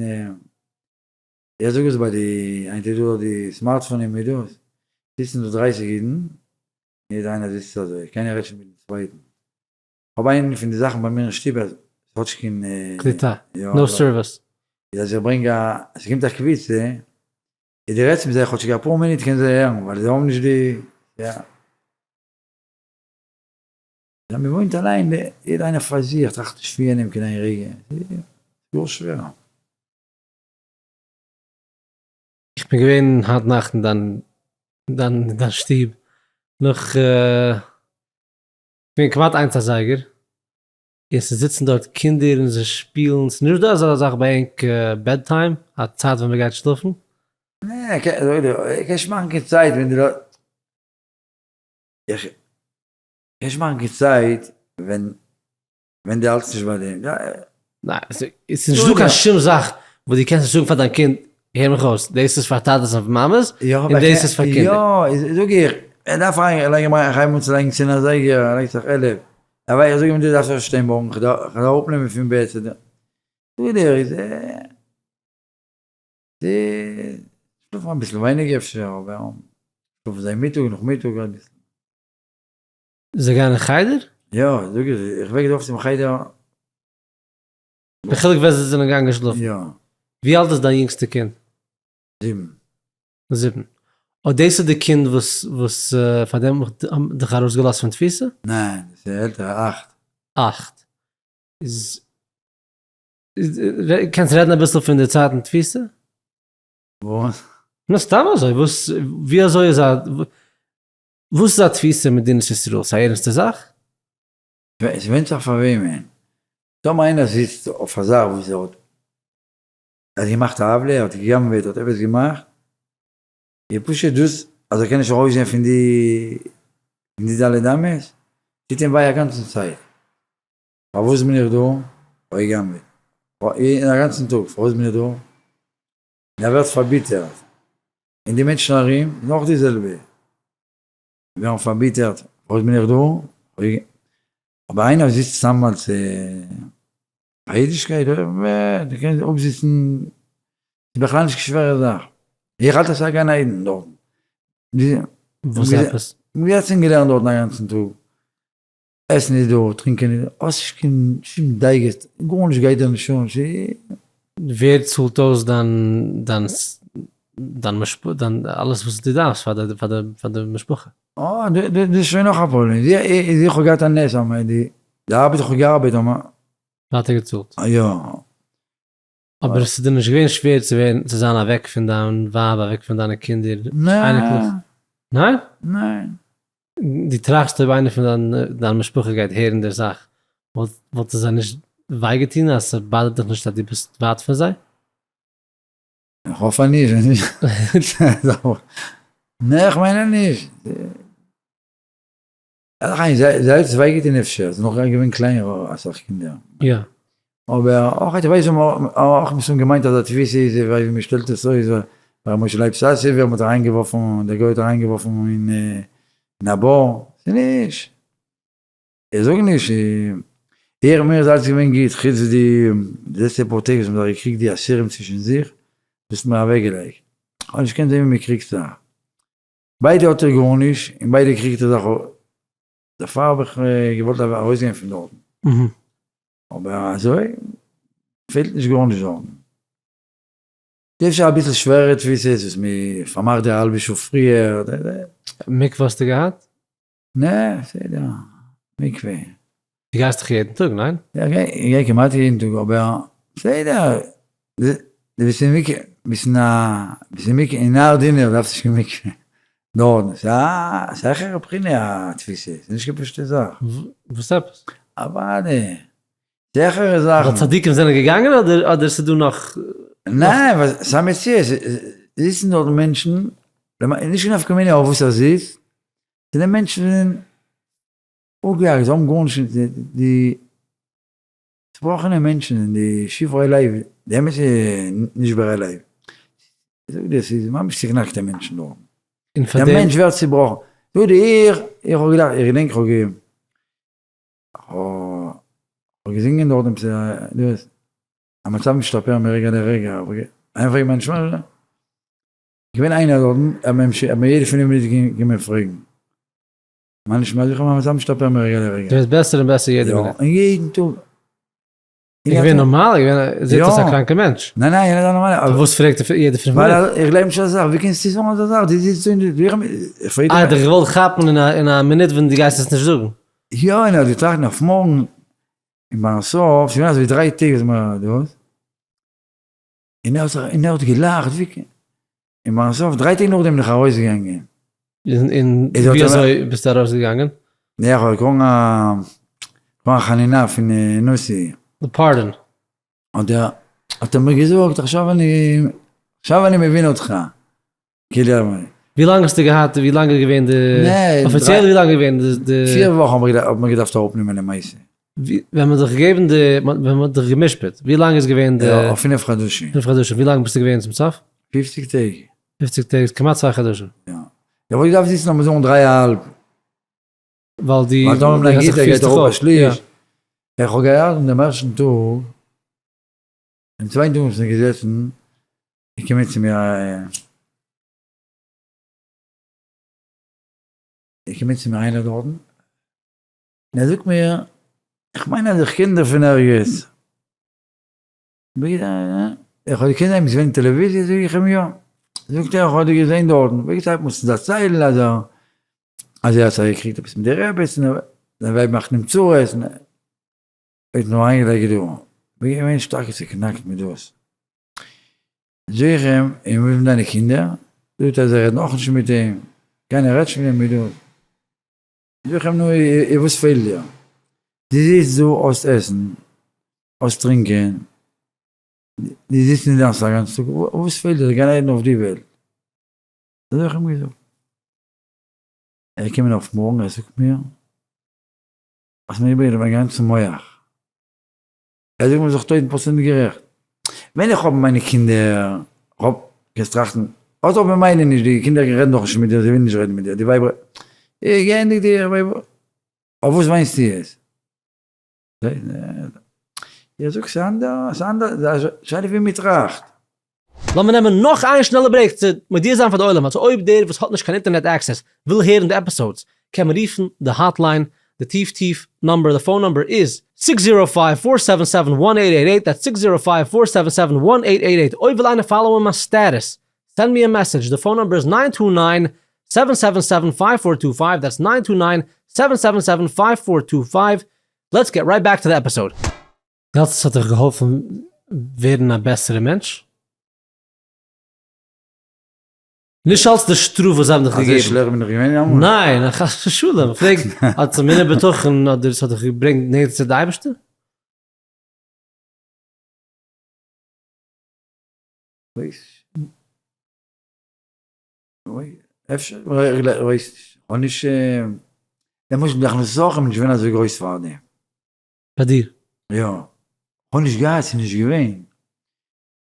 איך זאג עס ביי די, היינט איז דא די smartphone ים מיט דאס, זיצן דא דרייסיג אידן, יעדער איינער זיצט אזוי, קיינער רעדט נישט מיטן צווייטן. כ'האב איינע פון די זאכן ביי מיר אין שטוב אז ס'האט נישט קיין קליטה, no service. איז אז איך ברענג א, ס'קומט א קבוצה, איז די רעדסט מיט זיי כאטשיג אפאר מינוט קען זיי הערן ווייל זיי האבן נישט די יא. ווען מען וואוינט אליין יעדער איינער פאר זיך טראכט נישט פון יענעם קיין איין רגע ס'איז גאר שווער. איך בין געווען היינט נאכט אין דיין דיין דיין שטוב נאך געווען כמעט איינס אזייגער און ס'זיצן דארט קינדער און זיי שפילן, ס'איז נישט דא אזא זאך ביי ענק bed time, א צייט ווען מ'גייט שלאפן? נע, קענסט נישט מאכן קיין צייט ווען דו איך קענסט נישט מאכן קיין צייט ווען ווען דו האלטסט נישט ביי דעם. ניין, ס'איז נישט דא קיין שום זאך וואס דו קענסט נישט זאגן פאר דיין קינד, הער מיך אויס, דאס איז פאר טאטעס און מאמעס, און דאס איז פאר קינדער. יא, זאג איך, ער דארף אריין לייגן, איך הייב אן צו לייגן צען אזייגער, ער לייגט זיך 11, ער ווייסט, איך זאג אים דו דארפסט אויפשטיין מארגן, כ'דארף אראפנעמען פון בעט, זאג איך דיר, איז שלאפן אביסל ווייניגער אפשר, אבער שלאפן זיי מיטאג, נאכמיטאג אביסל. זיי גייען אין חדר? יא, זאג איך, איך וועק זיי אויף צום חדר. די חילוק ווען זיי זענען געגאנגען שלאפן? יא. ווי אלט איז דיין יונגסטע קינד? זיבן. זיבן. אוי דאס איז די קינד וואס וואס פאר דעם האט מען דיך ארויסגעלאזט פון תפיסה? ניין, דאס איז די עלטערע, אכט. אכט. איז קענסט רעדן אביסל פון די צייט אין תפיסה? וואס? נאר סתם אזוי, וואס ווי אזוי איז א וואס איז א תפיסה אין מדינת ישראל? ס'איז א ערנסטע זאך? עס ווענדט זיך פאר וועמען. טאמער איינער זיצט אויף א זאך וואס ער האט ער האט געמאכט א עוולה, ער האט גע'גנב'עט, ער האט עפעס געמאכט, איז פשוט דאס אז ער קען נישט ארויסגיין פון די פון די ד' אמות, טוט אים וויי א גאנצן צייט. פארוואס בין איך דא? כ'האב גע'גנב'עט. א גאנצן טאג, פארוואס בין איך דא? און ער ווערט פארביטערט. און די מענטשן ארום נאך די זעלבע. ווערן פארביטערט, פארוואס בין איך דא? אבער איינער זיצט סתם אלס פאר אידישקייט, דו קענסט אפזיצן, ס'איז בכלל נישט קיין שווערע זאך. איך האלט אז ס'איז א גן עדן דארטן. וואס עפעס? מ'האט זיך געלערנט דארטן א גאנצן טאג. עסן איז דא, טרינקען איז דא, האסט נישט קיין שום דאגות, גארנישט גייט דיר נישט אן, ווער צאלט אויס דיין דיין דיין משפחה דיין אלעס וואס דו דארפסט פאר די פאר די פאר די משפחה? אה, דאס איז שוין נאך א פראבלעם, איך האב געהאט א נס אז די ארבעט איך האב געארבעט האט מיר. ווייטער געצאלט. יא. אבער עס איז דיר נישט געווען שווער צו ווערן צו זיין אוועק פון דיין ווייב אוועק פון דיינע קינדער אייניקלעך? ניין? ניין. דו טראכסט אויב איינער פון דיין דיין משפחה גייט הערן די זאך וואלט וואלט עס זיי נישט וויי געטון אז ס'באדערט דיך נישט אז דו ביסט ווייט פון זיי? איך האף אז נישט, ווען נישט נע איך מיין אז נישט. זיי האט עס וויי געטון אפשר, זיי נאך געווען קליין אסאך קינדער. יא. אבער אויך איך ווייס אויך מסתם געמיינט אז א תפיסה איז ווי מען שטעלט עס אויס ביי משה לייב סאסובער מען האט אריין געווארפן דער גוי האט אריין געווארפן אין א בור, ס'איז נישט, איך זאג נישט, איך מיר איז אלץ געווען גוט חוץ די לעצטע פאר טעג וואס מען האט זיך געקריגט די אסירים צווישן זיך, דאס האט מיר אוועק געלייגט, איך האב נישט געקענט זען ווי מען קריגט זיך. ביידע האט ער גארנישט און ביידע קריגט ער זיך דערפאר האב איך געוואלט ארויסגיין פון דארטן אבער אזוי פעלט נישט גארנישט דארטן אפשר אביסל שווערע תפיסות וואס מען פארמאכט די האלבע שעה פריער. מקווה האסטו געהאט? נע, בסדר, מקווה. דו גייסט דאך יעדן טאג, ניין? יא, איך גיי כמעט יעדן טאג, אבער בסדר, דו ביסט אין מקווה, ביסט אין א, ביסט אין מקווה, אין נהר דינר דארפסט נישט קיין מקווה, דארט, ס'איז א העכערע בחינה א תפיסה, ס'איז נישט קיין פשוטע זאך. וואס עפעס? אוודאי, ס'איז העכערע זאכן. ווייל צדיקים זענען געגאנגען אדער אדער ס'איז דא נאך? ניין, ווייל ס'איז א מציאות, זיצן דארט מענטשן, נישט קיין נפקא מינה אויף וואס ער זיצט, די מענטשן זענען אפגעהאקט, זיי האבן גארנישט מיט די צובראכענע מענטשן זענען די שברי לב, די אמת'ע נשברי לב, איך זאג דיר ס'איז ממש צוקנאקטע מענטשן דארט, דער מענטש ווערט צובראכן, זאג דיר איך, איך האב געדאכט, איך געדענק איך האב געזינגען דארט עפעס א, המצב משתפר מרגע לרגע, איינער פרעגט מיין שווער, געווען איינער דארטן, ער האט מיר יעדע פינף מינוט געקומען פרעגן, מה נשמע זיך המצב משתפר מרגע לרגע. ס'ווערט בעסער און בעסער יעדע מינוט. יא, און יעדן טאג. איז געווען נארמאל? געווען זעט אויס א קראנקע מענטש. ניין ניין, יענער איז א נארמאלער. וואס פרעגט ער יעדע פינף מינוט? ווייל איך גלייב נישט אזא זאך, ווי קענסטו זאגן אזא זאך, דו זיצט דא און דו, איך פרעג דיך. אה, ער האט דיך געוואלט כאפן אין א מינוט ווען דו גייסט עס נישט זאגן. יא, און ער האט געטראכט אויף מארגן, און ביים סוף, ס'איז געווען אזוי דריי טעג וואס מ'האט דאס. און ער האט זיך, און ער האט געלאכט, ווי קען, און ביים סוף, דריי טעג נאכדעם בין איך ארויסגעגאנגען. און ווי אזוי ביסטו ארויסגעגאנגען? יא, איך האב געקראגן א, געקראגן א חנינה פון נשיא. די pardon. האט ער, האט ער מיר געזאגט, עכשיו אני, עכשיו אני מבין אותך. כאילו, ווי לאנג האסטו געהאט, ווי לאנג איז געווען די, אפיציעל ווי לאנג איז געווען די. פיר וואכן האט מען געדארפט אראפנעמען די מעשה. ווען מען האט דיך געגעבן די, ווען מען האט דיך גע'משפט, ווי לאנג איז געווען די. יא, פינף חדשים. פינף חדשים, ווי לאנג ביסטו געווען צום סוף? פופציג טעג. פופציג טעג איז כמעט צוויי חדשים. יא. איך וואלט געדארפט זיצן לאמיר זאגן דריי א האלב. ווייל די, ווייל טאמער מען גיט ער גייט אראפ א שליש. איך האב געהערט אין דעם ערשטן טאג, דעם צווייטן טאג וואס מ'איז געזעצן, איז געקומען צו מיר א, איז געקומען צו מיר איינער דארטן, און ער זאגט מיר, איך מיין אז איך קען דיר פון ערגעץ. איך האב געקענט זען ביסט געווען אין טעלעוויזיע? זאג איך אים יא. זאגט ער איך האב דיר געזען דארטן. ווי געזאגט מוזטו דערציילן אז ער אז ער האט זיך געקריגט עפעס מיט די רעבעצן, זיין ווייב מאכט אים צרות. האט נאר איינגעלייגט דא, בין געווען שטארק צוקנאקט מיט דאס. זאג איך אים, און וואס מיט דיינע קינדער? זאגט ער, זיי רעדן אויך נישט מיט אים, קיינער רעדט נישט מיט אים מיט דאס. זאג איך אים, נו, און וואס פעלט דיר? דו זיצט דא האסט עסן, האסט טרינקען, דו זיצט אין די א גאנצן טאג, וואס פעלט דיר? גן עדן אויף די וועלט. אזוי האב איך אים געזאגט. ער איז געקומען אויף מארגן, ער זאגט מיר, האסט מיר איבערגעדרייט מיין גאנצן מח. ער זאגט מיר זיך טויזנט פראצענט גערעכט. ווען איך האב מיינע קינדער, כ'האב, קענסט טראכטן, האסט דאך ממילא נישט, די קינדער רעדן דאך נישט מיט דיר, זיי ווילן נישט רעדן מיט דיר, די ווייב רעדט, געענדיגט די, אויף וואס וויינסטו יעצט? איך זאג ס'איז אנדערש, ס'איז אנדערש, שאלה ווי מ'טראכט. לאמיר נעמען נאך איין שנעלע break צו מודיע זיין פאר די עולם אז אויב דער וואס האט נישט קיין אינטערנעט access וויל הערן די episodes קען מען רופן די hotline, די טיף טיף number, די phone number איז, six zero five four seven seven one eight eight eight, that's six zero five four seven seven one eight eight eight, אויב וויל איינער follow ען מיין status send me a message, די phone number איז nine two nine seven seven seven five four two five, that's nine two nine seven seven seven five four two five, let's get right back to the episode. דו האלטסט עס האט דיך געהאלפן ווערן א בעסערע מענטש? נישט אלס די שטראף וואס זיי האבן דיך געגעבן. אזוי שלעכט בין איך געווען אמאל? ניין, חס ושלום, איך פרעג, האט אמונה בטחון אדער עס האט דיך געברענגט נענטער צו די אייבערשטער? ווייס אפשר, איך ווייס נישט, איך האב נישט, למשל די הכנסת אורחים איז נישט געווען אזוי גרויס פאר דעם. ביי דיר? יא, כ'האב נישט געהאט, ס'איז נישט געווען,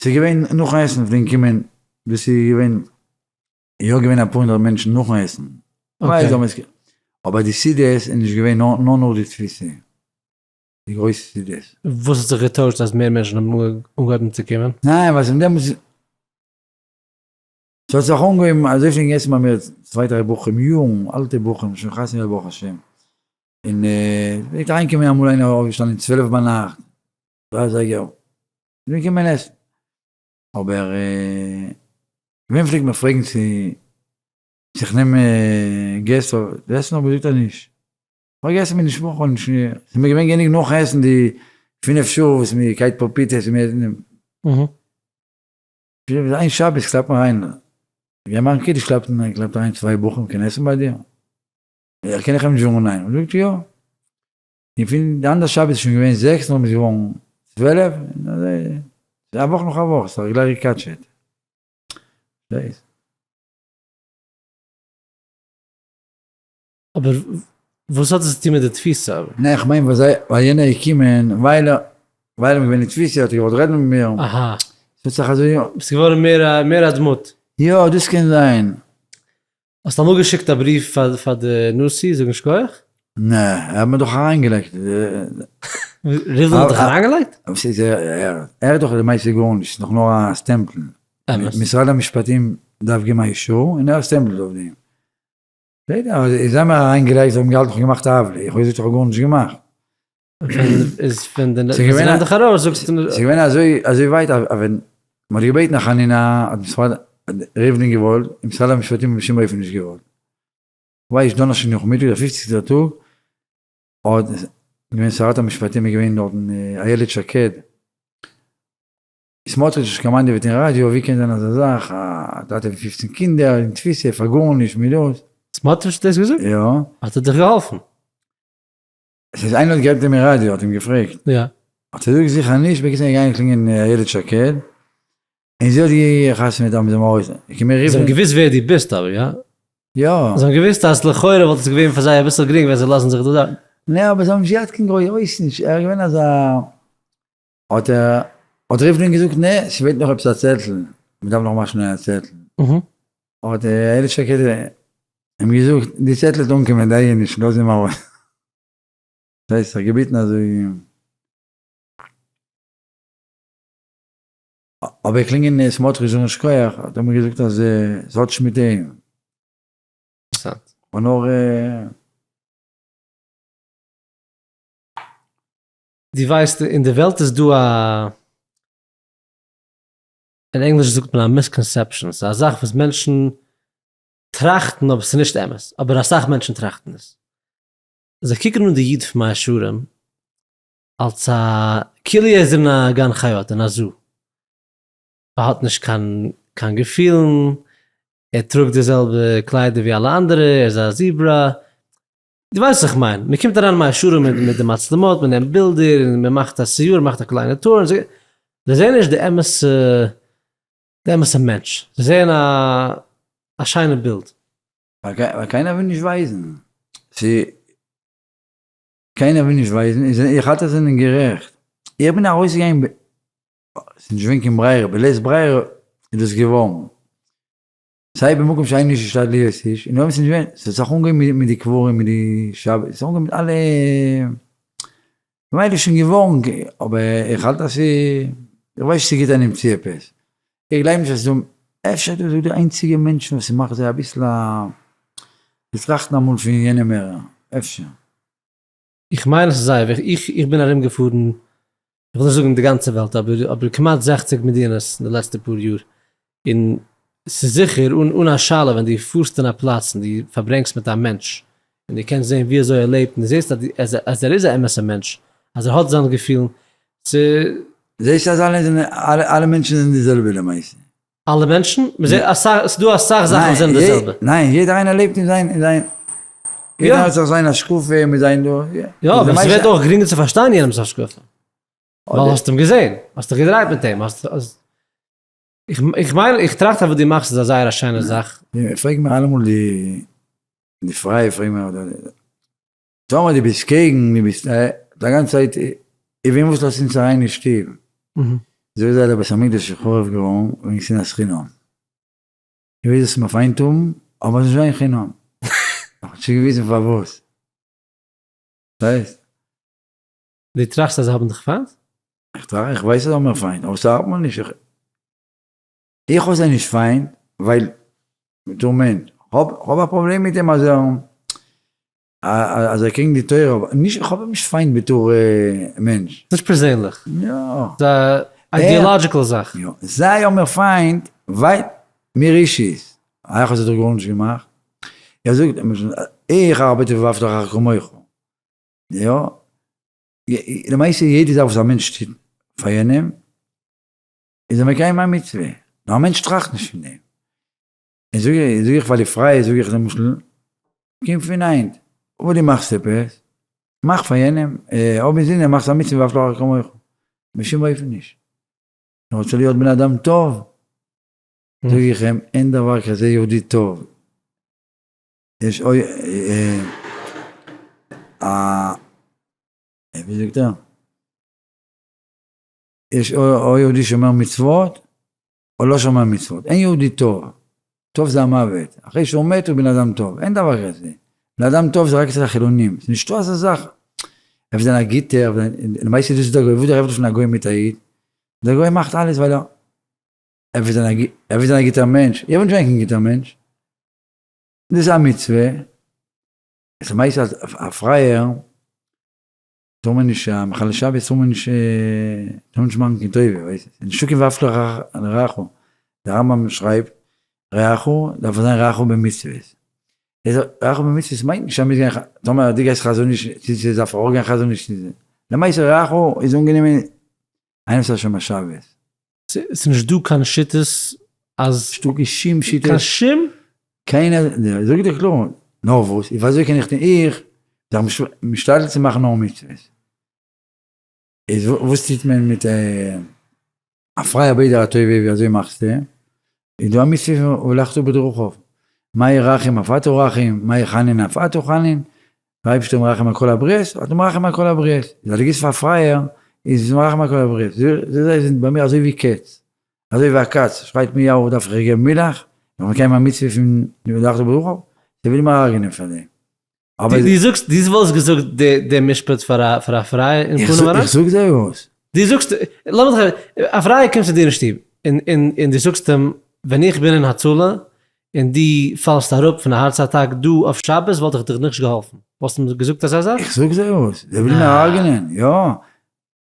ס'איז געווען נאכן עסן פלעגן קומען, דאס איז געווען, יא געווען אפאר הונדערט מענטשן נאכן עסן, אבער די סעודות איז נישט געווען נאר נאך די תפיסה, די גרויסע סעודות. וואס האט זיך געטוישט אז מער מענטשן האבן אנגעהויבן צו קומען? ניין, ווייל זינט דעמאלטס, ס'האט זיך אנגעהויבן אזוי פלעגן עסן ביי מיר צוויי דריי בחורים, יארן, אלטע בחורים, שוין חתונה געהאט ברוך השם, און פלעגט אריינקומען אמאל איינער אויפגעשטאנען צוועלף ביינאכט, דריי אזייגער, איז מען געקומען עסן, אבער ווען פלעגט מען פרעגן צו איך נעם געסט אויף עסן האב איך געזאגט אז נישט, כ'האב געגעסן מיט משפחה און נישט מיר, ס'איז מיר געווען גענוג נאכן עסן די פינף שעה וואס מען קייט פאפיטעס און מען איין שבת קלאפט מיר אריין, גיי מאכן קידוש קלאפט אריין צוויי בחורים קען עסן ביי דיר? איך קען איך אים נישט זאגן ניין, זאגט יא, און פון די אנדערע שבת איז שוין געווען זעקס נאכדעם איז געווארן צוועלף, און אזוי א וואך נאך א וואך, ס'האט זיך גלייך געקאטשעט. אבער וואס האט עס צו טון מיט די תפיסה? ניין איך מיין ווייל יענער איז געקומען ווייל ווייל איך בין געווען אין תפיסה האט ער געוואלט רעדן מיט מיר. אהא. ס'האט זיך אזוי. ביסט געווארן מער מער א דמות. יא דאס קען זיין. האסט אמאל געשיקט א בריוו פאר פאר די נשיא זאגן שכוח? נע, ער האט מיר דאך אריינגעלייגט. ריוולין האט דיך אריינגעלייגט? וואס איז ער? ער האט דאך למעשה גארנישט, ס'איז דאך נאר א סטעמפל. אמת. משרד המשפטים דארף געבן א אישור און ער סטעמפלט אויף דעם. בסדר, אבער זיי האבן מיר אריינגעלייגט, זיי האבן געהאלטן איך האב געמאכט א עוולה, איך האב געזאגט איך האב גארנישט געמאכט. איז פון די זיי נעמען דיך ארויס זאגסטו. ס'איז געווען אזוי אזוי ווייט אז ווען מ'האט געבעטן א חנינה האט משרד ריבלין געוואלט און משרד המשפטים האט בשום אופן נישט געוואלט. ווייסט דאנערשטאג נאכמיטאג דער פופציגסטער טאג האט געווען שרת המשפטים איז געווען דארטן איילת שקד סמוטריטש האט קאמאנדעוועט אין ראדיא ווי קען זיין אזא זאך א טאטע פון פופצן קינדער אין תפיסה פאר גארנישט מיט דאס. סמוטריטש האט דאס געזאגט? יא. האט ער דיך געהאלפן? עס איז איינער האט גערעדט אין ראדיא האט אים געפרעגט. יא. האט ער געזאגט זיכער נישט, בקיצור איז געגאנגען קלינגען איילת שקד, און זי האט געחתמ'עט אז מ'זאל אים ארויס נעמען. זיי האבן געוואוסט ווער דו ביסט אבער, יא? יא. זיי האבן געוואוסט אז לכאורה וואלט עס געווען פאר זיי אביסל גרינג ווען זיי לאזן זיך דא דארט. נע אבער זיי האבן נישט געהאט קיין גרויס נישט, ער איז געווען אזא האט ער האט ריבלין געזאגט נע ס'פעלט נאך עפעס א צעטל, מ'דארף נאך מאכן א צעטל. האט איילת שקד אים געזאגט די צעטל וועט אנקומען דאגה נישט לאז אים ארויס. דאס הייסט זיך געביטן אזוי. אבער קלינגען סמוטריטש זאגן שכוח האט ער מיר געזאגט אז ס'האט נישט מיט אים. אינטערעסאנט. און נאר. דו ווייסט אין די וועלט איז דא א, אין ענגליש זאגט מען א misconception, ס'איז א זאך וואס מענטשן טראכטן אבער ס'איז נישט אמת, אבער אסאך מענטשן טראכטן עס. זיי קוקן אן די איד פון מאה שערים. אלס א כאילו ער איז אין א גן חיות אין א zoo, ער האט נישט קיין קיין געפילן, ער טראגט די זעלבע קליידער ווי אלע אנדערע, ער איז א zebra, דו ווייסט וואס איך מיין, מען קומט אריין מאה שערים מיט מיט די מצלמות, מען נעמט בילדער און מען מאכט א סיור, מען מאכט א קליינע tour, און זיי זעען נישט די אמת'ע די אמת'ע מענטש, זיי זעען א א שיינע בילד. ווייל קיינער וויל נישט ווייזן, קיינער וויל נישט ווייזן, איך האלט אז זיי זענען גערעכט, איך בין ארויסגעגאנגען, ס'איז נישט געווען קיין ברירה, בלית ברירה איז דאס געווארן, סיי במקום שאין איש השתדל להיות איש, און אויב ס'איז נישט געווען, ס'האט זיך אנגעהויבן מיט די קברים, מיט די שבת, ס'האט זיך אנגעהויבן מיט אלע, ממילא איז שוין געווארן, אבער איך האלט אז ס'איז, איך ווייס נישט צו ס'גיט איינעם צו עפעס, איך גלייב נישט אז ס'איז דא, אפשר איז דא די איינציגע מענטשן וואס ס'מאכט זיי אביסל א, זיי טראכטן אמאל פון יענעם מער, אפשר. איך מיין עס איז זייער וויכטיג, איך איך בין ארום געפארן, איך וויל נישט זאגן די גאנצע וועלט אבער אבער כמעט 60 מדינות אין די לעצטע פאר יאר, און ס'איז זיכער אן אן א שאלה ווען דו פארסט אין א פלאץ און דו פארברענגסט מיט א מענטש און דו קענסט זען ווי אזוי ער לעבט און דו זעסט אז אז ער איז א אמת'ע מענטש, אז ער האט זיינע געפילן, ס'. זעסט אז אלע זענען אלע מענטשן זענען די זעלבע למעשה. אלע מענטשן? מען זעט אסאך, ס'איז דא אסאך זאכן וואס זענען די זעלבע. ניין, יעדער איינער לעבט אין זיין, אין זיין, יעדער האט זיך זיין השקפה מיט זיין דא. יא, אבער ס'ווערט אויך גרינגער צו פארשטיין יענעמ'ס השקפה. ווייל האסט אים געזען, האסט דיך געדרייט מיט אים, האסט, איך מיין, איך טראכט אז וואס דו מאכסט איז א זייער א שיינע זאך. פרעג מיר אלעמאל די, די פרייע פרעג מיר, טאמער דו ביסט קעגן, דו ביסט די גאנצע צייט, און וועם וואס לאזט אונז אריין אין שטוב? אזוי איז דער בית המקדש חרוב געווארן וועגן שנאת חינם. געוויס זאלסט מיר פיינט האבן, אבער נישט וועגן חינם. איך האב שוין געוויזן פארוואס. פארשטייסט? דו טראכסט אז זיי האבן דיך פיינט? איך טראכט, איך ווייס אז זיי האבן מיר פיינט, אבער ס'ארט מיר נישט. איך האב זיי נישט פיינט, ווייל בתור מענטש, כ'האב א פראבלעם מיט אים אז ער אז ער קעגן די תורה, אבער נישט, כ'האב אים נישט פיינט בתור מענטש. נישט פערזענליך. יא. ס'איז א ideological זאך. יא. זיי האבן מיר פיינט ווייל מיר אישית. איך האב זיי דאך גארנישט געמאכט. ער זאגט למשל, איך ארבעט אויף ואהבת לרעך כמוך. יא. למעשה יעדע זאך וואס א מענטש טוט פאר יענעם, איז ער מקיים א מצוה. נאר א מענטש טראכט נישט פון דעם. און זאג איך, זאג איך פאר די פרייע, זאג איך למשל, קום פון היינט, אויב דו מאכסט עפעס, מאך פאר יענעם, אויב אין זינען מאכסט א מצוה ואהבת לרעך כמוך, בשום אופן נישט. אני רוצה להיות בן אדם טוב, זאג איך אים, אין דבר כזה יהודי טוב. יש אוי, א, ווי זאגט ער? יש או יהודי שומר מצוות, או לא שומר מצוות, אין יהודי טוב, טוב זה המוות, אחרי שהוא מת הוא בן אדם טוב, אין דבר כזה, בן אדם טוב זה רק אצל החילונים, זה נישטא אזא זאך, אויב זיין א גוטער, למעשה דאס איז דער גוי, וואס דער הבדל פון א גוי מיט א איד, דער גוי מאכט אלעס ווייל ער וויל זיין א גוטער מענטש, איך וויל נישט זיין קיין גוטער מענטש, דאס איז א מצוה, למעשה אז א פרייער טאר מען נישט א מחלל שבת טאר מען נישט טאר מען נישט מאכן קיין טובה ווייסט נישטא קיין ואהבת לרעך דער רמב ם שרייבט רעך דארף זיין רעך במצוות איז רעך במצוות מיינט נישט אז מ'איז גיין טאמער דו גייסט חזון איש צו צו דארף ער אויך גיין חזון איש למעשה רעך איז אנגענומען איינער וואס איז שומר שבת. ס'איז נישט דא קיין שיטות אז. נישטא קיין שום שיטות. קיין שום? קיינער, זאג איך דיר קלאר, נאר וואס, ווי אזוי קען איך טון, איך זיך משתדל צו מאכן נאר מצוות, איז וואס טוט מען מיט א פרייער בדר הטובה, ווי אזוי מאכסטו, איז דא א מצוה פון והלכת בדרכיו, מה ירחם אף אתה רחום, מה יחנן אף אתה חנון, דער אייבערשטער מרחם על כל הבריות, אתה מרחם על כל הבריות, איז אז דו גיבסט פאר א פרייער, איז מרחם על כל הבריות, זיי זענען ביי מיר אזוי ווי קעץ, אזוי ווי א קאץ שרייט מיאו דארף איך איר געבן מילך, איך מקיים א מצוה פון והלכת בדרכיו, זיי ווילן מיר הרג'נען פאר דעם. אבער דו זאגסט, דו וואלסט געזאגט די משפט פאר א פאר א פרייער אין פנים אריין? איך זאג זיי וואס? דו זאגסט, לאמיר זיך, א פרייער קומט צו דיר אין שטוב, און און און דו זאגסט אים, ווען איך בין אין הצלה, און דו פאלסט אראפ פון א הארץ אטאק דא אויף שבת וואלט איך דיך נישט געהאלפן, וואלסט אים געזאגט אזא זאך? איך זאג זיי וואס? זיי ווילן מיר הרג'נען, יא.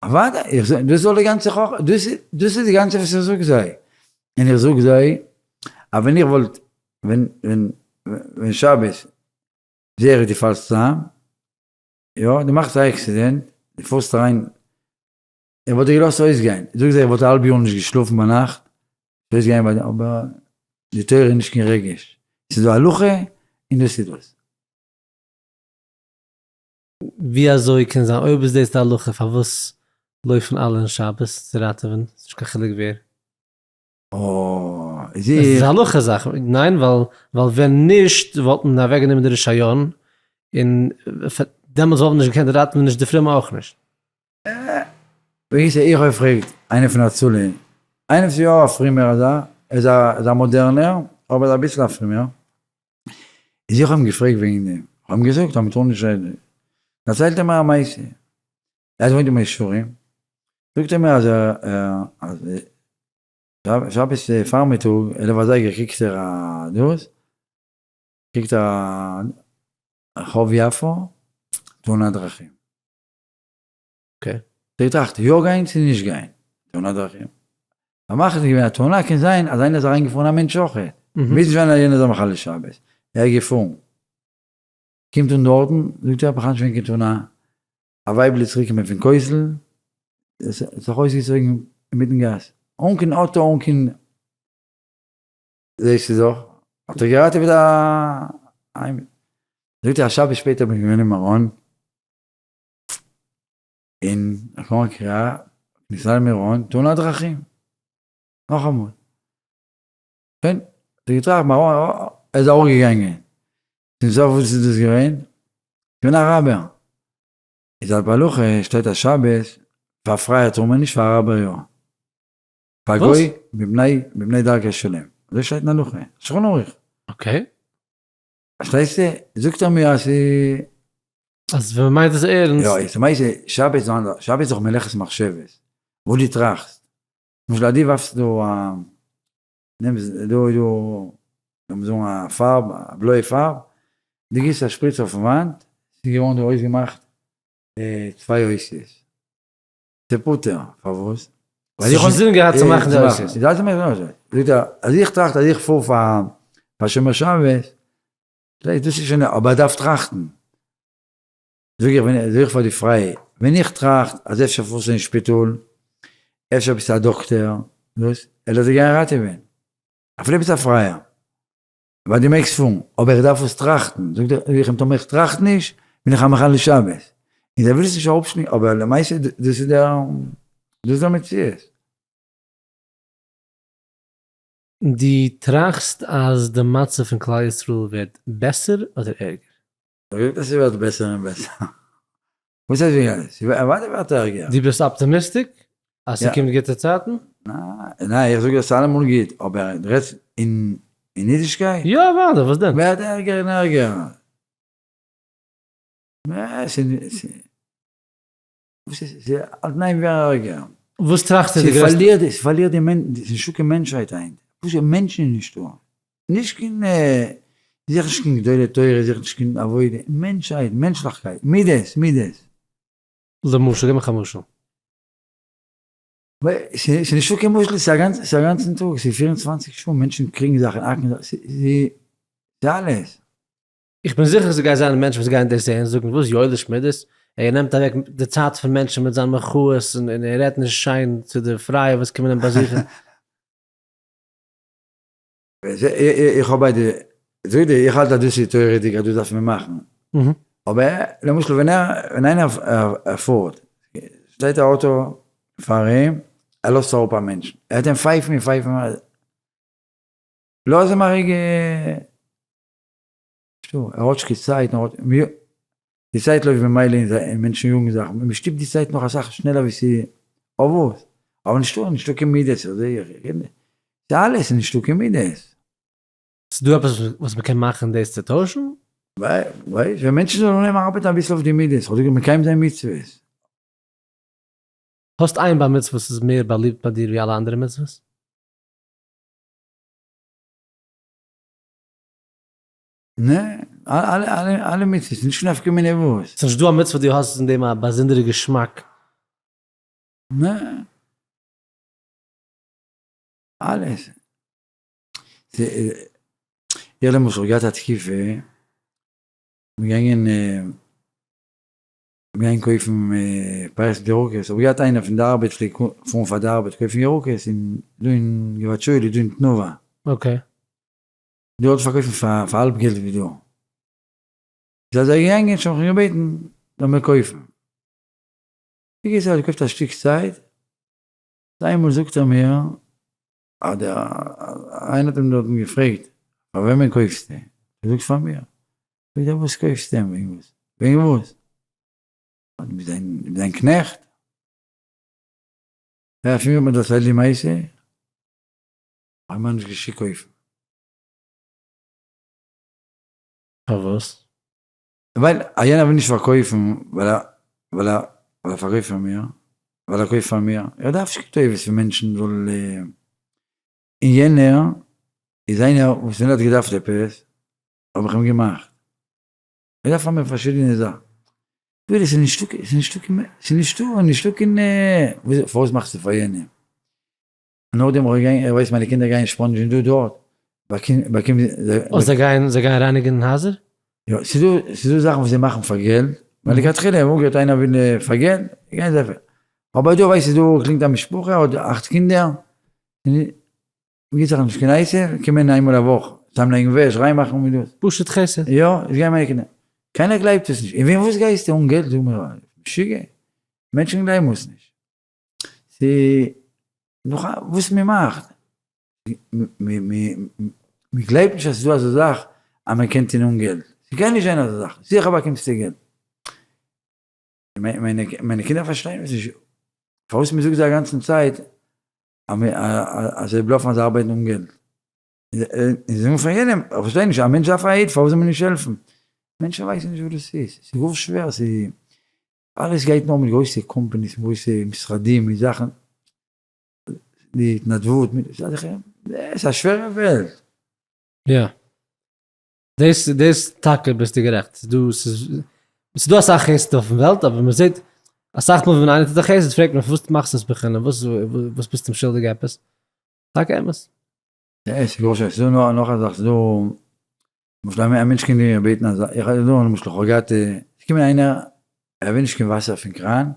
אוודאי, איך זאג, דאס זאל די גאנצע חכמה, דאס איז, דאס איז די גאנצע וואס איך זאג זיי. און איך זאג זיי, אז ווען איך וואלט, ווען, ווען, ווען שבת, זעה איך דו פאלסט צוזאם, יא, דו מאכסט א accident, דו פארסט אריין. איך וואלט דיר געלאזט אויסגיין, זאג זיי איך וואלט א האלב יאר נישט געשלאפן ביינאכט, אויסגיין ביי די, אבער די תורה איז נישט קיין רגש, ס'איז דא הלכה און דאס איז דאס. ווי אזוי קען זיין אויב איז דאס די הלכה פארוואס לויפן אלע אין שבת צו ראטעווען, ס'נישט קיין חילוק ווער. אה, איז עס איז א הלכה זאך, ניין? ווייל ווייל ווען נישט וואלט מען אוועק גענומען די רישיון, און דעמאלטס וואלט מען נישט געקענט ראטעווען נישט די פרומע אויך נישט. בקיצור איך האב געפרעגט איינער פון הצלה, איינער וואס איז יא א פרומער אזא, ער איז א איז א מאדערנער, אבער אביסל א פרומער, איז איך האב אים געפרעגט וועגן דעם, איך האב אים געזאגט אז מען טאר נישט רעדן, דערציילט ער מיר א מעשה, ער האט געוואוינט אין מאה שערים, זאגט ער מיר אז ער אז שבת פארמיטאג 11 אזייגער קריגט ער א דאס, קריגט ער א רחוב יפו תאונת דרכים. okay. זיי טראכט יא גיין צו נישט גיין, תאונת דרכים. פארמאכט איז געווען א תאונה קען זיין אז איינער איז אריין געפארן א מענטש אויכעט, מוז נישט זיין אז יענער איז א מחלל שבת, ער איז געפארן, קומט אן דארטן, זאגט ער בכלל נישט געווען קיין תאונה, א ווייבל איז צוריק געקומען פון כותל, עס האט זיך אויסגעצויגן אינמיטן גאס, אן קיין אויטא אן קיין, זעסטו דאך, האט ער געראטעוועט א, זאגט ער א שבת שפעטער בין איך געווען אין מירון, אין מקום הקריאה, כניסה למירון, תאונת דרכים, נאכאמאל, שוין, האט ער געטראכט, מירון, ער איז אויך געגאנגען, צום סוף וואס איז דאס געווען? געווען א אראבער, איז על פי הלכה שטייט אז שבת פאר פרייע טאר מען נישט פאר אראבער יא, פאר גוי מפני דרכי שלום, אזוי שטייט אין הלכה, שולחן ערוך. okay. פארשטייסטו? זאגט ער מיר אז ס'איז. אז ווען מ'מיינט עס ערנסט. יא, איז למעשה שבת איז אנדערש, שבת איז דאך מלאכת מחשבת, וואס דו טראכסט, למשל אז דו ווארפסט דא א, נעמסט דא דא, לאמיר זאגן א פארב, א בלויע פארב, דו גיבסט א שפריץ אויפן וואנט, ס'איז געווארן דא אויסגעמאכט צוויי אותיות. ס'איז פטור, פארוואס? ווייל איך האב אינזין געהאט צו מאכן די אותיות. זאגט ער, אז איך טראכט אז איך פאר פאר שומר שבת, דאס איז שוין, אבער ער דארף טראכטן. זאג איך, זאג איך פאר די פרייע, ווען איך טראכט אז אפשר פארסטו אין שפיטאל, אפשר ביסטו א דאקטער, דאס, ער זאל זיך גיין ראטעווען. אפילו ביסט א פרייער. ווייל דו מעגסט פארן, אבער איך דארף עס טראכטן, זאגט ער, איך טאמער איך טראכט נישט, בין איך א מחלל שבת, און זיי ווילן עס נישט אראפשלינגען, אבער למעשה דאס איז דער, דאס איז דער מציאות. דו טראכסט אז די מצב פון כלל ישראל ווערט בעסער אדער ערגער? איך זאג אז ס'ווערט בעסער און בעסער. וואס הייסט ווי? אוודאי ווערט ערגער. דו ביסט optimistic אז ס'קומט גוטע צייטן? ניין, איך זאג אז ס'איז אלעמאל גוט, אבער דו רעדסט אין אידישקייט? יא אוודאי, וואס דען? ווערט ערגער און ערגער. ס'האלט ניין ווערן ערגער. וואס טראכסטו איז די גרעסטע? ס'פארלירט די מענטש, ס'איז נישטא קיין מענטשהייט היינט, פשוט מענטשן איז נישטא. נישט קיין, זיך נישט קיין גדולי תורה, זיך נישט קיין עבודה, מענטשהייט, מענטשליכקייט, מידות, מידות. למשל, גיב מיך א משל. ס'איז נישטא קיין משל, ס'איז א גאנצן טאג, ס'איז 24 שעה, מענטשן קריגן זיך און האקן זיך, ס'איז אלעס. איך בין זיכער ס'גייט זיין מענטשן וואס גייען דאס זעהן און זאגן וואס יואליש מידות, ער נעמט אוועק די צייט פון מענטשן מיט זיין מחאות און ער רעדט נישט שיין צו די פרייע וואס קומען אים באזוכן. איך האב ביידע, זאג דיר, איך האלט אז דאס איז תורה'דיג אז דאס דארף מען מאכן, אבער למשל ווען ער, ווען איינער פארט, שטייט א אויטא פאר אים, ער לאזט אראפ א מענטש, ער האט אים פייפן און פייפן, לאז אים א רגע, ער האט נישט קיין צייט, די צייט לויפט במילא און מענטשן יאגן זיך, מען שטופט די צייט נאך אסאך שנעלער ווי ס'איז, אויף וואס? אבער נישטא, נישטא קיין מידות, אזוי איך, ס'איז אלעס נישטא קיין מידות. ס'איז דא עפעס וואס מ'קען מאכן דאס צו טוישן? ווייס, ווען מענטשן זאלן אנהייבן ארבעטן אביסל אויף די מידות, אדער מקיים זיין מצוות. האסט איין בר מצוה וואס איז מער באליבט ביי דיר ווי אלע אנדערע מצוות? נע, אלע אלע מצוות, נישט קיין נפקא מינה וואס. ס'איז נישט דא א מצוה דו האסט אין דעם א באזונדערע געשמאק? נע. אלעס. איך למשל האב געהאט א תקופה, כ'בין געגאנגען. גיין קויפן פירות מיט ירקות, האב איך געהאט איינער פון די ארבעט פלעגט פארן פאר די ארבעט קויפן ירקות אין דא אין גבעת שאול איז דא אין תנובה. okay. דארט פארקויפן פאר פאר האלב געלט ווי דא. איז אזוי געגאנגען שוין איך געבעטן זאל מיר קויפן. בקיצור האט געקויפט א שטיק צייט, איינמאל זאגט ער מיר אז דער איינער האט אים דארטן געפרעגט פאר וועמען קויפסטו? ער זאגט פאר מיר. זאגט ער וואס קויפסטו אים וועגן וואס? וועגן וואס? דו ביסט זיין קנעכט? ער פון מיר האט מיר דערציילט די מעשה, האט מיר נישט געשיקט קויפן. פארוואס? ווייל יענער וויל נישט פארקויפן ווייל ער ווייל ער ווייל ער פארקויפט פאר מיר, ווייל ער קויפט פאר מיר, ער דארף נישט קיין טובות פון מענטשן זאל און יענער איז איינער וואס ווען ער האט געדארפט עפעס האב איך אים געמאכט, ער דארף פאר מיר פארשידענע זאכן, וויל עס איז נישטא עס איז נישטא קיין עס איז נישטא נישטא קיין פארוואס מאכסטו פאר יענעם? נאכדעם איך גיין, ער ווייסט מיינע קינדער גייען ספאנדזשן דא דארט, באקומט או זיי גייען זיי גייען רייניגן הייזער? יא, ס'איז דא ס'איז דא זאכן וואס זיי מאכן פאר געלט, ווייל לכתחילה וואו גייט איינער וויל פאר געלט, גייען זיי פאר, אבער דא ווייסט דא קלינגט א משפחה האט אכט קינדער, מ'גיבט זיך נישט קיין עצה, קומען איינמאל א וואך, צוזאמלייגן וועש, ריין מאכן מיט דאס. פשוט חסד. יא, עס גייען מיינע קינדער. קיינער גלייבט עס נישט, און וועם וואס גייסטו אן געלט זאג מיר, משוגע? מענטשן גלייבן עס נישט. ס'איז נאך א וואס מען מאכט, מען גלייבט נישט אז ס'איז דא אזא זאך אז מען קען טון אן געלט, ס'קען נישט זיין אזא זאך, זיכער באקומסטו געלט. מיינע קינדער פארשטייען עס נישט, פארוואס מען זאגט זיי א גאנצן צייט אז זיי בלאפן אז זיי ארבייטן אן געלט. און זיי זאגן פאר יענעם, איך פארשטיי נישט, א מענטש דארף א איד, פארוואס זאל מען נישט העלפן? מענטשן ווייסן נישט וואס דאס איז, ס'איז גאר שווער, ס'איז אלעס גייט נאר מיט גרויסע companies, מיט גרויסע משרדים, מיט זאכן, די התנדבות, מיט ס'איז א שווערע וועלט. יא. דאס דאס טאקע ביסטו גערעכט, ס'איז דא ס'איז ס'איז דא אסאך חסד אויפן וועלט, אבער מ'זעט אסאך מאל ווען איינער טוט א חסד פרעגט מען פארוואס מאכסטו עס בחינם, וואס וואס ביסטו אים שולדיג עפעס? טאקע אמת. יא, ס'איז גאר שווער, ס'איז דא נאך א זאך, ס'איז דא למשל א מענטש קומט דיר בעטן א זאך, איך האב דא למשל איך האב געהאט, עס קומט איינער ער וויל נישט קיין וואסער פון קראן,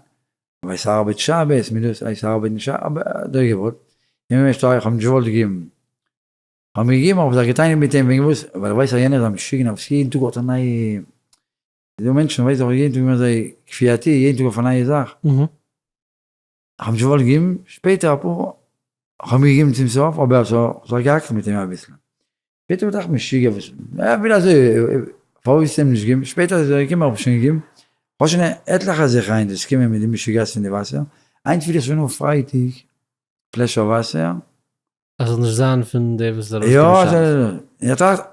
ווייל ס'ארבעט שבת מיט דאס, איי ס'ארבעט נישט שבת, אבער אזוי געוואלט, איך בין שטארק, איך האב נישט געוואלט געבן, איך האב אים געגעבן, האב איך זיך געטענה'ט מיט אים וועגן וואס, ווייל איך ווייס אז יענער איז א משוגענער וואס יעדן טאג האט א נייע, ס'איז דא מענטשן ווייס איך יעדן טאג ווערן זיי כפייתי, יעדן טאג אויף א נייע זאך. איך האב נישט געוואלט געבן, שפעטער אפאר, איך האב מיר געגעבן צום סוף, אבער איך האב געהאקט מיט אים אביסל. שפעטער האב איך געדאכט משוגע וואס, ער וויל אזוי, פארוואס ווילסטו אים נישט געבן, שפעטער איז ער געקומען האב איך שוין געגעבן, איך האב שוין עטליכע זיך היינט וואס קומען מיט די משוגעת פון די וואסער, היינט וויל איך שוין נאר פרייטאג פלעשער וואסער. אז זאל נישט זיין פון די וואס איז ארויסגעקומען שבת. יא, איך טראכט,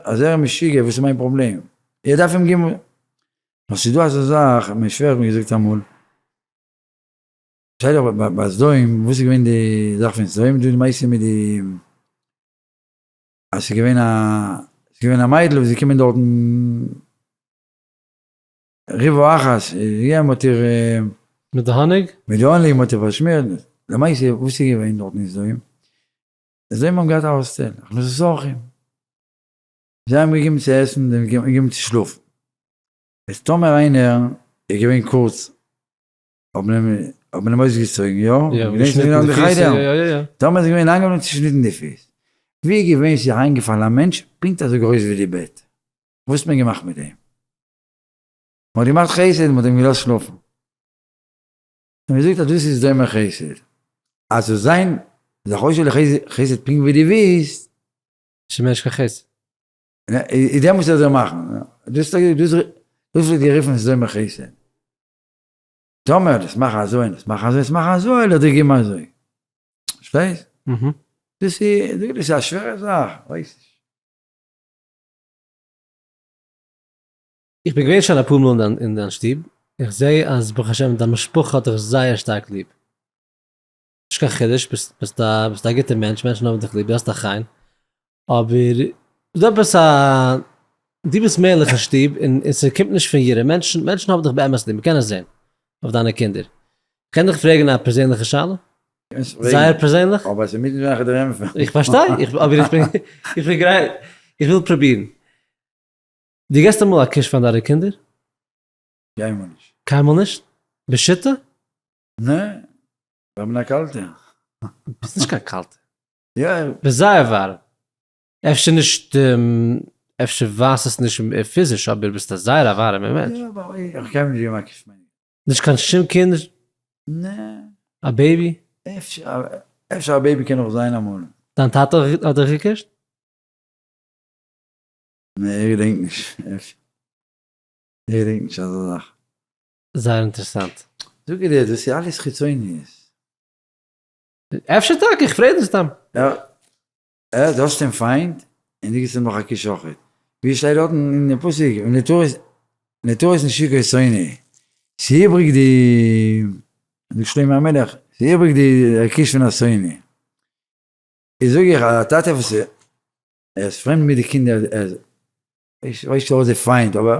אז ער איז משוגע וואס איז מיין פראבלעם, איך דארף אים געבן נאר ס'איז דא אזא זאך, מיין שווער האט מיר געזאגט אמאל, שטייט דאך ביי סדום, וואס איז געווען די זאך פון סדום, דא די מעשה מיט די, אז ס'איז געווען א, ס'איז געווען א מיידל וואס איז געקומען דארטן, ריבה אחת, יא מ'האט איר, מיט די האניג? מיט די האניג, מ'האט איר פארשמירט, למעשה וואס איז געווען דארטן אין סדום, סדום האבן געהאט א האסטעל, הכנסת אורחים, זיי האבן געגעבן צו עסן, זיי האבן געגעבן צו שלאפן. איז טאמער איינער איז געווען קורץ, האט מען אים האט מען אים אויסגעצויגן, יא? יא, געשניטן די פיס, יא יא יא. טאמער איז געווען לאנג האט מען צושניטן די פיס. ווי איז געווען ס'איז אריינגעפאלן א מענטש פונקט אזוי גרויס ווי די בעט. וואס האט מען געמאכט מיט אים? מען האט געמאכט חסד, מען האט אים געלאזט שלאפן. און מען זאגט אז דאס איז דומע חסד. אז זאל זיין זיך עושה לחסד פונקט ווי דו ווילסט. ס'איז מער נישט קיין חסד. איז דער מוז אזוי מאכן. דאס דאס ווערט גערופן ס'איז דומע חסד. טאמער דאס מאכן אזוי און דאס מאכן אזוי, דאס מאכן אזוי, וועל איך דיר געבן אזוי. פארשטייסט? דאס איז דאס איז א שווערע זאך, ווייס נישט. איך בין געווען שוין אפאר מאל אין דיין שטוב, איך זעה אז ברוך השם דיין משפחה האט דיך זייער שטארק ליב. נישט קיין חידוש, ביסט א ביסט א גוטער מענטש, מענטשן האבן דיך ליב, דו האסט א חן, אבער ס'דא עפעס א, דו ביסט מלך אין שטוב און און ס'קומט נישט פון יראה, מענטשן מענטשן האבן דיך באמת ליב, מ'קען עס זען אויף דיינע קינדער. קען איך פרעגן א פערזענליכע שאלה? זייער פערזענליך? אבער ס'מוז נישט זיין איך דיר ענטפערן. איך פארשטיי, אבער איך בין איך בין גרייט, איך וויל פרובירן. דו געסט אמאל א קוש פאר דיינע קינדער? קיינמאל נישט. קיינמאל נישט? בשיטה? נע, איך בין א קאלטער. ביסט נישט קיין קאלטער. יא. ביסט זייער ווארעם. אפשר נישט, אפשר ווייזט עס נישט פיזיש, אבער ביסט א זייער א ווארעמער מענטש. יא, אבער איך קען נישט געבן א קיש מיין. נישט קיין שום קינד? נע. א baby? אפשר, אפשר א baby קען נאך זיין אמאל. דיין טאטע האט דיך געקושט? נע, איך געדענק נישט. אפשר. איך געדענק נישט אזא זאך. זייער אינטערעסאנט. זאג איך דיר, דאס איז אלעס חיצוניות. אפשר טאקע, איך פרעג דיר סתם. יא, דו האסט אים פיינט, און דו גיבסט אים נאך א קיש אויכעט. ווי שטייט דארטן אין די פסוק, ונטור את נשיקו שונא. ס'איז איבריג די, זאגט שלמה המלך, ס'איז איבריג די קיש פון א שונא. איז זאג איך, א טאטע וואס ער איז פרעמד מיט די קינדער, ער איז, ווייסט ער האט זיי פיינט, אבער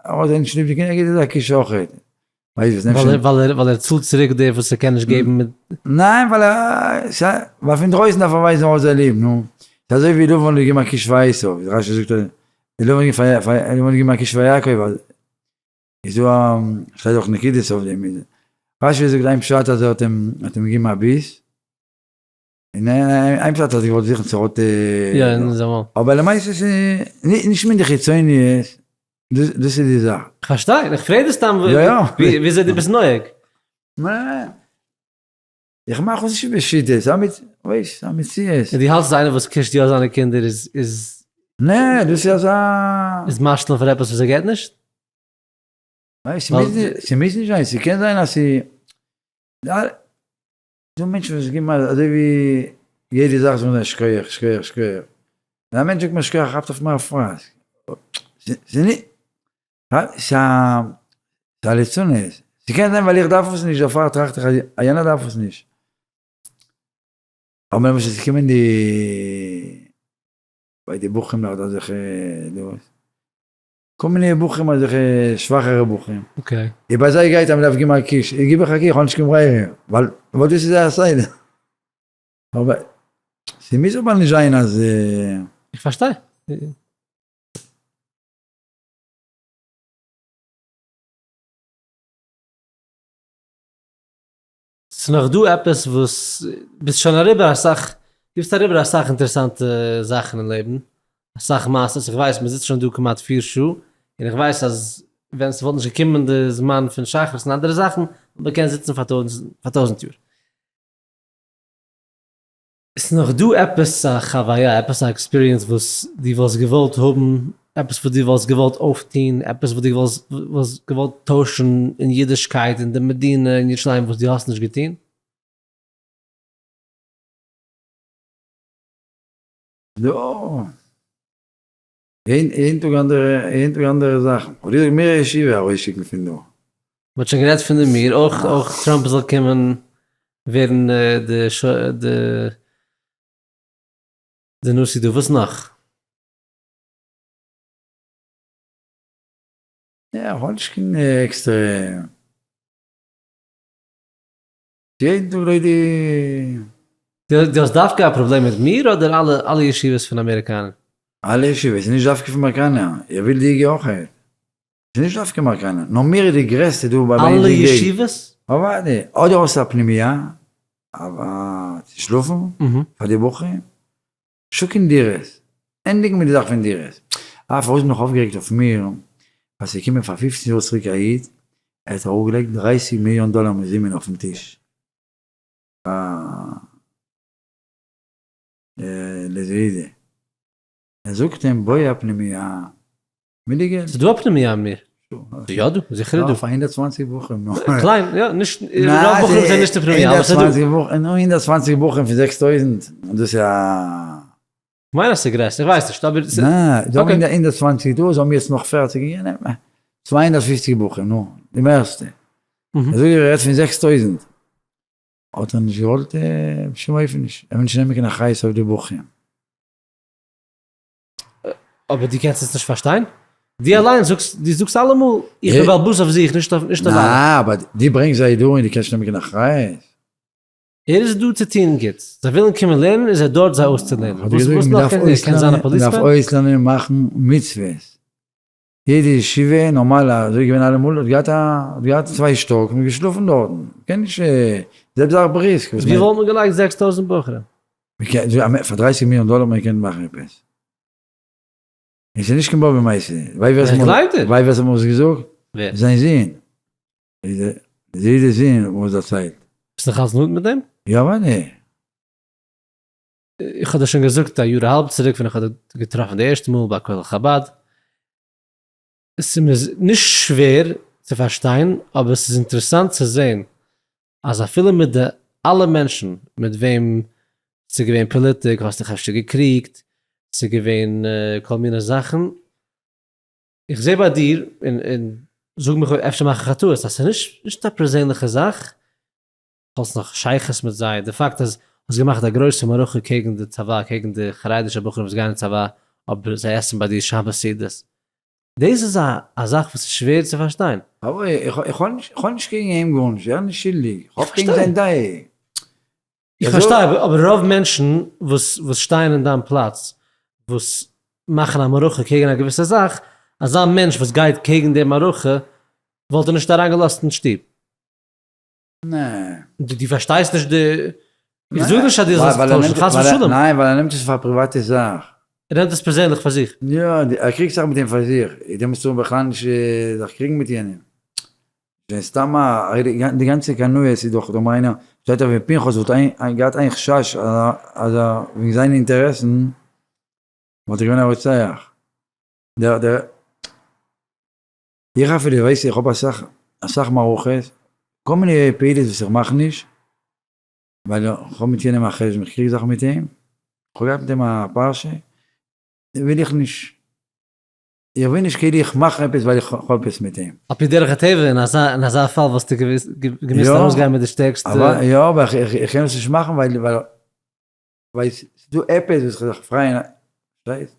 ער האט זיי נישט ליב די קינדער, ער גיבט זיי א קיש אויכעט. ווייסט וואס נעם שוין. ווייל ער צאלט צוריק די וואס ער קען נישט געבן מיט. ניין ווייל ער, ווייל פון דרויסן דארף ער ווייזן ער האט זיי ליב, נו. ס'איז אזוי ווי לבן האט געגעבן א קיש פאר עשו, ווי רשי זאגט אז לבן האט געגעבן א קיש פאר יעקב, איז דא א, שטייט דאך נקודות אויף דעם, רשי זאגט איין פשט אז ער האט אים געגעבן א ביס, און איין פשט האט ער געוואלט זוכן צו האט יא אין זיין מויל. אבער למעשה איז נישט מיט די חיצוניות, דאס איז די זאך. כ'פארשטיי, איך פרעג דיר סתם וויאזוי דו ביסט נוהג. ניין, איך מאך עס נישט בשיטה, ס'איז א מציאות. און דו האלטסט אז איינער וואס קישט יא זיינע קינדער איז איז. נע, דאס איז אזא. איז משלים פאר עפעס וואס ער געט נישט? ניין, ס'מוז נישט זיין, ס'קען זיין אז ס'איז. דא מענטשן וואס גיבן אזוי ווי יעדע זאך זאגן זיי שכוח שכוח שכוח, ווען א מענטש זאגט מיר שכוח כאפט אויף מיר א פראסק, ס'איז א ליצנות, ס'קען זיין ווייל איך דארף עס נישט דערפאר טראכט איך אז יענער דארף עס נישט, אבער למשל ס'קומען די ביי די בחורים נאך אזעלכע דאס. כל מיני בחורים אזעלכע שוואכערע בחורים. okay. און ביי זיי גייט אז מ'דארף געבן א קיש, איך גיב איך א קיש, איך האב נישט קיין ברירה, ווייל ווייל דאס איז זייער סדר. אבער ס'מוז אבער נישט זיין אז. איך פארשטיי. ס'נאך דא עפעס וואס ביסט שוין אריבער אסאך, דו ביסט אריבער אסאך אינטערעסאנטע זאכן אין לעבן, אסאך מעשות, איך ווייס מ'זיצט שוין דא כמעט פיר שעה, און איך ווייס אז ווען ס'וואלט נישט געקומען די זמן פון שחרית און אנדערע זאכן, וואלט מען געקענט זיצן פאר טויזנט יאר. ס'נאך דא עפעס א חוויה, עפעס א experience וואס דו וואלסט געוואלט האבן, עפעס וואס דו וואלסט געוואלט אויפטון, עפעס וואס דו וואלסט געוואלט טוישן אין אידישקייט, אין די מדינה, אין ירושלים וואס דו האסט נישט געטון? יא. יעדן טאג אנדערע, יעדן טאג אנדערע זאכן. אבער דו זאג מיר ישיבה ארויסשיקן פון דא. מ'האט שוין גערעדט פון די מיר, אויך אויך טראמפ זאל קומען ווערן די די די נשיא דא, וואס נאך? יא, איך האב נישט קיין עקסטערע. יעדן טאג לויט די. דו האסט דווקא א פראבלעם מיט מיר אדער אלע אלע ישיבות פון אמעריקאנער? אלע ישיבות, ס'איז נישט דווקא פון אמעריקאנער, איך וויל די איגי אויך. ס'איז נישט דווקא אמעריקאנער, נאר מיר איז די גרעסטע דא ביי אלע ישיבות? אוודאי, אדער האסטו א פנימייה, א צו שלאפן פאר די בחורים, שוק אין דירות, ענדיגן מיט די זאך פון דירות. אה, פארוואס בין איך אויפגערעגט אויף מיר, ווייל ס'איז געקומען פאר פופצן יאר צוריק א איד, ער האט אראפגעלייגט דרייסיג מיליאן דאלער מזומן אויפן טיש, פאר לזיעדע, ער זאגט אים בוי א פנימייה מיט די געלט. ס'איז דא א פנימייה אין מיר? יא דא, זיכער איז דא. פאר 120 בחורים נאר. קליין, יא, נישט, רוב בחורים זענען נישט אין פנימייה, אבער ס'איז דא. נאר 120 בחורים פון 6000, דאס איז א. כ'מיין אז ס'איז גרעסער, איך ווייס נישט, אבער. ניין, זיי האבן 120 דא, זיי האבן יעצט נאך 40 אין יענעם, 250 בחורים, נו, די מערסטע. אזוי ווי ער רעדט פון 6000, האט ער נישט געוואלט בשום אופן נישט, ער וויל נישט נעמען קיין אחריות אויף די בחורים. אבער דו קענסט עס נישט פארשטיין? דו אליין זאגסט, דו זאגסט אלעמאל, איך בין בעל הבית אויף זיך, נישט אויף נישט אויף אלע. ניין, אבער דו ברענגסט זיי דא און דו קענסט נעמען קיין אחריות. ער איז דא צו טון גוטס, זיי ווילן קומען לערנען איז ער דארט זיי אויסצולערנען, וואס וואס נאך קען ער? קען זיין א policeman? מ'דארף אויסלערנען מאכן מצוות. יעדע ישיבה נארמאל אזוי געווען אלעמאל האט געהאט א האט געהאט צוויי שטאק און געשלאפן דארטן, מ'קען נישט זעלבע זאך בריסק. ווי וואלט מען געלייגט 6000 בחורים? מ'קען פאר 30 מיליאן דאלער מען קען מאכן עפעס. און ס'איז נישט קיין באבע מעשה. איך גלייב דיר. ווייסט ווער ס'האט עס געזאגט? ווער? זיין זון. די זון האט עס דערציילט. ביסט נאך אלץ נאנט מיט דעם? יא אוודאי. איך האב דיר שוין געזאגט א יאר א האלב צוריק ווען איך האב דיר געטראפן די ערשטע מאל ביי כולל חבד, עס איז מיר נישט שווער צו פארשטיין, אבער עס איז אינטערעסאנט צו זען אז אפילו מיט די אלע מענטשן מיט וועם ס'איז געווען פאליטיק, האסט דיך אפשר געקריגט, ס'איז געווען כל מיני זאכן, איך זע ביי דיר, און זאג מיך אויב אפשר מאך איך א טעות, אז ס'איז נישט א פערזענליכע זאך, האסט נאך שייכות מיט זיי, די פאקט אז האסט געמאכט א גרויסע מערכה קעגן די צבא, קעגן די חרדישע בחורים וואס גייען אין צבא, אבער זיי עסן ביי דיר שבת סעודות, דאס איז א זאך וואס איז שווער צו פארשטיין. אבער איך האב נישט קעגן אים גארנישט, ער איז נישט שולדיג, איך האב קעגן זיין דעה. איך פארשטיי, אבער רוב מענטשן וואס שטייען אין דיין פלאץ, וואס מאכן א מערכה קעגן א געוויסע זאך, אזא מענטש וואס גייט קעגן די מערכה, וואלט ער נישט אריינגעלאזט אין שטוב. ניין. דו פארשטייסט נישט די. איך זאג נישט אז דו זאלסט טוישן, חס ושלום. ניין, ווייל ער נעמט עס פאר א פריוואטע זאך. ער נעמט עס פערזענליך פאר זיך. יא, ער קריגט זיך מיט אים פאר זיך. דו מוזט בכלל נישט זיך קריגן מיט יענעם. ס'איז סתם א, די גאנצע קנאות איז דאך דא מיינער, שטייט דאך ווי פנחס וואלט געהאט איין חשש אז ער וועגן זיינע אינטערעסן וואלט ער געווען א רוצח. דער דער. איך אפילו ווייס איך האב אסאך אסאך מערכות, כל מיני פעולות וואס איך מאך נישט, ווייל איך האב מיט יענעם א חשבון, איך קריג זיך מיט אים, איך האב געהאט מיט אים א פרשה, וויל איך נישט, איך וויל נישט כאילו איך מאך עפעס ווייל איך האב עפעס מיט אים. על פי דרך הטבע אין אזא אין אזא פאל וואלסטו געמוזט ארויסגיין מיט די שטערקסטע. יא אבער איך קען עס נישט מאכן ווייל ווייל ס'איז דא עפעס וואס איך זיך פרייען, פארשטייסט?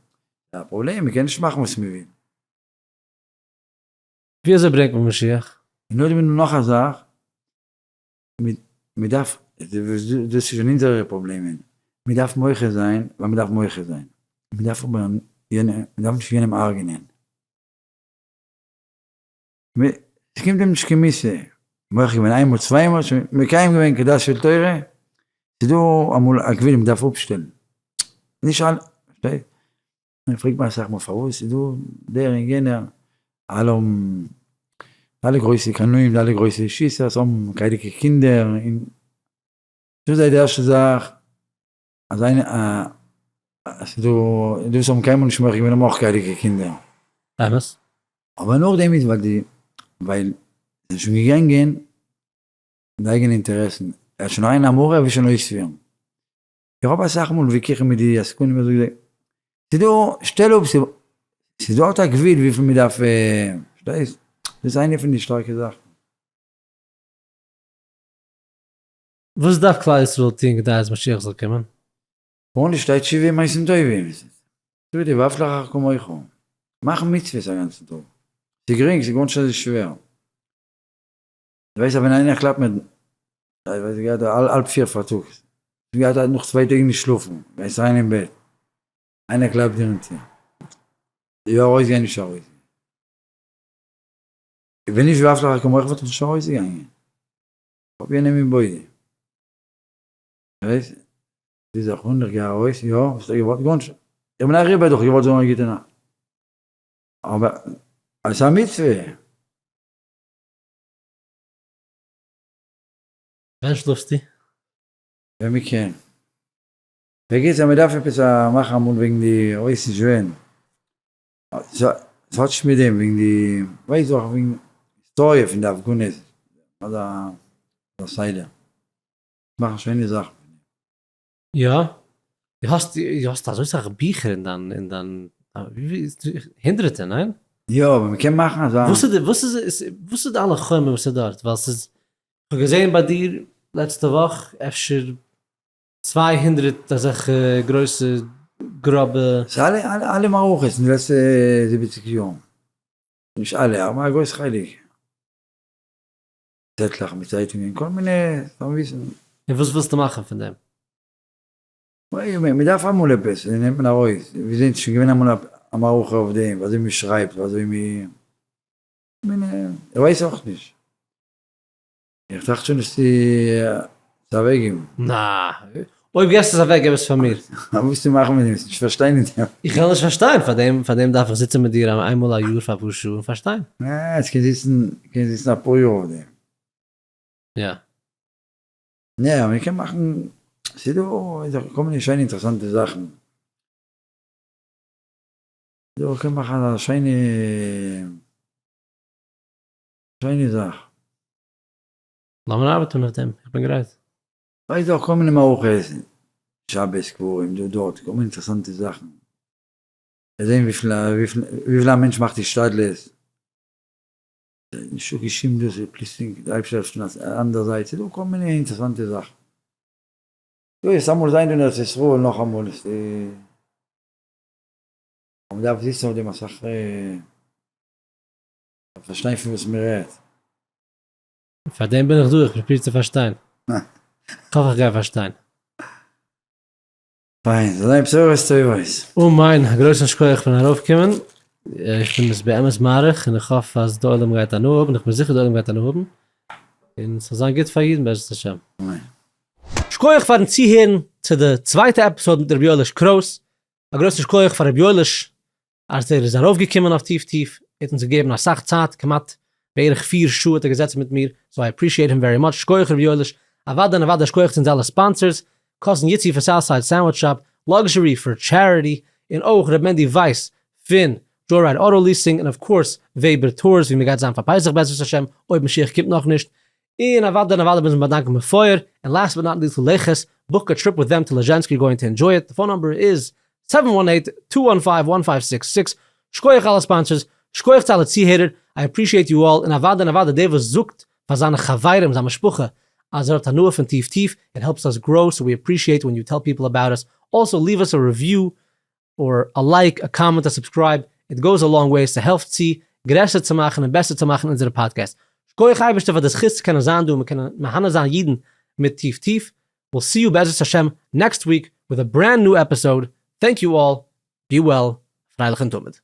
ס'איז א פראבלעם, מ'קען נישט מאכן וואס מ'וויל. ווי אזוי ברענגט מען משיח? און נאכדעם איז דא נאך א זאך, מען דארף, דאס איז שוין אונזערע פראבלעמען, מען דארף מוחה זיין ווייל מען דארף מוחה זיין, מען דארף אבער יענעם, מען דארף נישט יענעם הרג'נען, עס קומט אים נישט קיין מיתה, מוחה געווען איינמאל צוויי מאל, שוין מקיים געווען כדת של תורה, ס'איז דא אמאל א גבול מען דארף אפשטעלן, נישט אלע, פארשטייסט? מען פרעגט מיר אסאך מאל פארוואס איז דא דער און יענער, אלע האבן, אלע גרויסע קנאים, די אלע גרויסע שיסערס האבן הייליגע קינדער, און דאס איז די ערשטע זאך, אז איינער א, אז ס'איז דא די וואס האבן קיינמאל נישט מוחה געווען האבן אויך הייליגע קינדער. אמת. אבער נאכדעם איז ווייל די, ווייל זיי זענען שוין געגאנגען מיט אייגענע אינטערעסן, ער האט שוין אריין א מורה ער וויל שוין אויספירן. איך האב אסאך מאל וויכוחים מיט די עסקנים אזוי געזאגט, ס'איז דא, שטעל אפ, ס'איז דארט א גבול וויפיל מ'דארף, פארשטייסט? דאס איז איינע פון די שטארקע זאכן. וואס דארף כלל ישראל טון כדי אז משיח זאל קומען? גארנישט, שטייט שבעים מעשים טובים, זאג דיר ואהבת לרעך כמוך, מאך מצוות א גאנצן טאג, ס'איז גרינג, ס'איז גארנישט אזוי שווער. דו ווייסט אז ווען איינער קלאפט מיט איך ווייס געהאט האלב פיר פארטאגס, געהאט נאך צוויי טעג נישט שלאפן, גייסט אריין אין בעט, איינער קלאפט דיר אין טיר, יא ארויסגיין נישט ארויסגיין, ווען נישט ואהבת לרעך כמוך וואלט איך נישט ארויסגעגאנגען, כ'האב יענעם אין בוידעם, ווייסט, די זאך און איך גיי ארויס, יא, וואס האט ער געוואלט, גארנישט, איך בין אריבער דורך, געוואלט זאגן א גוטע נאכט, אבער עס איז א מצוה. ווען שלאפסטו? ווען מ'קען. בקיצור מ'דארף עפעס א מאכן אמאל וועגן די כ'ווייס נישט ווען. ס'האט נישט מיט דעם וועגן די ווייסט דאך וועגן היסטאריע פון די הפגנות אזא סדר. מאכן שיינע זאכן פון דעם. יא? דו האסט דו האסט אזוי סאך ביכער אין דיין אין דיין הונדרעטער, ניין? יא, אבער מ'קען מאכן אזא. וואס איז די וואס איז וואס איז די אלע חומר וואס איז דארט? ווייל ס'איז כ'האב געזען ביי דיר לעצטע וואך אפשר 200 אזעלכע גרויסע גראבע. ס'איז אלע אלע אלע מערכות אין די לעצטע זיבעציג יאר. נישט אלע, אבער א גרויס חלק. צעטלעך מיט צייטונגען, כל מיני, סתם וויסן. און וואס ווילסטו מאכן פון דעם? מען דארף אמאל עפעס, נעמט מען ארויס, ווי זענט שוין געווען אמאל א. א מערכה אויף דעם, ווי אזוי מען שרייבט, ווי אזוי מען, איך ווייס אויך נישט. איך טראכט שוין נישט צו אוועקגעבן. נא, אויב געסט עס אוועק געב עס פאר מיר. וואס ווילסטו מאכן מיט דעם? וועסט נישט פארשטיין אין דעם. איך וועל נישט פארשטיין, פארדעם פארדעם דארף איך זיצן מיט דיר איינמאל א יאר פאר אפאר שעה און פארשטיין. נע, עס קען זיצן, קען זיצן אפאר יאר אויף דעם. יא. נע, אבער מ'קען מאכן, ס'איז דא כל מיני שיינע אינטערעסאנטע זאכן. דא קען מאכן א שיינע שיינע זאך. לאמיר ארבעטען אויף דעם, איך בין גרייט. ווייסט דאך כל מיני מערכות, שבת קברים דא דארט, כל מיני אינטערעסאנטע זאכן. זעהן וויפיל וויפיל א מענטש מאכט השתדלות. נישטא קיין שום דאס איז פלוצלינג די אייבערשטער העלפט פון א אנדערע זייט, ס'איז דא כל מיני אינטערעסאנטע זאכן. דא איז אמאל זיין דא אין ארץ ישראל נאכאמאל איז אבער מ'דארף זיצן אויף דעם אסאך פארשטיין פון וואס מ'רעדט. פאר דעם בין איך דא, איך פרוביר צו פארשטיין. כ'האף איך גיי פארשטיין. פיין, זאל זיין בשורות טובות. אמן, א גרויסן שכוח פארן ארויפקומען, איך בין עס באמת מעריך און איך האף אז די עולם גייט הנאה האבן, איך בין זיכער די עולם גייט הנאה האבן, און ס'זאל זיין גוט פאר אידן בעזרת השם. אמן. שכוח פארן צוהערן צו די צווייטע episode מיט ר' יואליש קרויס, א גרויסן שכוח פאר ר' יואליש אז ער איז ארויפגעקומען אויף טיף טיף, ער האט אונז געגעבן אסאך צייט, כמעט בערך פיר שעה האט ער געזעצן מיט מיר, so I appreciate him very much, שכוח ר' יואליש, אוודאי און אוודאי שכוח צו אונז אלע sponsors, cousin יצי פון Southside Sandwich Shop, Luxury for Charity, און אויך ר' מענדי ווייס פון Joyride Auto Leasing, און of course Weber Tours ווי מ'גייט זיין פאר פסח בעזרת השם, אויב משיח קומט נאכנישט, און אוודאי און אוודאי מוז מען באדאנקען מפואר, און last but not least ללכת, book a trip with them to Lizhensk you're going to enjoy it, די phone number איז seven one eight two one five one five six six, שקויעך אלע sponsors, שקויעך צו אלע צוהערער, I appreciate you all, און אוודאי און אוודאי דער וואס זאגט פאר זיינע חברים זיין משפחה אז ער האט הנאה פון טיף טיף, it helps us grow so we appreciate when you tell people about us, also leave us a review or a like, a comment, a subscribe, it goes a long way, ס'העלפט צו גרעסער צו מאכן און בעסער צו מאכן אונזערע פאדקעסט. שכוח אייבערשטער פאר די זכות צו קענען זיין דא און קענען מהנה זיין אידן מיט טיף טיף, we'll see you בעזרת השם next week with a brand new episode, thank you all, be well, פרייליכן תמיד.